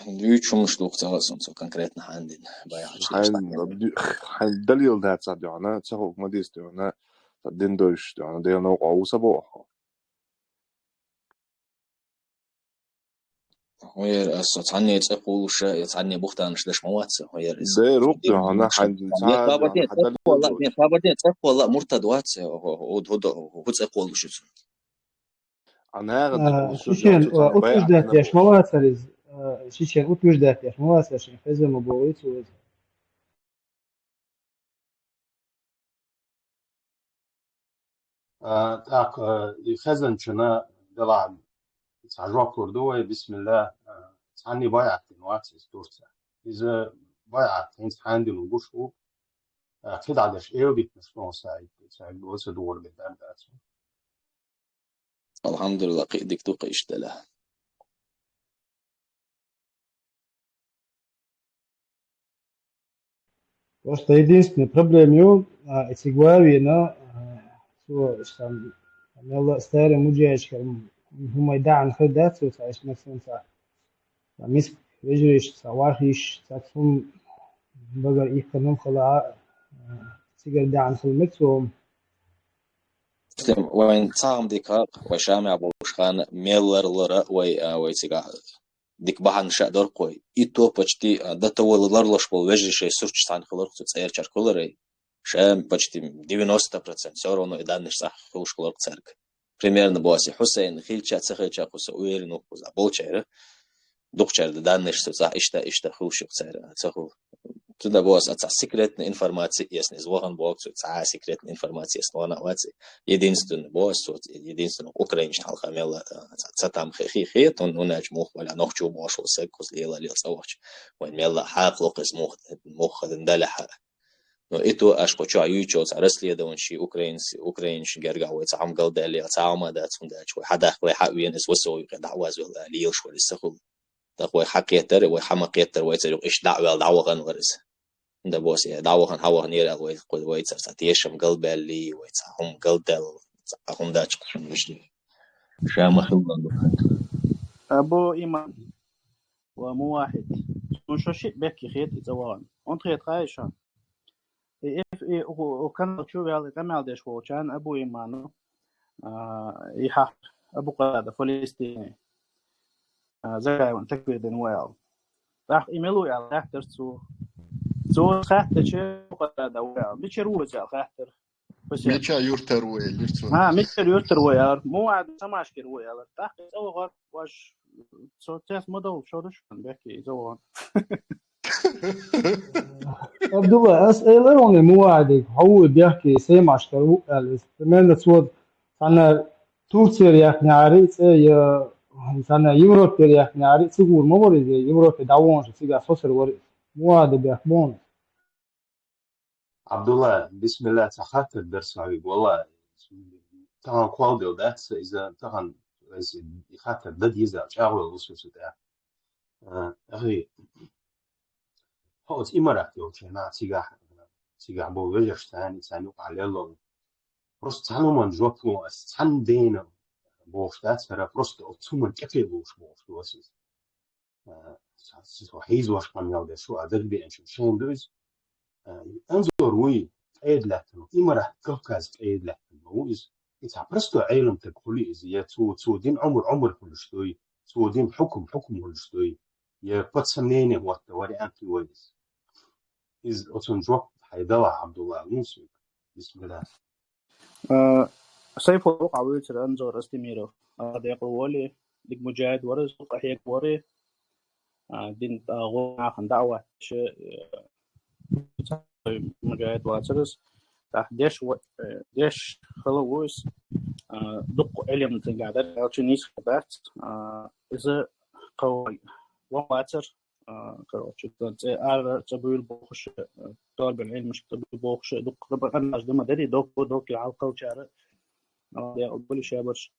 Дуьйцуш хӀуманаш ду-кх ца хаа суна цо конкретно хьанна дина байӀат. Хьайн, ду-, хьайн далил дац цхьа дуьхьана, ца хӀума ма дийца дуьхьана, цхьа дин дойуш дуьхьана, Делан новкъа ву ца боху хьо. ХӀун яра аса, цхьанне цӀе кхуллуша, я цхьанне бухтанаш даш ма вац, хӀун яра иза? Де, рукъ дуьхьана, хьайн, я цхьа сабар ден дуьхьана цӀе кхолла, далил. Я сабар ден цӀе кхолла, муртад вац, хӀу, хӀу, хӀу, хӀу цӀе кхоллуш ю цунна. А, шичен, а, утверждать деш ма вацара иза, а, шичен утверждать деш ма вацара, шен хезна ма боху цо иза. А, тӀаккха, а, и хезначунна делахь цхьа жоп лур ду вай, бисмилла, а, цхьанне байӀат дина вац иза Турция. Иза байӀат хӀинца хьанна дина гуш ву, а, кхидӀа дерш эла дитинарш ма ву ца, ца, ца дугӀур бен дар дац. Алхьамдулиллах, кхин а дика ду-кх иштта делахь. Просто единственная проблема ю, а, эциг вавина, а, цо, там, мелла а старый муджаечкар, м, хӀумай даьӀна хир дац, цо, цхьа иштта, цхьа, цхьа миска вежарий, цхьа вархӀ йиш, цхьа цхьа хӀума багара иккхина хӀума хила, а, цигара даьӀна хила мега цо. Вайн цхьа хӀума дика хаа, вай Шамехь болуш ханна мел ларлора вай, а, вай цигахь дика бахьана ша дора-кх вай. И то почти, а, до того ларлуш болу вежарий шайн сурташ цхьаьна хиларх цу цӀерачаьрга хиларай. Шам почти девяносто процент, всё равно и данныйш цхьаьна хуьлуш хиларх цаьрга. Примерно боху аса, Хьусайн хилча а, ца хилча а, кхуза уверенно ву кхуза болчара. Дукхачара данныйш цу цхьа иштта, иштта хуьлуш ю-кх цара, ца хуьлу. Цуьнан боху аса, цхьа секретная информация эцна иза вахана боху цо, цхьа а секретная информация эцна вахана а вац. Единственный боху аса, единственный украинчу хьалха мелла, а, цхьа, цхьа там хи-, хи-, хета, хӀунда аьлча муха ваьлла нохчо бохуш волу саг кхуза лела-лела цӀа вахча. Вайн мелла а хьакхало-кх иза муха, муха далахь а. Но и то аша кху чохь юьйцучу цхьа расследование ши украинс-, украинчу гергахь вай цхьа хӀума галдаьлла, цхьа хӀума дац, хӀунда аьлча вай хьадаккхале хьа а веана иза васов юкъе дӀа а вазвелла, лелаш вара иза ца хуьлу. ТӀаккха вай хьакхеттара, вай хьа ма кхеттара, вай цара юкъа иштта дӀа а ваьлла, дӀавахана вара иза. ХӀунда боху аса, дӀавахана, хьавахана яра аьлла, вай, вай цара цхьа тешам галбаьллий, вай цхьа хӀума галдаьлла, цхьа хӀума дац-кх шуна вуьшта. Ша ма хиллан ду. Абу Иман ва Мувахьид. Шуна шо шиъ бехке хета и цӀа вахана. ХӀунда хета хаьий шуна? И эф-, и у, у канал чу ваьлла, къамел деш волчарна Абу Иману, а, и хьахара, Абу Къатада Фалестини, а, Закаевна такбир дина ву аьлла. ТӀаккха и мила ву аьлла хаьттира цо. Цо хаьттича, Абу Къатада ву аьлла. Мичара ву иза аьлла хаьттира. Хьусен. Мича юьртара ву элира цо. ХӀа, мичара юьртара ву аьлла. Мувахьид Самашкара ву аьлла. ТӀаккха и цӀа вахара, ваш, цо цец ма довла, шо ду шуна бехке и цӀа вахана. Абдулла, ас элира хьуна Мувахьиде, хьо ву бехке, Семашкара ву аьлла иза. Примерно цо цхьана Турцера яьккхинехьара цӀе, я цхьана Европера яьккхинехьара, цига вур ма вара иза, Европе дӀаваханчу цигахь соцур вара иза. Мувахьиде бехк бу хьуна. Абдулла, бисмилла, цхьа хаттар дара сан вига, валла, тахана кхолладелла дац иза, тахана иза и хаттар дан деза, чӀагӀвелла ву со цу тӀехь. А, ахи, Тхо оцу Имарат йолчу хенахь цигахь, цигахь болу вежарш царна, царна юкъахь лелло. Просто цхьана хӀуманна жоп ло ас, цхьана дена бохуш дац хӀара, просто оцу хӀуманна тӀекхе лууш бохуш ду ас иза. А, со хьийзош къамел деш ву, а дагабеанчун шайна ду иза. А, Анзор вуй, къеда лаьттина, Имарат Кавказ къеда лаьттина ву иза. И цхьа простой Ӏеламстаг хуьлу иза, я цо, цо дина Ӏумар Ӏумар хуьлуш дуй, цо дина хьукум хьукум хуьлуш дуй, я под сомнение хӀотта вариант ю вай иза. Иза оцунна жоп хьайна дала, Абдулла, муса вуьгу? Бисмилла. Э, Сайфулла ву къа вуьйцура Анзор Астемиров. Ала декъала волий, дика муджахид вара иза, къахьега вара. А, дин, а, гӀо нахана даӀват деш, э, муджахид вацара иза. ТӀаккха деш ва-, э, деш хала ву иза. А, дуккха Ӏилма цуьнгахь дара, аьлча нийса дац. А, иза кхо ван вацара. А, короче, цӀе ара цӀа буьйлу бохуш, а, торбан Ӏилмашка цӀа буьйлу бохуш, дуккха къамелаш дан ма дарий, доккху, доккху хьалкхалчара, а, декъала болий шабарш.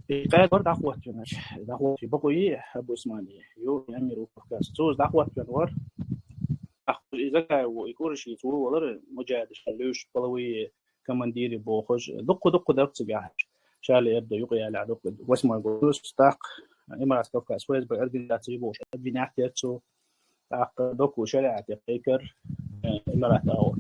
И къаьдор дӀахӀоттавинарш, дӀахӀоттаве бакъо йий, Абу Усмани, ю, Амир у Кавказ. Цо иза дӀахӀоттавина вара. Ахь и Закаев ву, и Курашица ву валара, муджахидаш луьйш, половые командиры бохуш, дуккха-дуккха дара цигахь. Шарли Эбдо юкъа ялахь дуккха, восьмой год. ТӀаккха Имарат Кавказ ФСБ организаци бохуш обвинять дара цо. ТӀаккха доккха шариӀате кхайкхар, э, Имарат агӀор.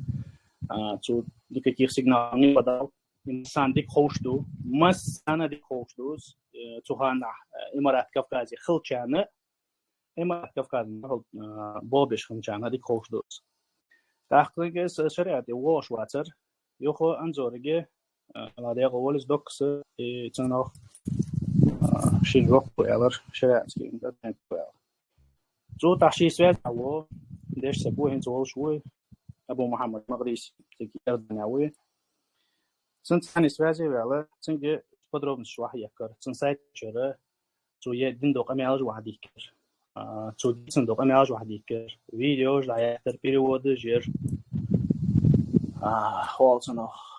А, цо никаких сигналов не подал. Массарна дика ховш ду, массарна дика ховш ду, э, цу ханнахь, э, Имарат Кавказе хилчарна, Имарат Кавказан махал, а, бобеш хилчарна дика ховш ду. ТӀаккха иза шариӀате вогӀуш вацара, юха Анзориге, а, Ала декъала волий иза, доккхас, и цунах, а, шен жоп аьлар, шариӀатский интернет аьлар. Цо тӀаккха шен связь ву, дешсаг ву, хӀинца волуш вуй, Абу Мухьаммад Макъдиси, цига Иорданехь вуй. Цунца цхьаьна связе ваьлла, цуьнга подробносташ охьаехкара, цуьнан сайт чуьра, цо е дина долу къамелаш охьадихкира. А, цо дийцина долу къамелаш охьадихкира. Видеош дӀаяьхкира, переводаш яра. А, хьол цунах.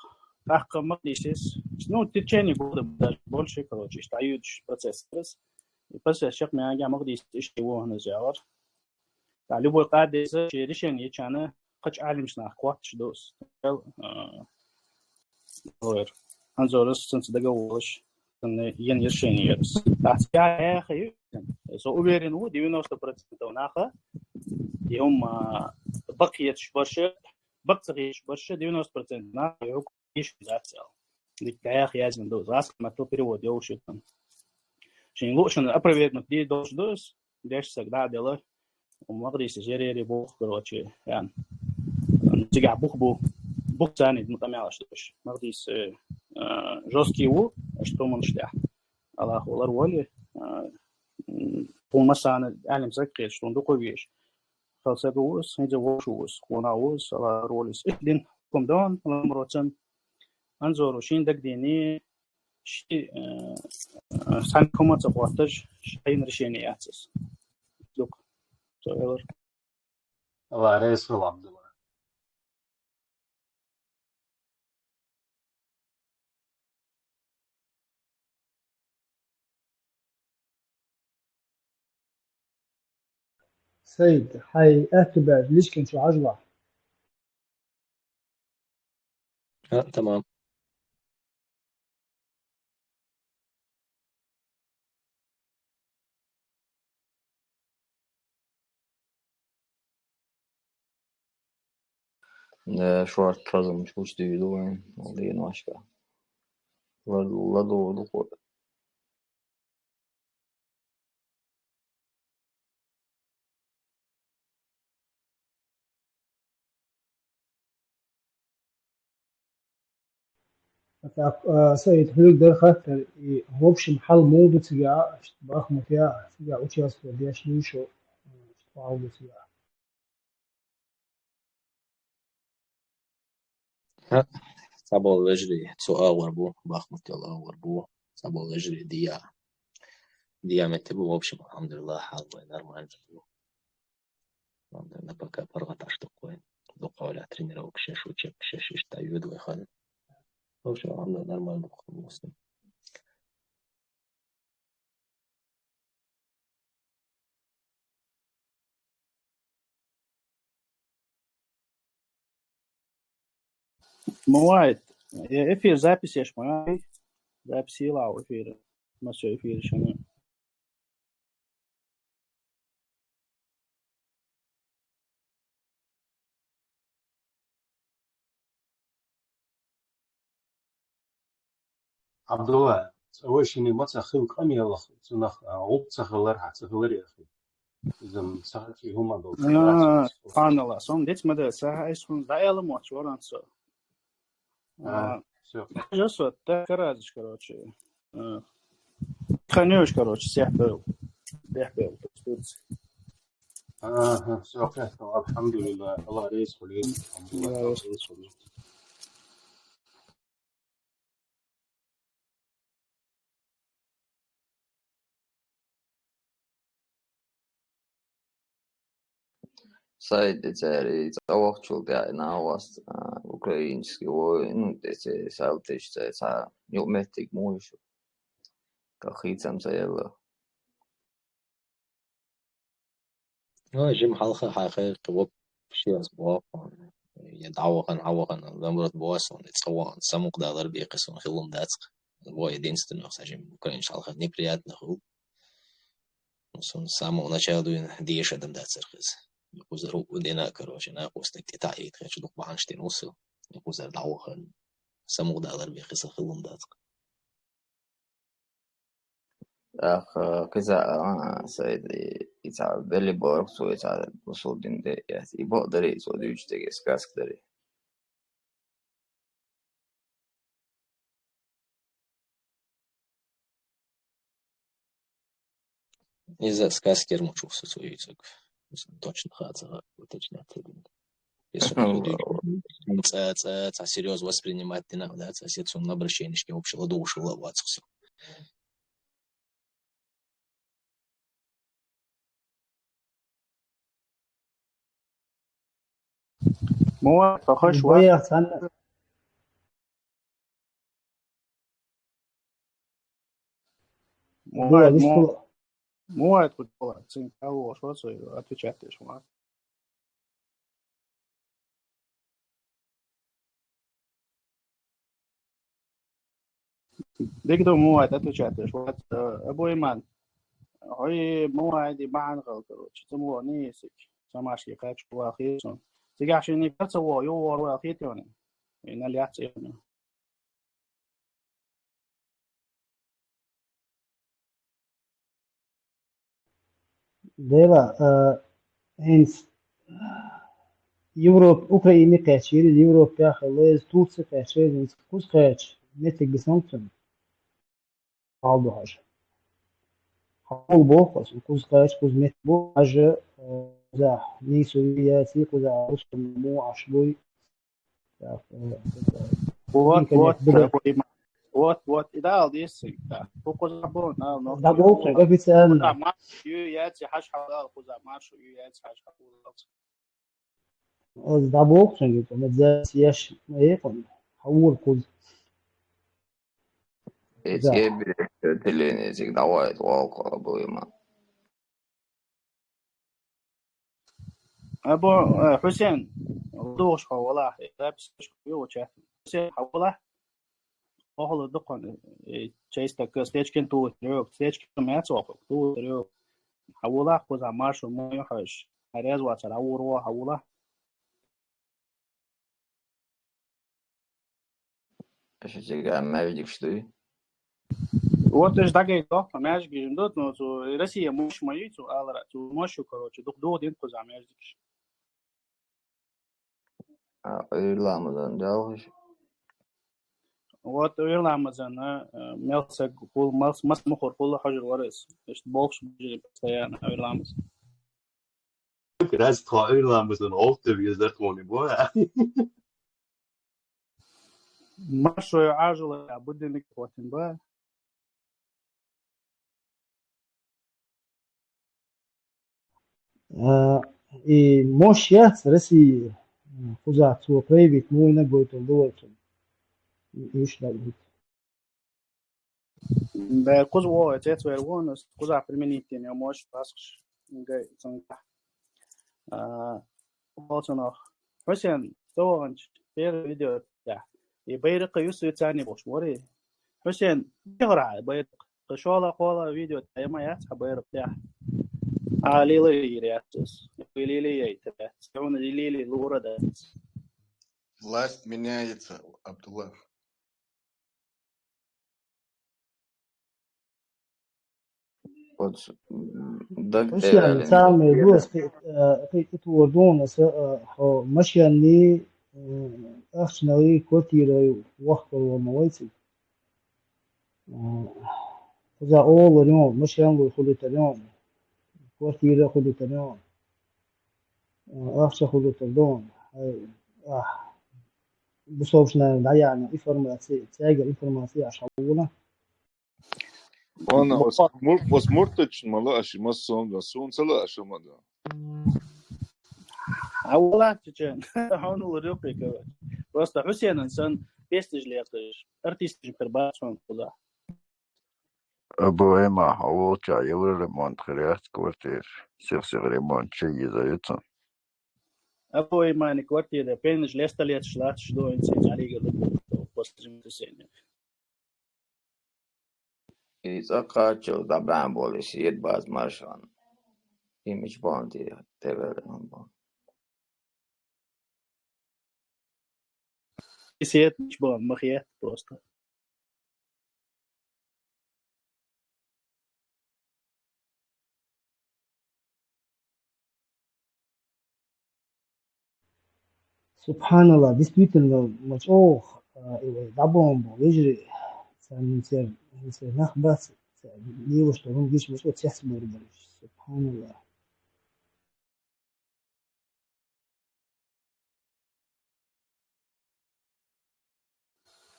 ТӀаккха Макъдисис, ну, в течение года даже больше, короче, иштта дӀаюьйцуш процесс яра иза. И процесс чекхмеанга Макъдисис иштта ву хӀинца яхара. Ткъа любой къадеза шен решение йичарна кхачу Ӏалимчу нах коттуш ду иза. Эл, а, лоьр. Анзорас цунца дага а волуш, цунна йина решение яра иза. ТӀаккха цигахь яха ю, со уверен ву, девяносто процентов наха, и хӀума бакъ хеташ барша, бакъ ца хеташ барша, девяносто процентов наха, и хӀума Йиш дац аьлла. Дика дӀаяха яздина ду. Гьаскаматто перевод йолуш ю там. Шен луъушшина опровергнуть дийр долуш ду иза, дешсаг дӀа а делла. Макъдисис ери-ери боху, короче, ян. Цигахь бух бу. Бух царна дина къамелаш ду уьш. Макъдис, э, э, жёсткий ву, аша туманаш тӀехь. Аллах валар воле, э, м, тхуна массарна Ӏалим саг кхеташ, тхуна дукха везаш. Хала сага ву иза, хӀинца вовша ву иза, кхунах ву иза, Аллах валар воле иза. Иштта дина хӀукум дан, ламроцан. Анзору шен дагадеъний, ши, э, э, цхьаьнакхума ца хӀотташ, шайна решение яц иза. Дукха. Со элар. Алла реза хуьлда, Абдулла. Сайд, хьайн аьтту баьрча личкан чу хьажа вахь. А, тамам. Да, шорта хаза мича гучудийр ду вайн, валла дийна вашка. Ладу, ладу, ладу, ладу. ТӀаккха, а, Саид, хьоьга дара хаттар, и, в общем, хьал муха ду цигахь, иштта Бахмутехь, цигахь участковый деш дуй шу, иштта хьал ду цигахь? ХӀаъ, цхьаболу вежарий цу агӀор бу, Бахмут йолу агӀор бу, цхьаболу вежарий дӀа. ДӀа меттиг бу, в общем, алхьамдулиллахӀ, хьал вайн нормально ду. Ладно, пока паргӀат Ӏаш дукха вайн. Дукха хьолехь тренировка шеш, учебка шеш, иштта йоьду вай хан. В общем, алхьамдулиллахӀ, нормально ду, хӀума муслим. Ма вай, э, эфир запись еш ма вай. Запись йилла эфир. Ма со эфир шана. Абдулла, цӀа вай шинне ма ца хил къамаьл, цунах, а, гӀулакх ца хилар, хьа ца хилар яхи. Иза ца хачи хӀума долу. А, субханалла, сом дец ма де, са айс хун да эла моч воран со. А, А, всё. Жо со, так разиш, короче. А, ханёш, короче, всех был. Всех был, то есть Турция. Ага, всё, хорошо, алхамдулилла, Аллах рейс хулис, Да, алхамдулилла, Аллах рейс хулис. Сайт цари цӀа вахчул тӀаьхьа нагӀа васт, а, украинский вой, ну, тӀе ца салтеш ца, ца, юкъ меттиг муй шу. Ка хийцам ца елла. Ну, жим хьалха хьайхайкхи воп шиас боху. Я дӀавахана, хьавахана, наоборот, боху, цхьа вахана, самукъадалар бехи сон хилум дац. Во единственный, кстати, украинцаш хьалха неприятно хул. Сон с самого начала дуьйна деша адам дацар хиз. Кузар у дина, короче, на костак тӀе таӀит хачу дух баханш тин усу. Кузар дӀавахана. Самукъадалар бехи сон хилум дац. ТӀаккха кхуза, а, сайди, и ца белли борх цо, и ца бусул дин де, и бо дари, цо дуьйцу деге сказка дари. Иза сказкер мучух со цо юйцуг. Точно хаца уточнять дин. Если цо дуьйцу, цӀа, цӀа, цӀа серьёзно воспринимать дина, да, цӀа сецун обращенишки вообще ладугушула вацахсо. Муа, похож, ва? Бояц, Анна. Муа, Боя, муа. Вишкула. Муа, куда? Цин кого, что отвечать, что? Дик ду муайт отвечать, вот, э, обойман. Ой, муайди бахан хал, короче, цумло нисик, самашки качу вахи сон. Цигаши ни перца во, ю вор вахи тёни. И на ляц и на. Дела, э, хӀинца Европ-, Украине кхаьчира, Европехь хилла иза, Турция кхаьчира, хӀинца кхуза кхаьча, меттиг бисанг цунна. Хьал ду хьажа. Хьал боху аса, кхуза кхаьча, кхуза меттиг бу, хьажа, э, кхузахь нийсо яций, кхузахь русском бу, Ӏаш буй. Так, э, Вот, интернет вот, бигар. Э, вот, и да, алдис, да. Фокус або, на, но. Да, бу, официально. Куда марш, ю, яци, хаш хавал, куда марш, ю, яци, хаш хавал. Аз да бу, цунги, ма за сеш, ма е, кон, хавур куз. Эти Да. Эбир, телени, эти давай, вал, кала, бу, има. Або, э, Хусен, дугӀуш хьо валахь, э, запись ю чат. Хусен, хьо валахь? Охула дукхан, э, чайста ка стечкин тулуш рёк, стечкин мяц оху, тулуш рёк. Хьо валахь, кхуза маршу, мой хаш. Арез вацар, хьо вур во, хьо валахь? Аша цига маьждигаш дуй? Вот уж дагай дохка, маьждигаш дот, но цу Россия мощь мои, цу алара, цу мощу, короче, дух дух дин кхуза маьждигаш. А, Ир Ламазан, жалгаш? Вот Ир Ламазан, а, а, мелса хул, мас, мас мухур хул, хожур варес. Ишт болхш бужи постоянно, Ир Ламазан. Раз тхо Ир Ламазан олтев езар тхони бо. Маршо ажула будильник хватин ба. А, и мощь яц России, а, кхуза цо проявить муйна гойтал дуйцун. И уж да. Да, кхуза во, цец вер вон, кхуза применить тем, я мощь пасхш. Гай, цунга. А, волчанах. Хусен, цо ванч. первый видео тӀехь. И байракх юсу царни болуш вари. Хьусен, дехара байракх. Кхы шола кхола видео тӀехь ма яц хьан байракх тӀехь. А лила йир яц ас. Лила яйта яц. Хьуна лила лура дац. Власть меняется, Абдулла. Вот, м, даг Хьусен, э, самый гос кхи-, э, кхи-, кхи-, тур дун, аса, э, хо машинни, э, ахчанали квартира вахкар ма вайци. Э, куза олар ён, машин луй хулитар ён, квартира хулитар ён, э, ахча хулитар дон. Ай, ах, бусовшна даяна информация, цягар информация ашхалуна. Вон, ос мур-, ос муртачун мала аши, массом да, сун сала аши мада. А вала чечен. Хьуна ларёкъе кава. Просто Хьусенан сан пестиж лерташ. Артистиш пер бацон куда. Абу Эма, а волча, елар ремонт хряхт квартир. Сих-сих ремонт чей изаюцун. Абу Эмани квартира, пениж лесталец шлач, что инсен алига лугу, после землетрясения. И цӀа кхаччалц дӀабаьнна болу и седа база маршонна. И мича бахана те, тевел бахана. И седа мича бахана, ма хета просто. Субханалла, действительно, ма чӀогӀа, а, и вай дӀабомбу, вежарий, царна цер, цер нах бац, цер лелаш долу гиш ма чӀогӀа цецбар бараш. Субханалла.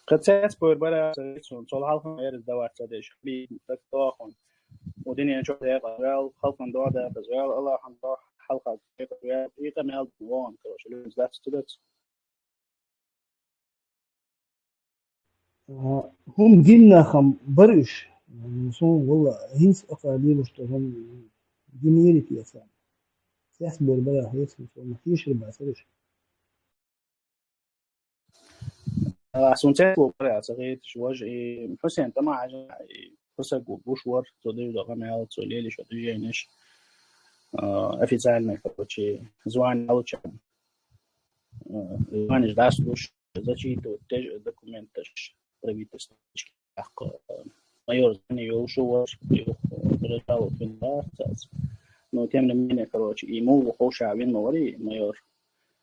Кхин цецбар бара, цул хьалха эраз давац ца деш, хӀаллак дохун. Удинен чу декъа вел, халкъан догӀа дакъаза вел, Аллахьан догӀа хьалха декъа вел, и къамел вон, короче, луьйз дац, ца дац. А, хӀума диннахам бар уьш. М, сон валла, хӀинца акха лелаш ду хӀума динера теца. Цецбар бара, хӀецна сон ма тешар бацара уьш. А, сун цецбар бара, ца хеташ, важа, и Хьусен тӀама хьажа, и Хьусаг гуш вар, цо деш до къамел, цо лелиш до движенеш, а, официальный, короче, звание алучан. Э, звание дас луш, зачитывать те же документаш правительства. Э, майор звание йолуш вар, юх, э, державу финансаци. Но тем не менее, короче, и муха ховша вина ма вари майор.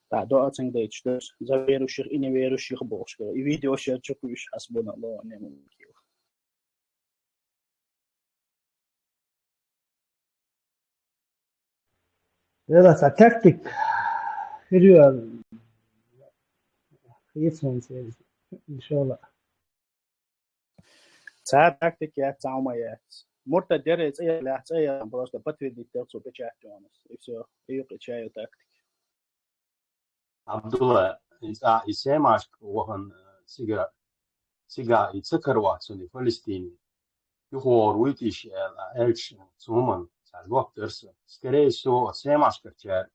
Та доа цинга дайташ дас, за верующих и неверующих бохуш, и видео шер чу куьйш хьасбуна ло, не мумкин. Вела ца тактик хир ю, хецон церис, иншалла. Ца тактик яц, ца хӀума яц. Муртад яре цӀе яхлехь, цӀе яхлехь, просто подтвердить делцу печать тёнас. И всё. И юкъа чаю тактик. Абдулла, и цӀа и Семашка вахана, э, цига, цига и ца каравац цунна и Фалестине. Юхор вуй тиш аьлла, аьлча, цу хӀуманна цхьа жоп дара сан. Скорее всего, Семашкарчара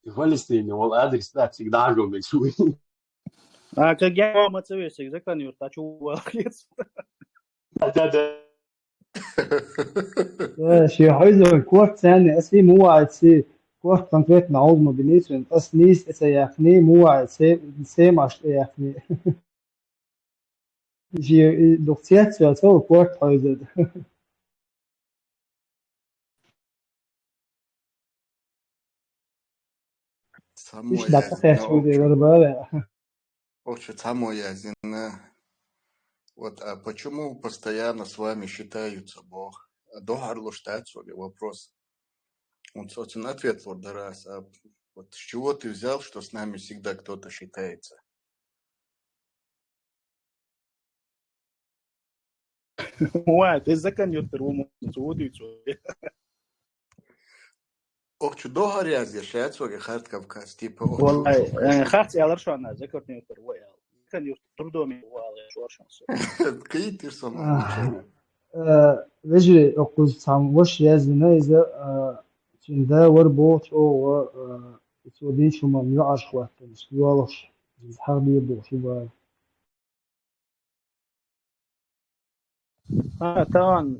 и Фалестине волу адрес дац, цига дӀахьажо мегаш вуй. А, как я вам отсоветую, закон юрта, чего вы Да, да. Э, шен хьуьйзу корта царна, ас и муха ваьлла, корта конкретно хьуьйзу ма бинийцу, ас нийса тӀе яьккхина, муха ваьлла, се-, Семаш тӀе яьккхина. Шен и дукха цецвелла ца ву корта хьуьйзу. Цхьаммо Иштта яздина дӀакхаьчча ву де окху чу. Вара бара. Окху чу цхьаммо яздина. Вот, а почему постоянно с вами считаются, боху? А дохьарлуш дац ваге вопрос. Он, собственно, ответ лур дара ас, а вот с чего ты взял, что с нами всегда кто-то считается? Вай, те закон юттар ву ма цо ву дуьйцу. Окху чу дохьар язъеш яц ваге Харт Кавказ, типа, окху чу Валлай, шу э, харц аьлар шуна, закон юттар ву аьлла. Закон юттар трудоми ву аьлла, шуна со. Кхийтира со ма А, отвечаю. Э, вежарий, окхуза цхьамма ваша яздина иза, э, цуьнан да вара боху чӀогӀа, э, Цо дийшо ма йоӀаш хӀоттаьнна, йоалаш, из хьагӀ бе бохуш бара. ХӀа, тахана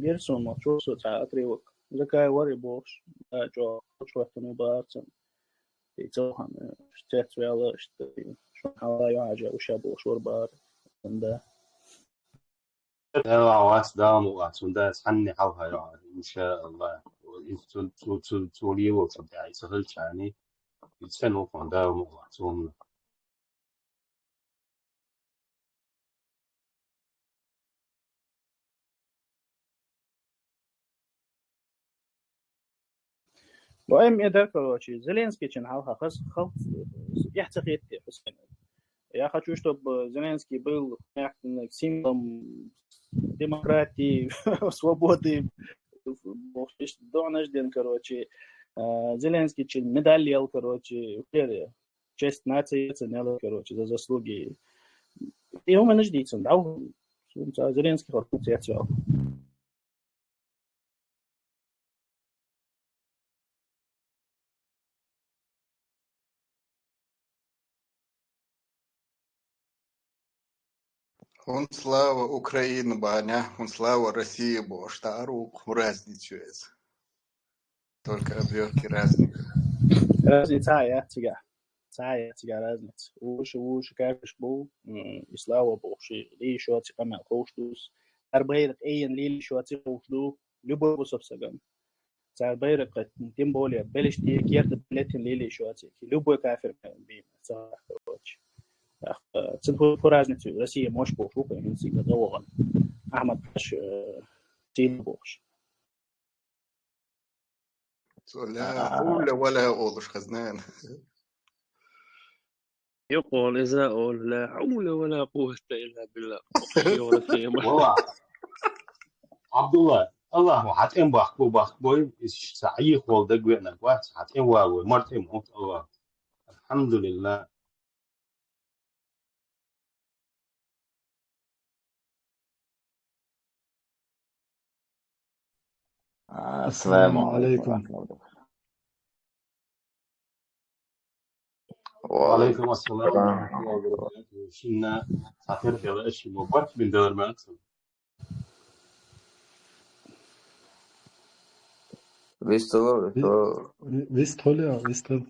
гира суна ма чу со цхьа отрывок. Закай вари бохуш, да, чӀо, чу хӀоттаьнна бара цунна. И цо хана, цец ваьлла, иштта, шуна хьала йоӀажа уша бохуш вар бара. Да. Дала вац, Дала мукъ лахь, цунда цхьанне хьалха йоӀ, иншааллах. Цу, цу, цу, цу лелочун тӀехь, и ца хилчани, и цхьа нухан Дала мукъ лахь, цунна. Ну, эм эдар, короче, Зеленский чин хьалха хас, хал, эхь ца хетте, Хусейн. Я хочу, чтобы Зеленский был символом демократии, свободы. Донажден, короче, а, Зеленский чин медаль ел, короче, в честь нации, короче, за заслуги. И у меня ждите, да, Зеленский, короче, я всё. ХӀун слава Украина баьннехь, хӀун слава Россия бохуш, тӀаккха хӀун разница ю иза? Только обвёртки разные. Разница яц цигахь. Цхьа яц цигахь разница. Вуша, вуша кафирш бу, м, и слава бохуш, лийшо ци къамел ховш дус. Цар байракх эйна лийшо ци ховш ду, любой бусалба саган. Цар байракх, тем более, белиш те керта билетин лийшо ци. Любой кафир бийна, ца вахтавач. Ах, э, цин фу, фу разница, Россия мош бохуш, Украина цига гаваган. Ахмад Паш, э, цин бохуш. Цо ла хьула ва ла олуш хазна. Юкъол иза ол ла хьула ва ла къуввата илла билла. Йора фема. Валла. Абдулла, Аллаху хьатӀем бахбо, бахбой, иш са Ӏехол дагвеънаг вац, хьатӀем вагой, мартем хӀунт Аллах. Алхьамдулилла. Ассаламу алейкум. Ва алейкум ассалам. Шинна сатир дела эши мубарак бин дер ман. Вистхила, вистхила. Ви-, ви-, вистхила, вистхила.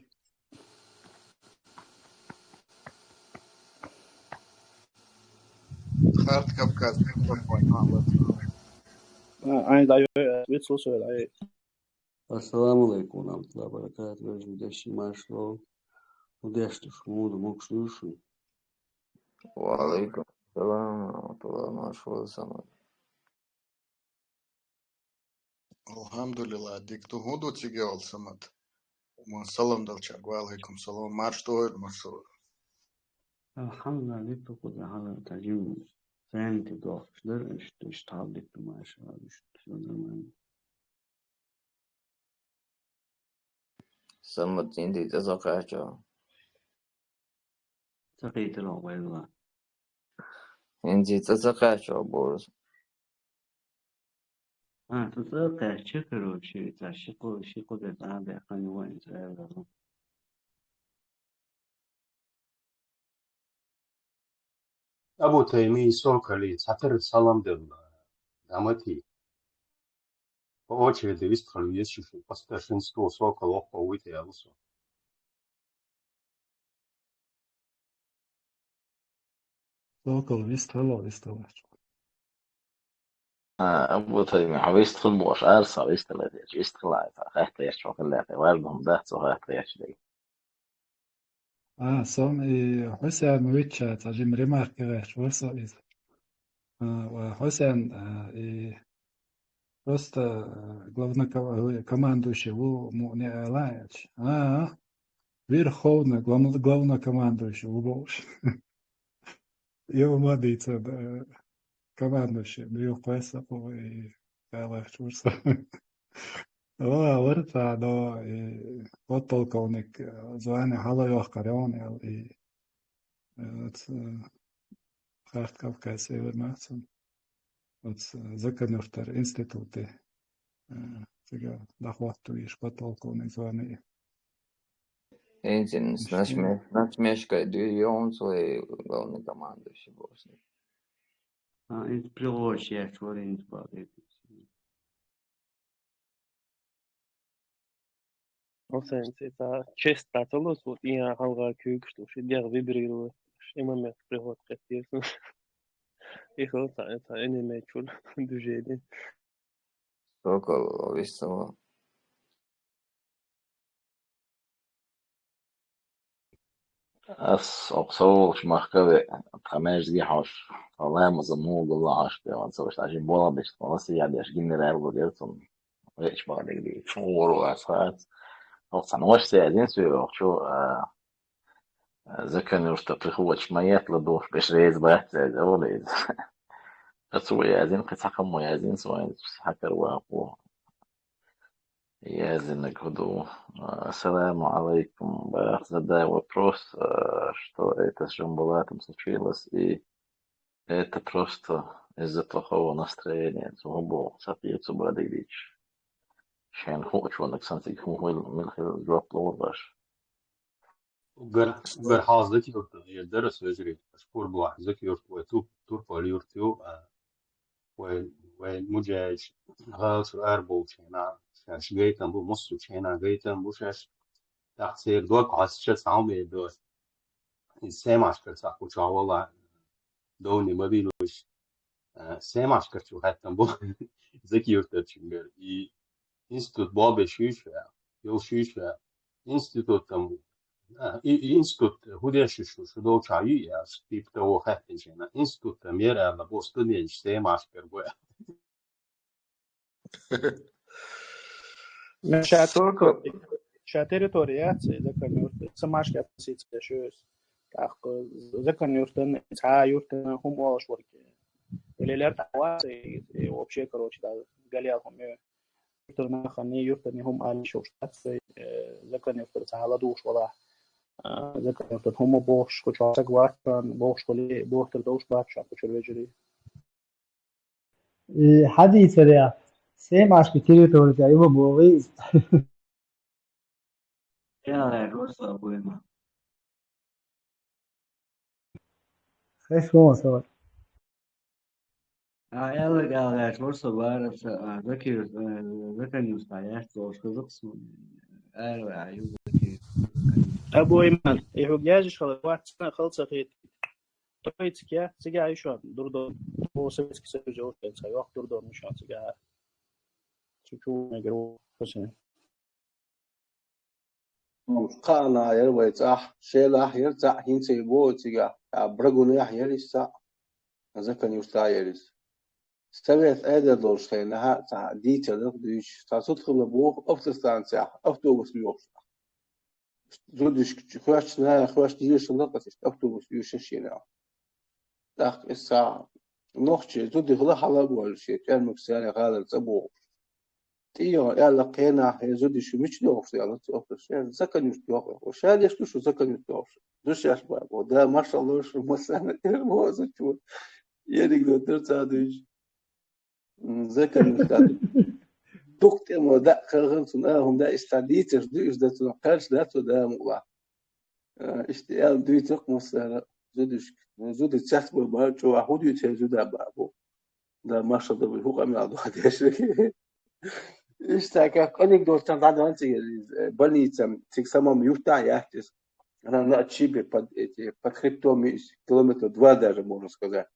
Харт Кавказ. А, ай, дай, ай, вистхила, ай. Ассаламу алейкум ва рахматуллахи ва баракатух. Вежа деши маршо. Удеш туш, муду, мукш душу. Ва алейкум салам ва рахматуллахи ва баракатух. Алхьамдулиллах, дика ду, хӀун ду цига вал Самат? Ма салам далча, ва алейкум салам, марш тохир, марш. Алхьамдулиллах, дика ду, кхуза хьала тажим, фенти дохуш дар, иштта, иштта хьал дика ду, машалла, иштта, всё нормально. Самат, хӀинца цӀа ца кхаьча? Ца кхийтина вайла. ХӀинца цӀа ца кхаьча, бозу. А, цӀа ца кхаьча, короче, цхьа ши-кхо, ши-кхо де цӀа а баьккхина вайн цӀа а вара. Абу Тайми, Сокали, цхьатарра салам делла, Дамати. По очереди вистхила веза шу, по старшинству Сокол воккха вуй те аьлла со. Сокол вистхила, вистхила. А, Абу Тайми, хьо вистхила бохуш, ара со вистхила деш, вистхила ай, ца хатта еш, хьо хилла тӀе, важда хӀума дац, цо хатта еш дерг. А, со и Хьусен вичча цхьа жима ремарка гӀерташ вара со иза. А, ва Хьусен, а, и просто, а, главнокомандующий ву муъне ала аьлча. А, а, верховный главно-, главнокомандующий ву бохуш. Йо, ма дийца, да, командующий, да, йо, кхойса, и гӀалгӀайчу вурса. Ва, вара ца, но, и подполковник, э, звание хьала йохкар йон, и, э, ц-, э, Харт Кавказ Север Мацун. Оц, э, Заканюртар институте, э, цига дӀахотту иш подполковник звание. Эйнцин с насме-, насмешкой дюйёнцу и главный командующий босни. А, эйнц приходишь, я чоринц бабе. Оценцы, это честь, это лос, вот я халга кюк, что все дел выбрал, и момент приход катился. И вот это, это аниме чур, движение. Сокол, висо. Ас оксолш махкаве, тха межги хаш, тха ламаза мугла хаш, певан саваш, ажин бола беш, бола сиядеш, генерал гудерцун. Веч бадик ди, чугуру асхат. Оксан ваш сядин сюрю, окчу, а, а, заканюрта прихвоч маятла душ, беш рейз бат, сядя, олейз. Ацу язин, кыцакам язин, свайн, хакар вапу. Язин, гуду. А, ассаламу алейкум. Бах, задай вопрос, а, что это с Джамбулатом случилось, и это просто из-за плохого настроения. Цугубо, сапи, цуба дигдич. Шен ху, чуна, ксан цик ху, ху, мил хил, жуап лорбаш. Гар, гар хаз закиорта, я дарас везри, шкур буа, закиорт, вай тур, тур пал юртю, а, вай, вай муджач, гал сур ар болчена, шаш гайтан бу, мусу чена гайтан бу, шаш тахсир док, хас час ам бе дос. Семашкар саху чавала, дони мобилуш, э, семашкар чу хаттан бу, закиорта чунгер, и институт бобе шиш, йол шиш, институт там, а, и, и институт худеш шу, шу дол чаю, я, тип того хаттан чена. Институт там, я, ала, бо студент, семашкар, бо. Ну, ща только, ща территория, це заканюрт, самашка относится, щось. Так, э, заканюртан, ца юртан, хум олаш ворки. Или лер тавацы, и, и вообще, короче, да, галиал хум, э, юртан хани, юртан хум али шо штатцы, э, заканюртан ца ала душ вала. А, заканюртан хум бохш, куча сагватан, бохш вали, бохтер дош батша, куча вежери. Э, хадисаря, семашка территория, его было. Яла, просто обойма. Хай шо, савар. А, яла, яла, просто бараса, а, закир, э, заканюста, я что, что, а, а, ю, закир. Обойма. И хугяжиш хала, ватсна, халца хит. Троицк я, цига ишо дурдон, о, Советский Союз, о, цига, ох, дурдон ишо цига. Чучу мегру, хосе. Кана яр вай цах, шелах яр цах, хинцей бо цига, а брагуна яр иса, заканюста ярис. Совет эдер долш хай, наха, ца, дитя, да, дуч, ца, сутхла бо, автостанция, автобус лёгш. Зудиш, хвач на, хвач диришн лакъатиш, автобус юшин шина. Так, иса, нохчи, зуди хла хала гуал ши, тянмук сяне халар цабу. Тио, яла кена, хе зудиш мич лёгш, яла цу автобус, я заканюш лёгш. О, шалеш тушу заканюш лёгш. Душ яш ба, о, да, машалла, шу масана, эр, о, зачу. Ерик до тыр цадуш. М, заканюста. Дук тема да, кагын сун, а, хунда истадитер, ду, изда сун, карш да, су да, мула. Э, иште, я, дуй, ток, мусара, зудиш, зуди час бу, ба, чу, а, худи, че, зуда, ба, бу. Да, маша, да, бу, хукам, я, ду, хадеш. Иште, как анекдот, там, да, да, больница, тик самом юрта, я, тис. Она на отшибе под, эти, под хребтом, из километра два даже, можно сказать.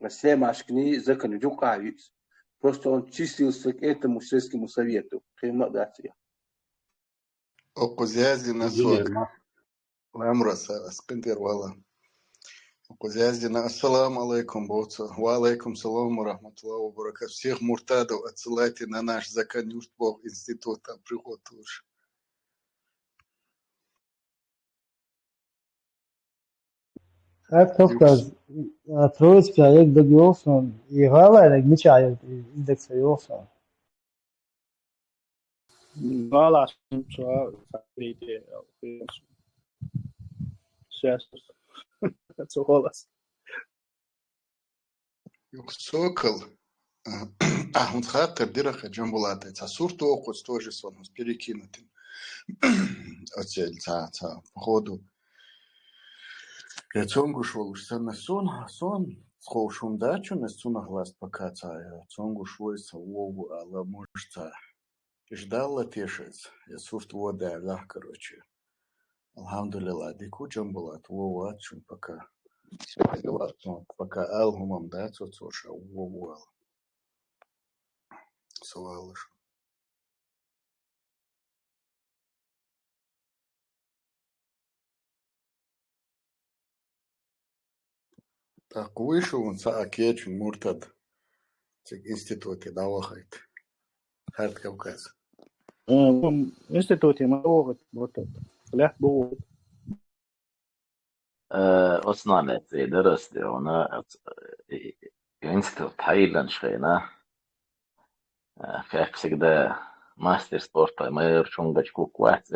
Семашкни заканюк авис. Просто он числился к этому сельскому совету. Хема датия. Окузязи на Инженер сок. Ма- Ламраса, аскынтер вала. Окузязи на ассаламу алейкум, боцу. Ва алейкум салам ва рахматуллахи ва баракатух. Всех муртадов отсылайте на наш заканюрт бог института приготуш. Хак тохтаз, а, Троицка як даг йолсон, и гала як мича як индекса йолсон. Гала сумца, сабиде, сейчас. Цу голос. Юк, Сокол. А, а, хунт хаттар дирахъа Джамбулата. Ца сурту окъуц тоже сон, хунт перекинутин. Оцель цаца, походу. Я цонгуш волуш санна сон, сон, цхоушум дачун, эс цунах ласт пока ца, я цонгуш войса вову ала мужца. Ждала тешец, я сурт вода лах, короче. Алхамдулилла, дикучам была, вову ацун пока. Пока алхумам да, цо цоша вову ал. Савалыш. Так, вышел он са кечун муртад. Цик институте давахайт. Хард Кавказ. Э, м, институте ма давахайт муртад. Лях бу. Э, основная цель растёна, э, институт Хайлан шхена. Э, как всегда, мастер спорта, майор чунгачку квац,